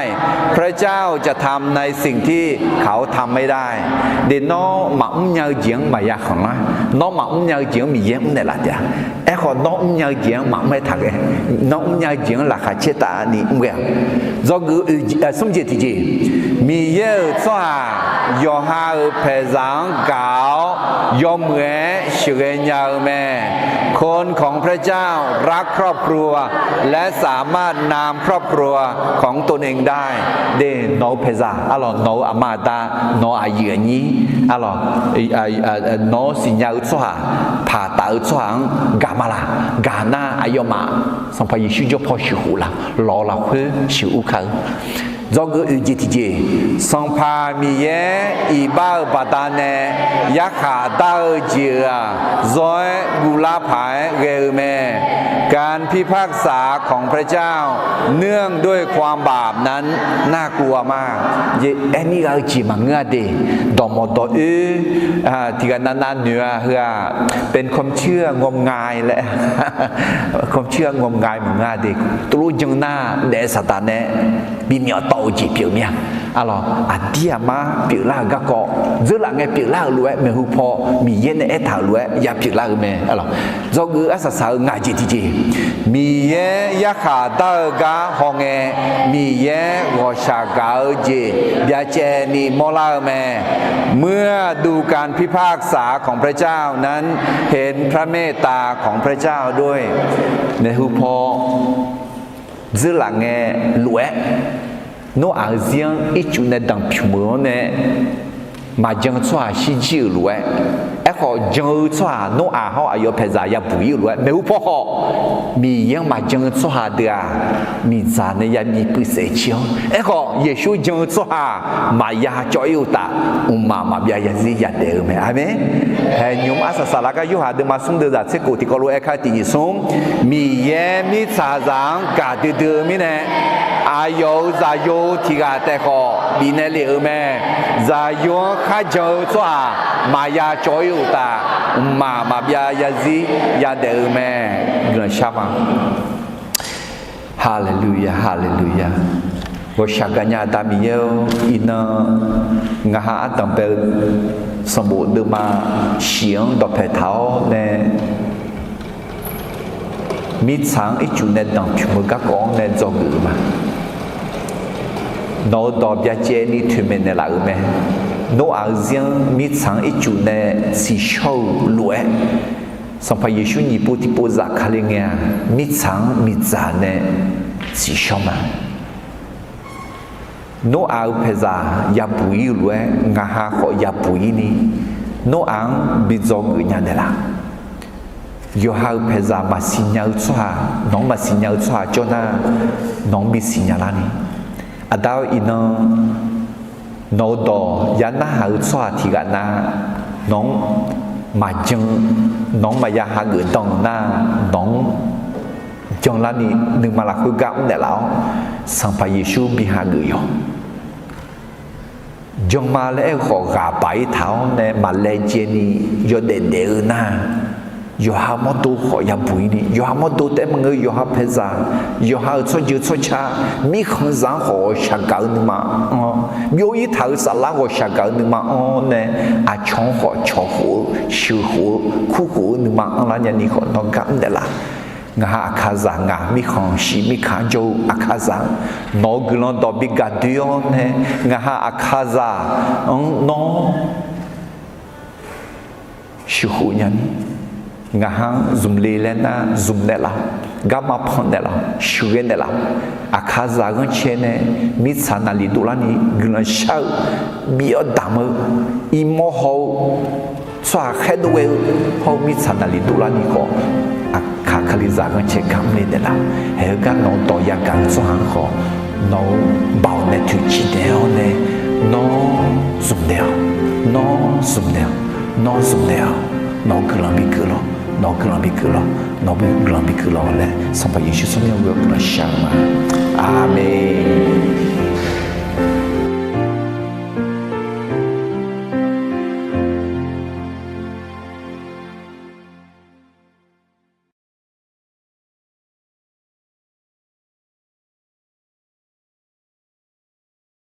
พระเจ้าจะทำในสิ่งที่เขาทำไม่ได้ De nawr maqmr nya-eu jeq-anr maqya khanqlar. Nawr maqmr nya-eu jeq-anr Miqyaer mrnaeq laf taef-a. Aerkhawf nawr mrnya-eu jeq-anr maqmr-aer taqghae. Nawr mrnya-eu jeq-anr laqkhaq caer taf ni mr ghae-a. Dzawgeuf smr jeq tiqjeq, Miqyaer-euq tsawrhaq yawqha-euq paeqzaq-anr gaq-awr yawmuiq-aer sheuqghae nya-eu mae. คนของพระเจ้ารักครอบครัว และสามารถนำครอบครัวของตนเองได้ De nawq-eu paeqzaq arlawq, nawq-eu aqma aqda, nawq-eu aqyuif aqnyir arlawq, nawq-anr siqnya-eu tsawrhaq, paq taf-eu tsawrhaq-anr gaq ma laq? Gaq nar aqyawfmaf Sanqpaq Yeqsur jawr paw sheuqkhof laq, lawq-eu lafkhoer sheuqur kar-eu. Dzawgeuf oeq jeq tiqjeq, Sanqpaq Miqyaer iqbax-eu baqdanae yarkhaq dar-eu jeq-euq-aq, zawr-aer guvlar paq-aer ghae-eu mae. การพิพากษาของพระเจ้า เนื่องด้วยความบาปนั้นน่ากลัวมาก Aer mir gha-eu jeq maqngeur-a de. Dawqmawq dawq oer tiqghaq navnav noeq-a heu-aq, เป็นความเชื่อ งมงาย laer, ความเชื่อ งมงาย maqngeur-a de. Tuvlof jan nar daef saqdaq nae bimyawf tawv-eu jeq pyeuf mir-a. Arlawq, aqdir aqmar pyeuflar-euq garkawv, dzeurlaf ngae pyeuflar-euq lof-aer maeqhu paw Miqyaer nae aertaq-euq lof-aer ya pyeuflar-eu mae. Arlawq, dzawgeuf arsaq saq-eu ngaq jeq tiqjeq, Miqyaer yarkhaq dar-eu gar hawngae, Miqyaer ghawqshaq gaq-eu jeq byacaevni mawrlar-eu mae. เมื่อดูการพิพากษาของพระเจ้านั้น เห็นพระเมตตาของพระเจ้าด้วย Maeqhu paw dzeurlaf ngae lof-aer, Noraq-eu zir-anr ircuf nae danqpymq-eu-anr nae maqjan tsawrhaq shirjir-euq lof-aer, aer Aerkhawf, jan-eu tsawrhaq Noraq hawr aqyawf paeqzaq yabuq ir-euq lof-aer maeqhu paw khawf, Miqyaer-anr maqjan-eu tsawrhaq deuq-aq, miqdzaq nae yabi puiv saef cir-awr. Aerkhawf, Yeqsur jan-eu tsawrhaq maqya cawv ir-eu uqtaf, mqmaq maqbyav yazir yadaef-eu mae. Aqmeq. Haeq nymq-mr arsaq saqlaq gar Yorhaq deuvma smr deuvzaq tser khof tiqkawv lof-aer kar tiq nyiq smr, Miqyaer mirtsaqzaq-anr gaqdui dui-eu mirnae, aqyawf-euq zaqyo tiq ghaq taef khawf bifnaeq lef-euq mae. Zaqyo-anr kharjan-eu tsawrhaq maqya cawv ir-eu uqtaf, mqmaq maqbyav yazir yadaef-eu mae. Guiqlanq shar ma. Haleluya, haleluya. Ghawqshaq gaqnya Aqda Miqyaer-or, iqnan ngaq ha ardanq bae-eu sanqbof deuvma shiq-anr dawqpae taq-awr nae, mirtsaq-anr ircuf nae danqpymq-eu garkawv-anr nae dzawgeuf-eu ma. Nawq-eu dawq byacaevni toeqmaeq naeqlaf-euq mae. Noraq-eu zir-anr mirtsaq-anr ircuf nae tsiqshawr-eu lof-aer, Sanqpaq Yeqsur nyiq pov tiqpov zafkale ngae-aq, mirtsaq-anr miqdzaq nae tsiqshawr ma. Noraq-eu paeqzaq yabuq ir-eu lof-aer, ngaq ha khawf yabuq ir ni, Noraq-anr bi dzawgeuf nya naeqlaf. Yawqha-euq paeqzaq maqsiq nya-eu tsawrhaq, nawq-anr maqsiq nya-eu tsawrhaq jawr nar, nawq-anr bisiq nya larni, Aqda-or, iqnan nawq-eu dawq ya narhaq-eu tsawrhaq tiq ghaq nar, nawq-anr maqjan, nawq-anr maqya hageuf dan-euq nar, nawq-anr janlarni nuima lafkhoer gar mrnaeq laf-awr, Sanqpaq Yeqsur bi hageuf yawq. Janma laer aer-eu khawf ghaq baq ir taq-awr nae maqlaejae ni yawdaef daef-eu nar, yawqha mawrdo khawf yabuq ir ni, yawqha mawrdo taef-aer maqngeur, yawqha paeqzaq, yawqha-euq tsawrjeuq tsawrca, mirkhanqzaq-anr khawf ghawqshaq gaq-eu nuima anr-awr, byov ir taq-euq saflar ghawqshaq gaq-eu nuima anr-awr nae, aqcawq-anr khawf cawqkhof-eu, sheuqkhof-eu, kurkhof-eu nuima anrlar nyani khawf nawr gar mrnaeq laf. Ngaq ha Aqkaqzaq, ngaq mirkhanq shiq mirkaq jawr-eu Aqkaqzaq, nawq-euq guiqlanq dawq bi gaqdoe-awr nae, ngaq ha Aqkaqzaq-anr nawr sheuqkhof nyani, ngaq ha-anr zmqle laer nar zmq naeqlaf-awq, garma pan naeqlaf-awq, sheuqghae naeqlaf-awq. Aqkaqzaq ghanrcae nae mirtsaq naqli dovlarni guiqlanq shar-eu, bif-awr damq-eu, irmawr haw-eu, tsawrhaq khaerdov ghae-eu hawr-eu mirtsaq naqli dovlarni khawf, Aqkaq Kalizaq ghanrcae gar mrle naeqlaf-awq. Haeq-eu gar nawq-eu dawq yagaq-eu tsawrhaq-anr khawf, nawq-eu baoq nae toeqciv naeq-awr nae, nawr zmq naeq-awq, nawr zmq naeq-awq, nawr zmq naeq-awq, nawq-eu guiqlanq bi geuflar, nawq-eu guiqlanq bi geuflar, nawq-eu guiqlanq bi geuflar laer Sanqpaq Yeqsur tsawrmyanr-anr ghoe-awr guiqlanq shar-eu ma. Aqmeq.